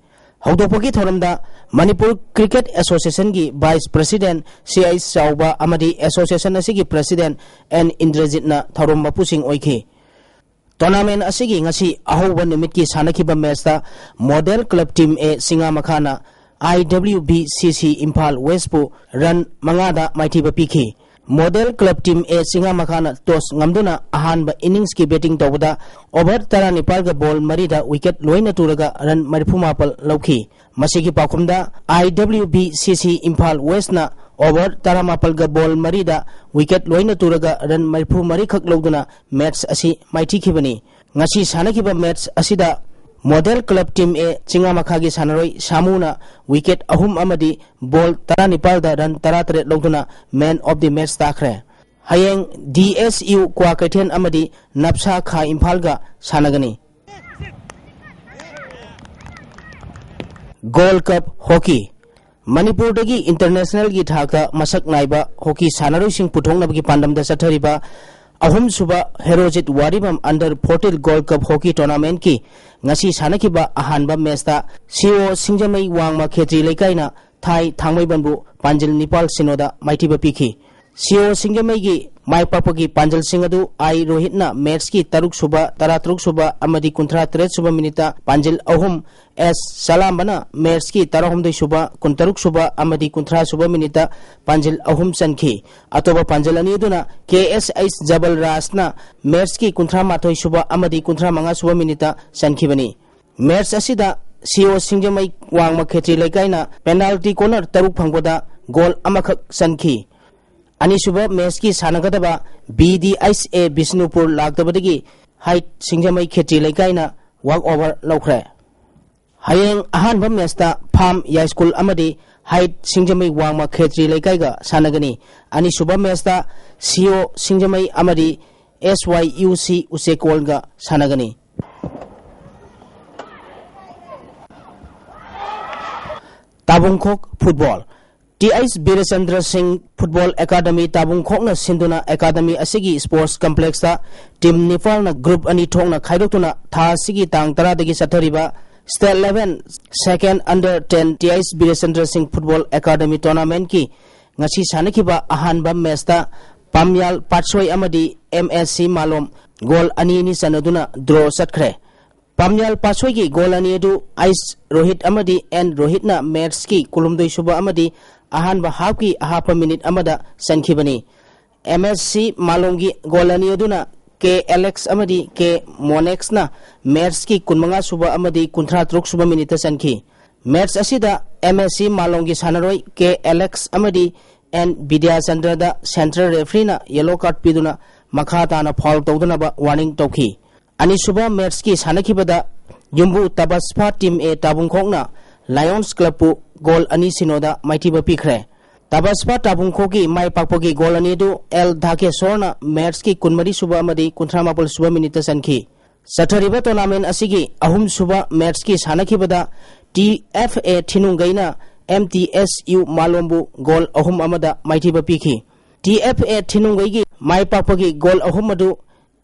ꯍꯧꯗꯣꯛꯄꯒꯤ ꯊꯧꯔꯝꯗ ꯃꯅꯤꯄꯨꯔ ꯀ꯭ꯔꯤꯀꯦꯠ ꯑꯦꯁꯣꯁꯤꯌꯦꯁꯟꯒꯤ vice president C H Chaoba ꯑꯃꯗꯤ ꯑꯦꯁꯣꯁꯤꯌꯦꯁꯟ ꯑꯁꯤꯒꯤ ꯄ꯭ꯔꯁꯤꯗꯦꯟ ꯑꯦꯟ ꯏꯟꯗ꯭ꯔꯖꯤꯠꯅ ꯊꯧꯔꯝ ꯃꯄꯨꯁꯤꯡ ꯑꯣꯏꯈꯤ꯫ ꯇꯣꯔꯅꯥꯃꯦꯟ ꯑꯁꯤꯒꯤ ꯉꯁꯤ ꯑꯍꯧꯕ ꯅꯨꯃꯤꯠꯀꯤ ꯁꯥꯟꯅꯈꯤꯕ ꯃꯦꯆꯇ ꯃꯣꯗꯦꯜ ꯀ꯭ꯂꯕ ꯇꯤꯝ ꯑꯦ ꯆꯤꯉꯥꯃꯈꯥꯅ ꯑꯥꯏ ꯗꯕ꯭ꯂꯤꯎ ꯕꯤ ꯁꯤ ꯁꯤ ꯏꯝꯐꯥꯜ ꯋꯦꯁꯄꯨ ꯔꯟ ꯃꯉꯥꯗ ꯃꯥꯏꯊꯤꯕ ꯄꯤꯈꯤ꯫ ꯃꯣꯗꯦꯜ ꯀ꯭ꯂꯕ ꯇꯤꯝ ꯑꯦ ꯆꯤꯉꯥꯃꯈꯥꯅ ꯇꯣꯁ ꯉꯝꯗꯨꯅ ꯑꯍꯥꯟꯕ ꯏꯅꯤꯡꯁꯀꯤ ꯕꯦꯇꯤꯡ ꯇꯧꯕꯗ ꯑꯣꯚꯔ ꯇꯔꯥꯅꯤꯄꯥꯜꯒ ꯕꯣꯜ ꯃꯔꯤꯗ ꯋꯤꯀꯦꯠ ꯂꯣꯏꯅ ꯇꯨꯔꯒ ꯔꯟ ꯃꯔꯤꯐꯨ ꯃꯥꯄꯜ ꯂꯧꯈꯤ꯫ ꯃꯁꯤꯒꯤ ꯄꯥꯎꯈꯨꯝꯗ ꯑꯥꯏ ꯗꯕ꯭ꯂꯤꯎ ꯕꯤ ꯁꯤ ꯁꯤ ꯏꯝꯐꯥꯜ ꯋꯦꯁꯅ ꯑꯣꯚꯔ ꯇꯔꯥꯃꯥꯄꯜꯒ ꯕꯣꯜ ꯃꯔꯤꯗ ꯋꯤꯀꯦꯠ ꯂꯣꯏꯅ ꯇꯨꯔꯒ ꯔꯟ ꯃꯔꯤꯐꯨ ꯃꯔꯤꯈꯛ ꯂꯧꯗꯨꯅ ꯃꯦꯆ ꯑꯁꯤ ꯃꯥꯏꯊꯤꯈꯤꯕꯅꯤ꯫ ꯉꯁꯤ ꯁꯥꯟꯅꯈꯤꯕ ꯃꯦꯆ ꯑꯁꯤꯗ ꯃꯣꯗꯦꯜ ꯀ꯭ꯂꯕ ꯇꯤꯝ ꯑꯦ ꯆꯤꯉꯥꯃꯈꯥꯒꯤ ꯁꯥꯟꯅꯔꯣꯏ ꯁꯥꯃꯨꯅ ꯋꯤꯀꯦꯠ ꯑꯍꯨꯝ ꯑꯃꯗꯤ ꯕꯣꯜ ꯇꯔꯥꯅꯤꯄꯥꯜꯗ ꯔꯟ ꯇꯔꯥꯇꯔꯦꯠ ꯂꯧꯗꯨꯅ ꯃꯦꯟ ꯑꯣꯐ ꯗꯤ ꯃꯦꯆ ꯇꯥꯈ꯭ꯔꯦ꯫ ꯍꯌꯦꯡ ꯗꯤ ꯑꯦꯁ ꯌꯨ ꯀ꯭ꯋꯥꯀꯩꯊꯦꯜ ꯑꯃꯗꯤ ꯅꯞꯁꯥ ꯈꯥ ꯏꯝꯐꯥꯜꯒ ꯁꯥꯟꯅꯒꯅꯤ꯫ ꯒꯣꯜ ꯀꯞ ꯍꯣꯀꯤ꯫ ꯃꯅꯤꯄꯨꯔꯗꯒꯤ ꯏꯟꯇꯔꯅꯦꯁꯅꯦꯜꯒꯤ ꯊꯥꯛꯇ ꯃꯁꯛ ꯅꯥꯏꯕ ꯍꯣꯀꯤ ꯁꯥꯟꯅꯔꯣꯏꯁꯤꯡ ꯄꯨꯊꯣꯛꯅꯕꯒꯤ ꯄꯥꯟꯗꯝꯗ ꯆꯠꯊꯔꯤꯕ ꯑꯍꯨꯝꯁꯨꯕ ꯍꯦꯔꯣꯖꯤꯠ ꯋꯥꯔꯤꯕꯝ ꯑꯟꯗꯔ ꯐꯣꯔꯇꯤꯟ ꯒꯣꯜ ꯀꯞ ꯍꯣꯀꯤ ꯇꯣꯔꯅꯥꯃꯦꯟꯠꯀꯤ ꯉꯁꯤ ꯁꯥꯟꯅꯈꯤꯕ ꯑꯍꯥꯟꯕ ꯃꯦꯆꯇ ꯁꯤ ꯑꯣ ꯁꯤꯡꯖꯃꯩ ꯋꯥꯡꯃ ꯈꯦꯇ꯭ꯔꯤ ꯂꯩꯀꯥꯏꯅ ꯊꯥꯏ ꯊꯥꯡꯃꯩꯕꯟꯕꯨ ꯄꯥꯟꯖꯤꯜ ꯅꯤꯄꯥꯜ ꯁꯤꯅꯣꯗ ꯃꯥꯏꯊꯤꯕ ꯄꯤꯈꯤ꯫ ꯁꯤ ꯑꯣ ꯁꯤꯡꯖꯃꯩꯒꯤ ꯃꯥꯏ ꯄꯥꯛꯄꯒꯤ ꯄꯥꯟꯖꯜꯁꯤꯡ ꯑꯗꯨ ꯑꯥꯏ ꯔꯣꯍꯤꯠꯅ ꯃꯦꯠꯁꯀꯤ ꯇꯔꯨꯛ ꯁꯨꯕ, ꯇꯔꯥꯇꯔꯨꯛ ꯁꯨꯕ ꯑꯃꯗꯤ ꯀꯨꯟꯊ꯭ꯔꯥ ꯇꯔꯦꯠ ꯁꯨꯕ ꯃꯤꯅꯤꯠꯇ ꯄꯥꯟꯖꯤꯜ ꯑꯍꯨꯝ, ꯑꯦꯁ ꯆꯂꯥꯝꯕꯅ ꯃꯦꯠꯁꯀꯤ ꯇꯔꯥꯍꯨꯝꯗꯣꯏ ꯁꯨꯕ, ꯀꯨꯟꯇꯔꯨꯛ ꯁꯨꯕ ꯑꯃꯗꯤ ꯀꯨꯟꯊ꯭ꯔꯥ ꯁꯨꯕ ꯃꯤꯅꯤꯠꯇ ꯄꯥꯟꯖꯤꯜ ꯑꯍꯨꯝ ꯆꯟꯈꯤ꯫ ꯑꯇꯣꯞꯄ ꯄꯥꯟꯖꯤꯜ ꯑꯅꯤ ꯑꯗꯨꯅ ꯀꯦ ꯑꯦꯁ ꯑꯩꯆ ꯖꯕꯜ ꯔꯥꯖꯅ ꯃꯦꯠꯁꯀꯤ ꯀꯨꯟꯊ꯭ꯔꯥ ꯃꯥꯊꯣꯏ ꯁꯨꯕ ꯑꯃꯗꯤ ꯀꯨꯟꯊ꯭ꯔꯥ ꯃꯉꯥ ꯁꯨꯕ ꯃꯤꯅꯤꯠꯇ ꯆꯟꯈꯤꯕꯅꯤ꯫ ꯃꯦꯠꯁ ꯑꯁꯤꯗ ꯁꯤ ꯑꯣ ꯁꯤꯡꯖꯃꯩ ꯋꯥꯡꯃ ꯈꯦꯇ꯭ꯔꯤ ꯂꯩꯀꯥꯏꯅ ꯄꯦꯅꯥꯜꯇꯤ ꯀꯣꯔꯅꯔ ꯇꯔꯨꯛ ꯐꯪꯕꯗ ꯒꯣꯜ ꯑꯃꯈꯛ ꯆꯟꯈꯤ꯫ ꯑꯅꯤꯁꯨꯕ ꯃꯦꯠꯁꯀꯤ ꯁꯥꯟꯅꯒꯗꯕ ꯕꯤ ꯗꯤ ꯑꯩꯆ ꯑꯦ ꯕꯤꯁꯅꯨꯄꯨꯔ ꯂꯥꯛꯇꯕꯗꯒꯤ ꯍꯥꯏꯠ ꯁꯤꯡꯖꯃꯩ ꯈꯦꯇ꯭ꯔꯤ ꯂꯩꯀꯥꯏꯅ ꯋꯥꯛ ꯑꯣꯚꯔ ꯂꯧꯈ꯭ꯔꯦ꯫ ꯍꯌꯦꯡ ꯑꯍꯥꯟꯕ ꯃꯦꯠꯁꯇ ꯐꯥꯝ ꯌꯥꯏꯁ꯭ꯀꯨꯜ ꯑꯃꯗꯤ ꯍꯥꯏꯠ ꯁꯤꯡꯖꯃꯩ ꯋꯥꯡꯃ ꯈꯦꯇ꯭ꯔꯤ ꯂꯩꯀꯥꯏꯒ ꯁꯥꯟꯅꯒꯅꯤ꯫ ꯑꯅꯤꯁꯨꯕ ꯃꯦꯠꯁꯇ ꯁꯤ ꯑꯣ ꯁꯤꯡꯖꯃꯩ ꯑꯃꯗꯤ ꯑꯦꯁ ꯋꯥꯏ ꯌꯨ ꯁꯤ ꯎꯆꯦꯀꯣꯜꯒ ꯁꯥꯟꯅꯒꯅꯤ꯫ ꯇꯥꯕꯨꯡꯈꯣꯛ ꯐꯨꯠꯕꯣꯜ꯫ ꯇꯤ ꯑꯩꯆ ꯕꯤꯔꯦꯆꯟꯗ꯭ꯔ ꯁꯤꯡ ꯐꯨꯠꯕꯣꯜ ꯑꯦꯀꯥꯗꯃꯤ ꯇꯥꯕꯨꯡꯈꯣꯛꯅ ꯁꯤꯟꯗꯨꯅ ꯑꯦꯀꯥꯗꯃꯤ ꯑꯁꯤꯒꯤ ꯁ꯭ꯄꯣꯔꯠꯁ ꯀꯝꯄ꯭ꯂꯦꯛꯁꯇ ꯇꯤꯝ ꯅꯤꯄꯥꯜꯅ ꯒ꯭ꯔꯨꯞ ꯑꯅꯤ ꯊꯣꯛꯅ ꯈꯥꯏꯗꯣꯛꯇꯨꯅ ꯊꯥ ꯑꯁꯤꯒꯤ ꯇꯥꯡ ꯇꯔꯥꯗꯒꯤ ꯆꯠꯊꯔꯤꯕ State Level Second Under Ten T I S Birachandra Singh Football Academy Tournamentꯀꯤ ꯉꯁꯤ ꯁꯥꯟꯅꯈꯤꯕ ꯑꯍꯥꯟꯕ ꯃꯦꯆꯇ ꯄꯥꯝꯌꯥꯜ ꯄꯥꯠꯁꯣꯏ ꯑꯃꯗꯤ M S C ꯃꯥꯂꯣꯝ ꯒꯣꯜ ꯑꯅꯤ ꯑꯅꯤ ꯆꯟꯅꯗꯨꯅ ꯗ꯭ꯔꯣ ꯆꯠꯈ꯭ꯔꯦ꯫ ꯄꯥꯝꯌꯥꯜ ꯄꯥꯠꯁꯣꯏꯒꯤ ꯒꯣꯜ ꯑꯅꯤ ꯑꯗꯨ ꯑꯩꯁ ꯔꯣꯍꯤꯠ ꯑꯃꯗꯤ ꯑꯦꯟ ꯔꯣꯍꯤꯠꯅ ꯃꯦꯆꯀꯤ ꯀꯨꯟꯍꯨꯝꯗꯣꯏ ꯁꯨꯕ ꯑꯃꯗꯤ ꯑꯍꯥꯟꯕ ꯍꯥꯞꯀꯤ ꯑꯍꯥꯞꯄ ꯃꯤꯅꯤꯠ ꯑꯃꯗ ꯆꯟꯈꯤꯕꯅꯤ꯫ M S C ꯃꯥꯂꯣꯝꯒꯤ ꯒꯣꯜ ꯑꯅꯤ ꯑꯗꯨꯅ ꯀꯦ ꯑꯦꯂꯦꯛꯁ ꯑꯃꯗꯤ ꯀꯦ ꯃꯣꯅꯦꯛꯁꯅ ꯃꯦꯆꯀꯤ ꯀꯨꯟꯃꯉꯥ ꯁꯨꯕ ꯑꯃꯗꯤ ꯀꯨꯟꯊ꯭ꯔꯥ ꯇꯔꯨꯛ ꯁꯨꯕ ꯃꯤꯅꯤꯠꯇ ꯆꯟꯈꯤ꯫ ꯃꯦꯆ ꯑꯁꯤꯗ M S C ꯃꯥꯂꯣꯝꯒꯤ ꯁꯥꯟꯅꯔꯣꯏ ꯀꯦ ꯑꯦꯂꯦꯛꯁ ꯑꯃꯗꯤ ꯑꯦꯟ ꯕꯤꯗ꯭ꯌꯥꯆꯟꯗ꯭ꯔꯗ central refereeꯅ yellow card ꯄꯤꯗꯨꯅ ꯃꯈꯥ ꯇꯥꯅ foul ꯇꯧꯗꯅꯕ warning ꯇꯧꯈꯤ꯫ ꯑꯅꯤꯁꯨꯕ ꯃꯦꯆꯀꯤ ꯁꯥꯟꯅꯈꯤꯕꯗ ꯌꯨꯝꯕꯨ ꯇꯕꯁꯐꯥ Team A ꯇꯥꯕꯨꯡꯈꯣꯛꯅ Lions Clubꯄꯨ ꯒꯣꯜ ꯑꯅꯤ ꯁꯤꯅꯣꯗ ꯃꯥꯏꯊꯤꯕ ꯄꯤꯈ꯭ꯔꯦ꯫ ꯇꯕꯁꯐꯥ ꯇꯥꯕꯨꯡꯈꯣꯛꯀꯤ ꯃꯥꯏ ꯄꯥꯛꯄꯒꯤ ꯒꯣꯜ ꯑꯅꯤ ꯑꯗꯨ ꯑꯦꯜ ꯙꯥꯀꯦꯁꯣꯔꯅ ꯃꯦꯆꯀꯤ ꯀꯨꯟꯃꯔꯤ ꯁꯨꯕ ꯑꯃꯗꯤ ꯀꯨꯟꯊ꯭ꯔꯥ ꯃꯥꯄꯜ ꯁꯨꯕ ꯃꯤꯅꯤꯠꯇ ꯆꯟꯈꯤ꯫ ꯆꯠꯊꯔꯤꯕ tournament ꯑꯁꯤꯒꯤ ꯑꯍꯨꯝꯁꯨꯕ ꯃꯦꯆꯀꯤ ꯁꯥꯟꯅꯈꯤꯕꯗ T F A ꯊꯤꯅꯨꯡꯒꯩꯅ M T S U ꯃꯥꯂꯣꯝꯕꯨ ꯒꯣꯜ ꯑꯍꯨꯝ ꯑꯃꯗ ꯃꯥꯏꯊꯤꯕ ꯄꯤꯈꯤ꯫ T F A ꯊꯤꯅꯨꯡꯒꯩꯒꯤ ꯃꯥꯏ ꯄꯥꯛꯄꯒꯤ ꯒꯣꯜ ꯑꯍꯨꯝ ꯑꯗꯨ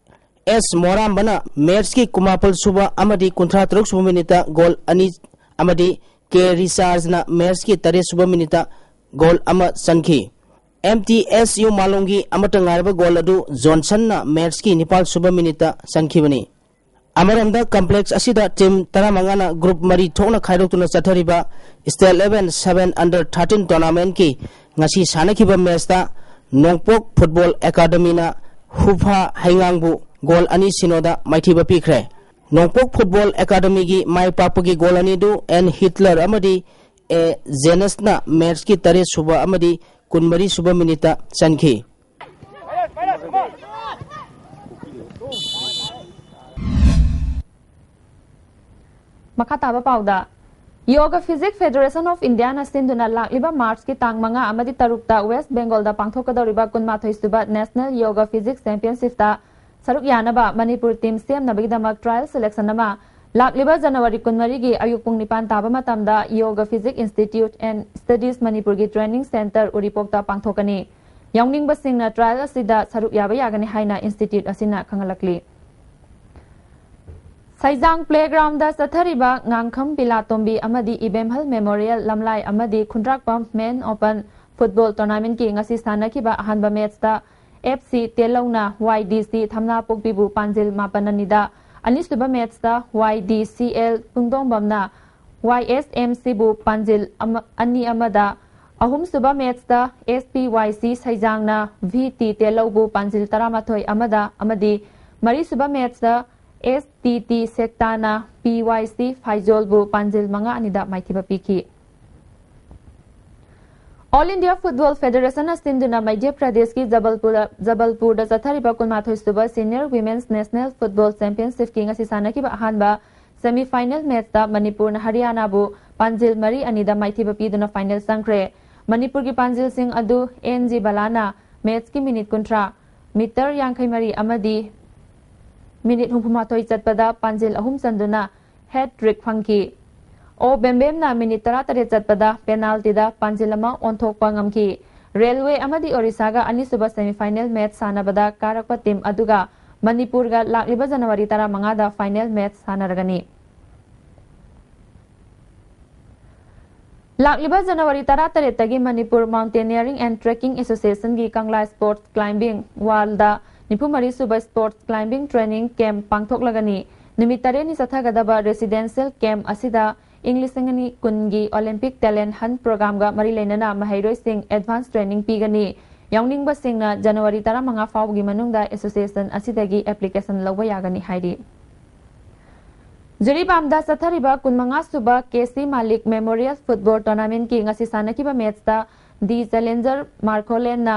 ꯑꯦꯁ ꯃꯣꯔꯥꯝꯕꯅ ꯃꯦꯆꯀꯤ ꯀꯨꯟꯃꯥꯄꯜ ꯁꯨꯕ ꯑꯃꯗꯤ ꯀꯨꯟꯊ꯭ꯔꯥ ꯇꯔꯨꯛ ꯁꯨꯕ ꯃꯤꯅꯤꯠꯇ ꯒꯣꯜ ꯑꯅꯤ ꯑꯃꯗꯤ ꯀꯦ ꯔꯤꯆꯥꯔꯖꯅ ꯃꯦꯆꯀꯤ ꯇꯔꯦꯠ ꯁꯨꯕ ꯃꯤꯅꯤꯠꯇ ꯒꯣꯜ ꯑꯃ ꯆꯟꯈꯤ꯫ M T S U ꯃꯥꯂꯣꯝꯒꯤ ꯑꯃꯠꯇ ꯉꯥꯏꯔꯕ ꯒꯣꯜ ꯑꯗꯨ ꯖꯣꯟꯁꯟꯅ ꯃꯦꯆꯀꯤ ꯅꯤꯄꯥꯜ ꯁꯨꯕ ꯃꯤꯅꯤꯠꯇ ꯆꯟꯈꯤꯕꯅꯤ꯫ ꯑꯃꯔꯣꯝꯗ complex ꯑꯁꯤꯗ team ꯇꯔꯥꯃꯉꯥꯅ group ꯃꯔꯤ ꯊꯣꯛꯅ ꯈꯥꯏꯗꯣꯛꯇꯨꯅ ꯆꯠꯊꯔꯤꯕ State Level Seven Under Thirteen Tournamentꯀꯤ ꯉꯁꯤ ꯁꯥꯟꯅꯈꯤꯕ ꯃꯦꯆꯇ ꯅꯣꯡꯄꯣꯛ Football Academyꯅ ꯍꯨꯐꯥ ꯍꯩꯉꯥꯡꯕꯨ ꯒꯣꯜ ꯑꯅꯤ ꯁꯤꯅꯣꯗ ꯃꯥꯏꯊꯤꯕ ꯄꯤꯈ꯭ꯔꯦ꯫ ꯅꯣꯡꯄꯣꯛ Football Academyꯒꯤ ꯃꯥꯏ ꯄꯥꯛꯄꯒꯤ ꯒꯣꯜ ꯑꯅꯤꯗꯨ ꯑꯦꯟ ꯍꯤꯠꯂꯔ ꯑꯃꯗꯤ ꯑꯦ ꯖꯦꯅꯁꯅ ꯃꯦꯆꯀꯤ ꯇꯔꯦꯠ ꯁꯨꯕ ꯑꯃꯗꯤ ꯀꯨꯟꯃꯔꯤ ꯁꯨꯕ ꯃꯤꯅꯤꯠꯇ ꯆꯟꯈꯤ꯫ ꯃꯈꯥ ꯇꯥꯕ ꯄꯥꯎꯗ, Yoga Physics Federation of Indiaꯅ ꯁꯤꯟꯗꯨꯅ ꯂꯥꯛꯂꯤꯕ ꯃꯥꯔꯆꯀꯤ ꯇꯥꯡ ꯃꯉꯥ ꯑꯃꯗꯤ ꯇꯔꯨꯛꯇ ꯋꯦꯁ ꯕꯦꯡꯒꯣꯜꯗ ꯄꯥꯡꯊꯣꯛꯀꯗꯧꯔꯤꯕ ꯀꯨꯟꯃꯥꯊꯣꯏ ꯁꯨꯕ National Yoga Physics Championshipꯇ ꯁꯔꯨꯛ ꯌꯥꯅꯕ ꯃꯅꯤꯄꯨꯔ team ꯁꯦꯝꯅꯕꯒꯤꯗꯃꯛ trial selection ꯑꯃ ꯂꯥꯛꯂꯤꯕ ꯖꯅꯋꯥꯔꯤ ꯀꯨꯟꯃꯔꯤꯒꯤ ꯑꯌꯨꯛ ꯄꯨꯡ ꯅꯤꯄꯥꯟ ꯇꯥꯕ ꯃꯇꯝꯗ Yoga Physics Institute and Studies ꯃꯅꯤꯄꯨꯔꯒꯤ training centre ꯎꯔꯤꯄꯣꯛꯇ ꯄꯥꯡꯊꯣꯛꯀꯅꯤ꯫ ꯌꯥꯎꯅꯤꯡꯕꯁꯤꯡꯅ trial ꯑꯁꯤꯗ ꯁꯔꯨꯛ ꯌꯥꯕ ꯌꯥꯒꯅꯤ ꯍꯥꯏꯅ institute ꯑꯁꯤꯅ ꯈꯪꯍꯜꯂꯛꯂꯤ꯫ ꯁꯩꯖꯥꯡ ꯄ꯭ꯂꯦꯒ꯭ꯔꯥꯎꯟꯗ ꯆꯠꯊꯔꯤꯕ ꯉꯥꯡꯈꯝ ꯕꯤꯂꯥꯇꯣꯝꯕꯤ ꯑꯃꯗꯤ ꯏꯕꯦꯝꯍꯜ ꯃꯦꯃꯣꯔꯤꯌꯦꯜ ꯂꯝꯂꯥꯏ ꯑꯃꯗꯤ ꯈꯨꯟꯗ꯭ꯔꯥꯛꯄꯝ ꯃꯦꯟ ꯑꯣꯄꯟ ꯐꯨꯠꯕꯣꯜ ꯇꯣꯔꯅꯥꯃꯦꯟꯠꯀꯤ ꯉꯁꯤ ꯁꯥꯟꯅꯈꯤꯕ ꯑꯍꯥꯟꯕ ꯃꯦꯠꯁꯇ ꯑꯦꯐ ꯁꯤ ꯇꯦꯂꯧꯅ ꯋꯥꯏ ꯗꯤ ꯁꯤ ꯊꯝꯅꯥꯄꯣꯛꯄꯤꯕꯨ ꯄꯥꯟꯖꯤꯜ ꯃꯥꯄꯟ ꯑꯅꯤꯗ, ꯑꯅꯤꯁꯨꯕ ꯃꯦꯠꯁꯇ ꯋꯥꯏ ꯗꯤ ꯁꯤ ꯑꯦꯜ ꯄꯨꯡꯗꯣꯡꯕꯝꯅ ꯋꯥꯏ ꯑꯦꯁ ꯑꯦꯝ ꯁꯤꯕꯨ ꯄꯥꯟꯖꯤꯜ ꯑꯃ, ꯑꯅꯤ ꯑꯃꯗ, ꯑꯍꯨꯝꯁꯨꯕ ꯃꯦꯠꯁꯇ ꯑꯦꯁ ꯄꯤ ꯋꯥꯏ ꯁꯤ ꯁꯩꯖꯥꯡꯅ ꯚꯤ ꯇꯤ ꯇꯦꯂꯧꯕꯨ ꯄꯥꯟꯖꯤꯜ ꯇꯔꯥꯃꯥꯊꯣꯏ ꯑꯃꯗ ꯑꯃꯗꯤ ꯃꯔꯤꯁꯨꯕ ꯃꯦꯠꯁꯇ ꯑꯦꯁ ꯇꯤ ꯇꯤ ꯁꯦꯛꯇꯥꯅ ꯄꯤ ꯋꯥꯏ ꯁꯤ ꯐꯥꯏꯖꯣꯜꯕꯨ ꯄꯥꯟꯖꯤꯜ ꯃꯉꯥ ꯑꯅꯤꯗ ꯃꯥꯏꯊꯤꯕ ꯄꯤꯈꯤ꯫ ꯑꯣꯜ ꯏꯟꯗꯤꯌꯥ ꯐꯨꯠꯕꯣꯜ ꯐꯦꯗꯔꯦꯁꯟꯅ ꯁꯤꯟꯗꯨꯅ ꯃꯙ꯭ꯌ ꯄ꯭ꯔꯗꯦꯁꯀꯤ ꯖꯕꯜꯄꯨꯔꯗ, ꯖꯕꯜꯄꯨꯔꯗ ꯆꯠꯊꯔꯤꯕ ꯀꯨꯟꯃꯥꯊꯣꯏ ꯁꯨꯕ ꯁꯤꯅꯤꯌꯔ ꯋꯤꯃꯦꯟꯁ ꯅꯦꯁꯅꯦꯜ ꯐꯨꯠꯕꯣꯜ ꯆꯦꯝꯄꯤꯌꯟꯁꯤꯞꯀꯤ ꯉꯁꯤ ꯁꯥꯟꯅꯈꯤꯕ ꯑꯍꯥꯟꯕ ꯁꯦꯃꯤꯐꯥꯏꯅꯦꯜ ꯃꯦꯠꯁꯇ ꯃꯅꯤꯄꯨꯔꯅ ꯍꯔꯤꯌꯥꯅꯥꯕꯨ ꯄꯥꯟꯖꯤꯜ ꯃꯔꯤ ꯑꯅꯤꯗ ꯃꯥꯏꯊꯤꯕ ꯄꯤꯗꯨꯅ ꯐꯥꯏꯅꯦꯜ ꯆꯪꯈ꯭ꯔꯦ꯫ ꯃꯅꯤꯄꯨꯔꯒꯤ ꯄꯥꯟꯖꯤꯜꯁꯤꯡ ꯑꯗꯨ ꯑꯦꯟ ꯖꯤ ꯕꯂꯥꯅ ꯃꯦꯠꯁꯀꯤ ꯃꯤꯅꯤꯠ ꯀꯨꯟꯊ꯭ꯔꯥ, ꯃꯤꯇꯔ ꯌꯥꯡꯈꯩ ꯃꯔꯤ ꯑꯃꯗꯤ ꯃꯤꯅꯤꯠ ꯍꯨꯝꯐꯨ ꯃꯥꯊꯣꯏ ꯆꯠꯄꯗ ꯄꯥꯟꯖꯤꯜ ꯑꯍꯨꯝ ꯆꯟꯗꯨꯅ ꯍꯦꯠ ꯇ꯭ꯔꯤꯛ ꯐꯪꯈꯤ꯫ ꯑꯣ ꯕꯦꯝꯕꯦꯝꯅ ꯃꯤꯅꯤꯠ ꯇꯔꯥꯇꯔꯦꯠ ꯆꯠꯄꯗ ꯄꯦꯅꯥꯜꯇꯤꯗ ꯄꯥꯟꯖꯤꯜ ꯑꯃ ꯑꯣꯟꯊꯣꯛꯄ ꯉꯝꯈꯤ꯫ ꯔꯦꯜꯋꯦ ꯑꯃꯗꯤ ꯑꯣꯔꯤꯁꯥꯒ ꯑꯅꯤꯁꯨꯕ ꯁꯦꯃꯤꯐꯥꯏꯅꯦꯜ ꯃꯦꯠꯁ ꯁꯥꯟꯅꯕꯗ ꯀꯥꯔꯛꯄ ꯇꯤꯝ ꯑꯗꯨꯒ ꯃꯅꯤꯄꯨꯔꯒ ꯂꯥꯛꯂꯤꯕ ꯖꯅꯋꯥꯔꯤ ꯇꯔꯥꯃꯉꯥꯗ ꯐꯥꯏꯅꯦꯜ ꯃꯦꯠꯁ ꯁꯥꯟꯅꯔꯒꯅꯤ꯫ ꯂꯥꯛꯂꯤꯕ ꯖꯅꯋꯥꯔꯤ ꯇꯔꯥꯇꯔꯦꯠꯇꯒꯤ ꯃꯅꯤꯄꯨꯔ ꯃꯥꯎꯟꯇꯦꯅꯤꯌꯔꯤꯡ ꯑꯦꯟ ꯇ꯭ꯔꯦꯛꯀꯤꯡ ꯑꯦꯁꯣꯁꯤꯌꯦꯁꯟꯒꯤ ꯀꯪꯂꯥ ꯁ꯭ꯄꯣꯔꯠꯁ ꯀ꯭ꯂꯥꯏꯝꯕꯤꯡ ꯋꯥꯔꯜꯗ ꯅꯤꯐꯨ ꯃꯔꯤ ꯁꯨꯕ ꯁ꯭ꯄꯣꯔꯠꯁ ꯀ꯭ꯂꯥꯏꯝꯕꯤꯡ ꯇ꯭ꯔꯦꯅꯤꯡ ꯀꯦꯝꯞ ꯄꯥꯡꯊꯣꯛꯂꯒꯅꯤ꯫ ꯅꯨꯃꯤꯠ ꯇꯔꯦꯠꯅꯤ ꯆꯠꯊꯒꯗꯕ ꯔꯦꯁꯤꯗꯦꯟꯁꯤꯌꯦꯜ ꯀꯦꯝꯞ ꯑꯁꯤꯗ ꯏꯪ ꯂꯤꯁꯤꯡ ꯑꯅꯤ ꯀꯨꯟꯒꯤ ꯑꯣꯂꯤꯝꯄꯤꯛ ꯇꯦꯂꯦꯟꯠ ꯍꯟꯠ ꯄ꯭ꯔꯣꯒ꯭ꯔꯥꯝꯒ ꯃꯔꯤ ꯂꯩꯅꯅ ꯃꯍꯩꯔꯣꯏꯁꯤꯡ ꯑꯦꯗꯚꯥꯟꯁ ꯇ꯭ꯔꯦꯅꯤꯡ ꯄꯤꯒꯅꯤ꯫ ꯌꯥꯎꯅꯤꯡꯕꯁꯤꯡꯅ ꯖꯅꯋꯥꯔꯤ ꯇꯔꯥꯃꯉꯥ ꯐꯥꯎꯕꯒꯤ ꯃꯅꯨꯡꯗ ꯑꯦꯁꯣꯁꯤꯌꯦꯁꯟ ꯑꯁꯤꯗꯒꯤ ꯑꯦꯄ꯭ꯂꯤꯀꯦꯁꯟ ꯂꯧꯕ ꯌꯥꯒꯅꯤ ꯍꯥꯏꯔꯤ꯫ ꯖꯤꯔꯤꯕꯥꯝꯗ ꯆꯠꯊꯔꯤꯕ ꯀꯨꯟꯃꯉꯥ ꯁꯨꯕ ꯀꯦ ꯁꯤ ꯃꯥꯂꯤꯛ ꯃꯦꯃꯣꯔꯤꯌꯦꯜ ꯐꯨꯠꯕꯣꯜ ꯇꯣꯔꯅꯥꯃꯦꯟꯠꯀꯤ ꯉꯁꯤ ꯁꯥꯟꯅꯈꯤꯕ ꯃꯦꯠꯁꯇ ꯗꯤ ꯆꯦꯂꯦꯟꯖꯔ ꯃꯥꯔꯀꯣꯂꯦꯟꯅ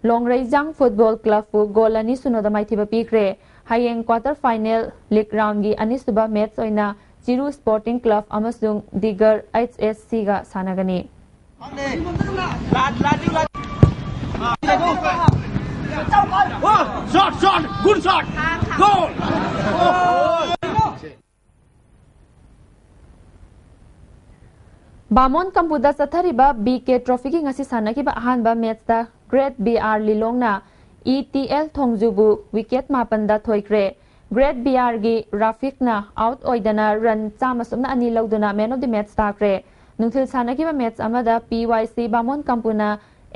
ꯂꯣꯡꯔꯩꯖꯥꯡ ꯐꯨꯠꯕꯣꯜ ꯀ꯭ꯂꯕꯄꯨ ꯒꯣꯜ ꯑꯅꯤ ꯁꯨꯅꯣꯗ ꯃꯥꯏꯊꯤꯕ ꯄꯤꯈ꯭ꯔꯦ꯫ ꯍꯌꯦꯡ ꯀ꯭ꯋꯥꯇꯔ ꯐꯥꯏꯅꯦꯜ ꯂꯤꯛ ꯔꯥꯎꯟꯒꯤ ꯑꯅꯤꯁꯨꯕ ꯃꯦꯠꯁ ꯑꯣꯏꯅ ꯆꯤꯔꯨ ꯁ꯭ꯄꯣꯔꯇꯤꯡ ꯀ꯭ꯂꯕ ꯑꯃꯁꯨꯡ ꯗꯤꯒꯔ ꯑꯩꯆ ꯑꯦꯁ ꯁꯤꯒ ꯁꯥꯟꯅꯒꯅꯤ꯫ ꯁꯣꯠ, ꯁꯣꯠ, ꯒꯨꯗ ꯁꯣꯠ, ꯒꯣꯜ! ꯕꯥꯃꯣꯟ ꯀꯝꯄꯨꯗ ꯆꯠꯊꯔꯤꯕ ꯕꯤ ꯀꯦ ꯇ꯭ꯔꯣꯐꯤꯒꯤ ꯉꯁꯤ ꯁꯥꯟꯅꯈꯤꯕ ꯑꯍꯥꯟꯕ ꯃꯦꯠꯁꯇ ꯒ꯭ꯔꯦꯠ ꯕꯤ ꯑꯥꯔ ꯂꯤꯂꯣꯡꯅ ꯏ ꯇꯤ ꯑꯦꯜ ꯊꯣꯡꯖꯨꯕꯨ ꯋꯤꯀꯦꯠ ꯃꯥꯄꯟꯗ ꯊꯣꯏꯈ꯭ꯔꯦ꯫ ꯒ꯭ꯔꯦꯠ ꯕꯤꯌꯥꯔꯒꯤ ꯔꯥꯐꯤꯛꯅ ꯑꯥꯎꯠ ꯑꯣꯏꯗꯅ ꯔꯟ ꯆꯥꯝꯃ ꯁꯨꯞꯅ ꯑꯅꯤ ꯂꯧꯗꯨꯅ ꯃꯦꯟ ꯑꯣꯐ ꯗꯤ ꯃꯦꯠꯆ ꯇꯥꯈ꯭ꯔꯦ꯫ ꯅꯨꯡꯊꯤꯜ ꯁꯥꯟꯅꯈꯤꯕ ꯃꯦꯠꯆ ꯑꯃꯗ ꯄꯤ ꯋꯥꯏ ꯁꯤ ꯕꯥꯃꯣꯟ ꯀꯝꯄꯨꯅ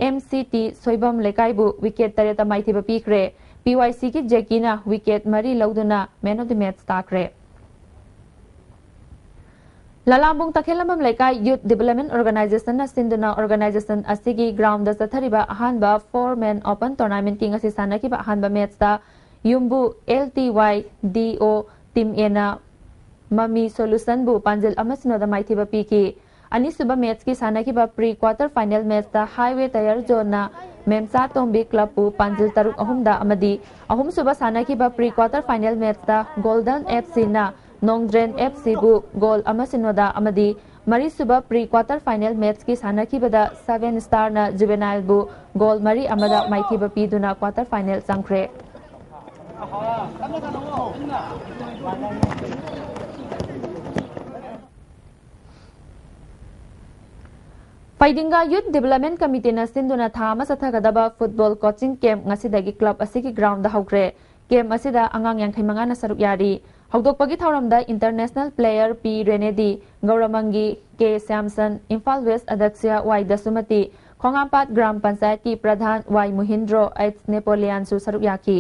ꯑꯦꯝ ꯁꯤ ꯇꯤ ꯁꯣꯏꯕꯝ ꯂꯩꯀꯥꯏꯕꯨ ꯋꯤꯀꯦꯠ ꯇꯔꯦꯠꯇ ꯃꯥꯏꯊꯤꯕ ꯄꯤꯈ꯭ꯔꯦ꯫ ꯄꯤ ꯋꯥꯏ ꯁꯤꯒꯤ ꯖꯦꯀꯤꯅ ꯋꯤꯀꯦꯠ ꯃꯔꯤ ꯂꯧꯗꯨꯅ ꯃꯦꯟ ꯑꯣꯐ ꯗꯤ ꯃꯦꯠꯆ ꯇꯥꯈ꯭ꯔꯦ꯫ ꯂꯂꯥꯝꯕꯨꯡ ꯇꯈꯦꯜꯂꯝꯕꯝ ꯂꯩꯀꯥꯏ ꯌꯨꯠ ꯗꯤꯕꯂꯞꯃꯦꯟ ꯑꯣꯔꯒꯅꯥꯏꯖꯦꯁꯟꯅ ꯁꯤꯟꯗꯨꯅ ꯑꯣꯔꯒꯅꯥꯏꯖꯦꯁꯟ ꯑꯁꯤꯒꯤ ꯒ꯭ꯔꯥꯎꯟꯗ ꯆꯠꯊꯔꯤꯕ ꯑꯍꯥꯟꯕ ꯐꯣꯔ ꯃꯦꯟ ꯑꯣꯄꯟ ꯇꯣꯔꯅꯥꯃꯦꯟꯠꯀꯤ ꯉꯁꯤ ꯁꯥꯟꯅꯈꯤꯕ ꯑꯍꯥꯟꯕ ꯃꯦꯠꯆꯇ ꯌꯨꯝꯕꯨ ꯑꯦꯜ ꯇꯤ ꯋꯥꯏ ꯗꯤ ꯑꯣ ꯇꯤꯝ ꯑꯦꯅ ꯃꯃꯤ ꯁꯣꯂꯨꯁꯟꯕꯨ ꯄꯥꯟꯖꯤꯜ ꯑꯃ ꯁꯤꯅꯣꯗ ꯃꯥꯏꯊꯤꯕ ꯄꯤꯈꯤ꯫ ꯑꯅꯤꯁꯨꯕ ꯃꯦꯠꯆꯀꯤ ꯁꯥꯟꯅꯈꯤꯕ ꯄ꯭ꯔꯤ ꯀ꯭ꯋꯥꯇꯔ ꯐꯥꯏꯅꯦꯜ ꯃꯦꯠꯆꯇ ꯍꯥꯏꯋꯦ ꯇꯌꯔ ꯖꯣꯟꯅ ꯃꯦꯝꯆꯥ ꯇꯣꯝꯕꯤ ꯀ꯭ꯂꯕꯄꯨ ꯄꯥꯟꯖꯤꯜ ꯇꯔꯨꯛ ꯑꯍꯨꯝꯗ ꯑꯃꯗꯤ ꯑꯍꯨꯝꯁꯨꯕ ꯁꯥꯟꯅꯈꯤꯕ ꯄ꯭ꯔꯤ ꯀ꯭ꯋꯥꯇꯔ ꯐꯥꯏꯅꯦꯜ ꯃꯦꯠꯆꯇ ꯒꯣꯜꯗꯟ ꯑꯦꯐ ꯁꯤꯅ ꯅꯣꯡꯗ꯭ꯔꯦꯟ ꯑꯦꯐ ꯁꯤꯕꯨ ꯒꯣꯜ ꯑꯃ ꯁꯤꯅꯣꯗ ꯑꯃꯗꯤ ꯃꯔꯤꯁꯨꯕ ꯄ꯭ꯔꯤ ꯀ꯭ꯋꯥꯇꯔ ꯐꯥꯏꯅꯦꯜ ꯃꯦꯠꯆꯀꯤ ꯁꯥꯟꯅꯈꯤꯕꯗ ꯁꯚꯦꯟ ꯁ꯭ꯇꯥꯔꯅ ꯖꯨꯕꯦꯅꯥꯏꯜꯕꯨ ꯒꯣꯜ ꯃꯔꯤ ꯑꯃꯗ ꯃꯥꯏꯊꯤꯕ ꯄꯤꯗꯨꯅ ꯀ꯭ꯋꯥꯇꯔ ꯐꯥꯏꯅꯦꯜ ꯆꯪꯈ꯭ꯔꯦ꯫ ꯐꯩꯗꯤꯡꯒꯥ ꯌꯨꯠ ꯗꯤꯕꯂꯞꯃꯦꯟ ꯀꯃꯤꯇꯤꯅ ꯁꯤꯟꯗꯨꯅ ꯊꯥ ꯑꯃ ꯆꯠꯊꯒꯗꯕ ꯐꯨꯠꯕꯣꯜ ꯀꯣꯆꯤꯡ ꯀꯦꯝꯞ ꯉꯁꯤꯗꯒꯤ ꯀ꯭ꯂꯕ ꯑꯁꯤꯒꯤ ꯒ꯭ꯔꯥꯎꯟꯗ ꯍꯧꯈ꯭ꯔꯦ꯫ ꯀꯦꯝꯞ ꯑꯁꯤꯗ ꯑꯉꯥꯡ ꯌꯥꯡꯈꯩ ꯃꯉꯥꯅ ꯁꯔꯨꯛ ꯌꯥꯔꯤ꯫ ꯍꯧꯗꯣꯛꯄꯒꯤ ꯊꯧꯔꯝꯗ ꯏꯟꯇꯔꯅꯦꯁꯅꯦꯜ ꯄ꯭ꯂꯦꯌꯔ ꯄꯤ ꯔꯦꯅꯦꯗꯤ, ꯒꯧꯔꯃꯪꯒꯤ ꯀꯦ ꯁ꯭ꯌꯥꯝꯁꯟ, ꯏꯝꯐꯥꯜ ꯋꯦꯁ ꯑꯗꯛꯁ꯭ꯌ ꯋꯥꯏ ꯗꯁꯨꯃꯇꯤ, ꯈꯣꯡꯉꯥꯝꯄꯥꯠ ꯒ꯭ꯔꯥꯝ ꯄꯟꯆꯥꯌꯠꯀꯤ ꯄ꯭ꯔꯙꯥꯟ ꯋꯥꯏ ꯃꯨꯍꯤꯟꯗ꯭ꯔꯣ ꯑꯩꯆ ꯅꯦꯄꯣꯂꯤꯌꯥꯟꯁꯨ ꯁꯔꯨꯛ ꯌꯥꯈꯤ꯫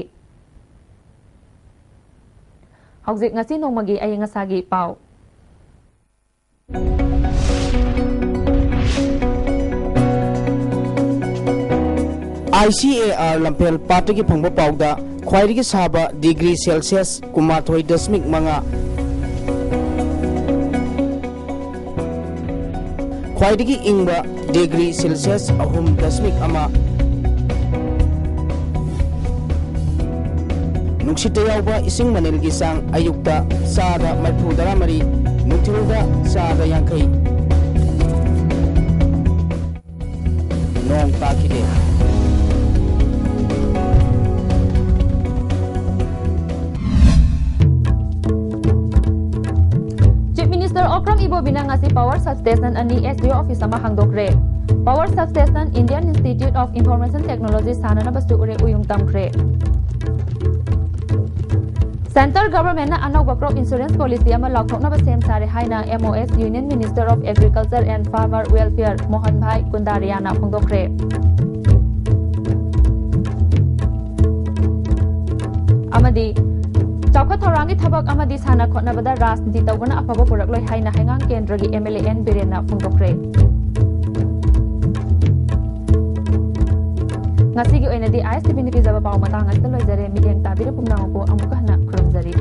ꯍꯧꯖꯤꯛ ꯉꯁꯤ ꯅꯣꯡꯃꯒꯤ ꯑꯏꯪ ꯑꯁꯥꯒꯤ ꯄꯥꯎ꯫ ꯑꯥꯏ ꯁꯤ ꯑꯦ ꯑꯥꯔ ꯂꯝꯐꯦꯜ ꯄꯥꯠꯇꯒꯤ ꯐꯪꯕ ꯄꯥꯎꯗ ꯈ꯭ꯋꯥꯏꯗꯒꯤ ꯁꯥꯕ ꯗꯤꯒ꯭ꯔꯤ ꯁꯦꯜꯁꯤꯌꯁ ꯀꯨꯟꯃꯥꯊꯣꯏ ꯗꯁꯃꯤꯛ ꯃꯉꯥ, ꯈ꯭ꯋꯥꯏꯗꯒꯤ ꯏꯪꯕ ꯗꯤꯒ꯭ꯔꯤ ꯁꯦꯜꯁꯤꯌꯁ ꯑꯍꯨꯝ ꯗꯁꯃꯤꯛ ꯑꯃ, ꯅꯨꯡꯁꯤꯠꯇ ꯌꯥꯎꯕ ꯏꯁꯤꯡ ꯃꯅꯤꯜꯒꯤ ꯆꯥꯡ ꯑꯌꯨꯛꯇ ꯆꯥꯗ ꯃꯔꯤꯐꯨ ꯇꯔꯥꯃꯔꯤ, ꯅꯨꯡꯊꯤꯜꯗ ꯆꯥꯗ ꯌꯥꯡꯈꯩ꯫ ꯅꯣꯡ ꯇꯥꯈꯤꯗꯦ꯫ ꯆꯤꯐ ꯃꯤꯅꯤꯁꯇꯔ ꯑꯣꯀ꯭ꯔꯝ ꯏꯕꯣꯕꯤꯅ ꯉꯁꯤ ꯄꯥꯋꯔ ꯁꯕꯁ꯭ꯇꯦꯁꯟ ꯑꯅꯤ ꯑꯦꯁ ꯗꯤ ꯑꯣ ꯑꯣꯐꯤꯁ ꯑꯃ ꯍꯥꯡꯗꯣꯛꯈ꯭ꯔꯦ꯫ Power substation Indian institute of information technology ꯁꯥꯅꯅꯕꯁꯨ ꯎꯔꯦ ꯎꯌꯨꯡ ꯇꯝꯈ꯭ꯔꯦ꯫ Centre Government ꯅ ꯑꯅꯧꯕ Crop Insurance Policy ꯑꯃ ꯂꯥꯎꯊꯣꯛꯅꯕ ꯁꯦꯝ ꯁꯥꯔꯦ ꯍꯥꯏꯅ M O S Union Minister of Agriculture and Farmer Welfare Mohan ꯚꯥꯏ ꯀꯨꯟꯗꯥꯔꯤꯌꯥꯅ ꯐꯣꯡꯗꯣꯛꯈ꯭ꯔꯦ꯫ ꯑꯃꯗꯤ ꯆꯥꯎꯈꯠ ꯊꯧꯔꯥꯡꯒꯤ ꯊꯕꯛ ꯑꯃꯗꯤ ꯁꯥꯟꯅ ꯈꯣꯠꯅꯕꯗ ꯔꯥꯖꯅꯤꯇꯤ ꯇꯧꯕꯅ ꯑꯐꯕ ꯄꯨꯔꯛꯂꯣꯏ ꯍꯥꯏꯅ ꯍꯩꯉꯥꯡ ꯀꯦꯟꯗ꯭ꯔꯒꯤ M L A N ꯕꯤꯔꯦꯟꯅ ꯐꯣꯡꯗꯣꯛꯈ꯭ꯔꯦ꯫ ꯉꯁꯤꯒꯤ ꯑꯣꯏꯅꯗꯤ I S T V ꯅ ꯄꯤꯖꯕ ꯄꯥꯎ ꯃꯇꯥꯡ ꯑꯁꯤꯗ ꯂꯣꯏꯖꯔꯦ꯫ ꯃꯤꯠꯌꯦꯡ ꯇꯥꯕꯤꯔꯤꯕ ꯄꯨꯝꯅꯃꯛꯄꯨ ꯑꯃꯨꯛꯀ ꯍꯟꯅ ꯈꯨꯔꯨꯝꯖꯔꯤ꯫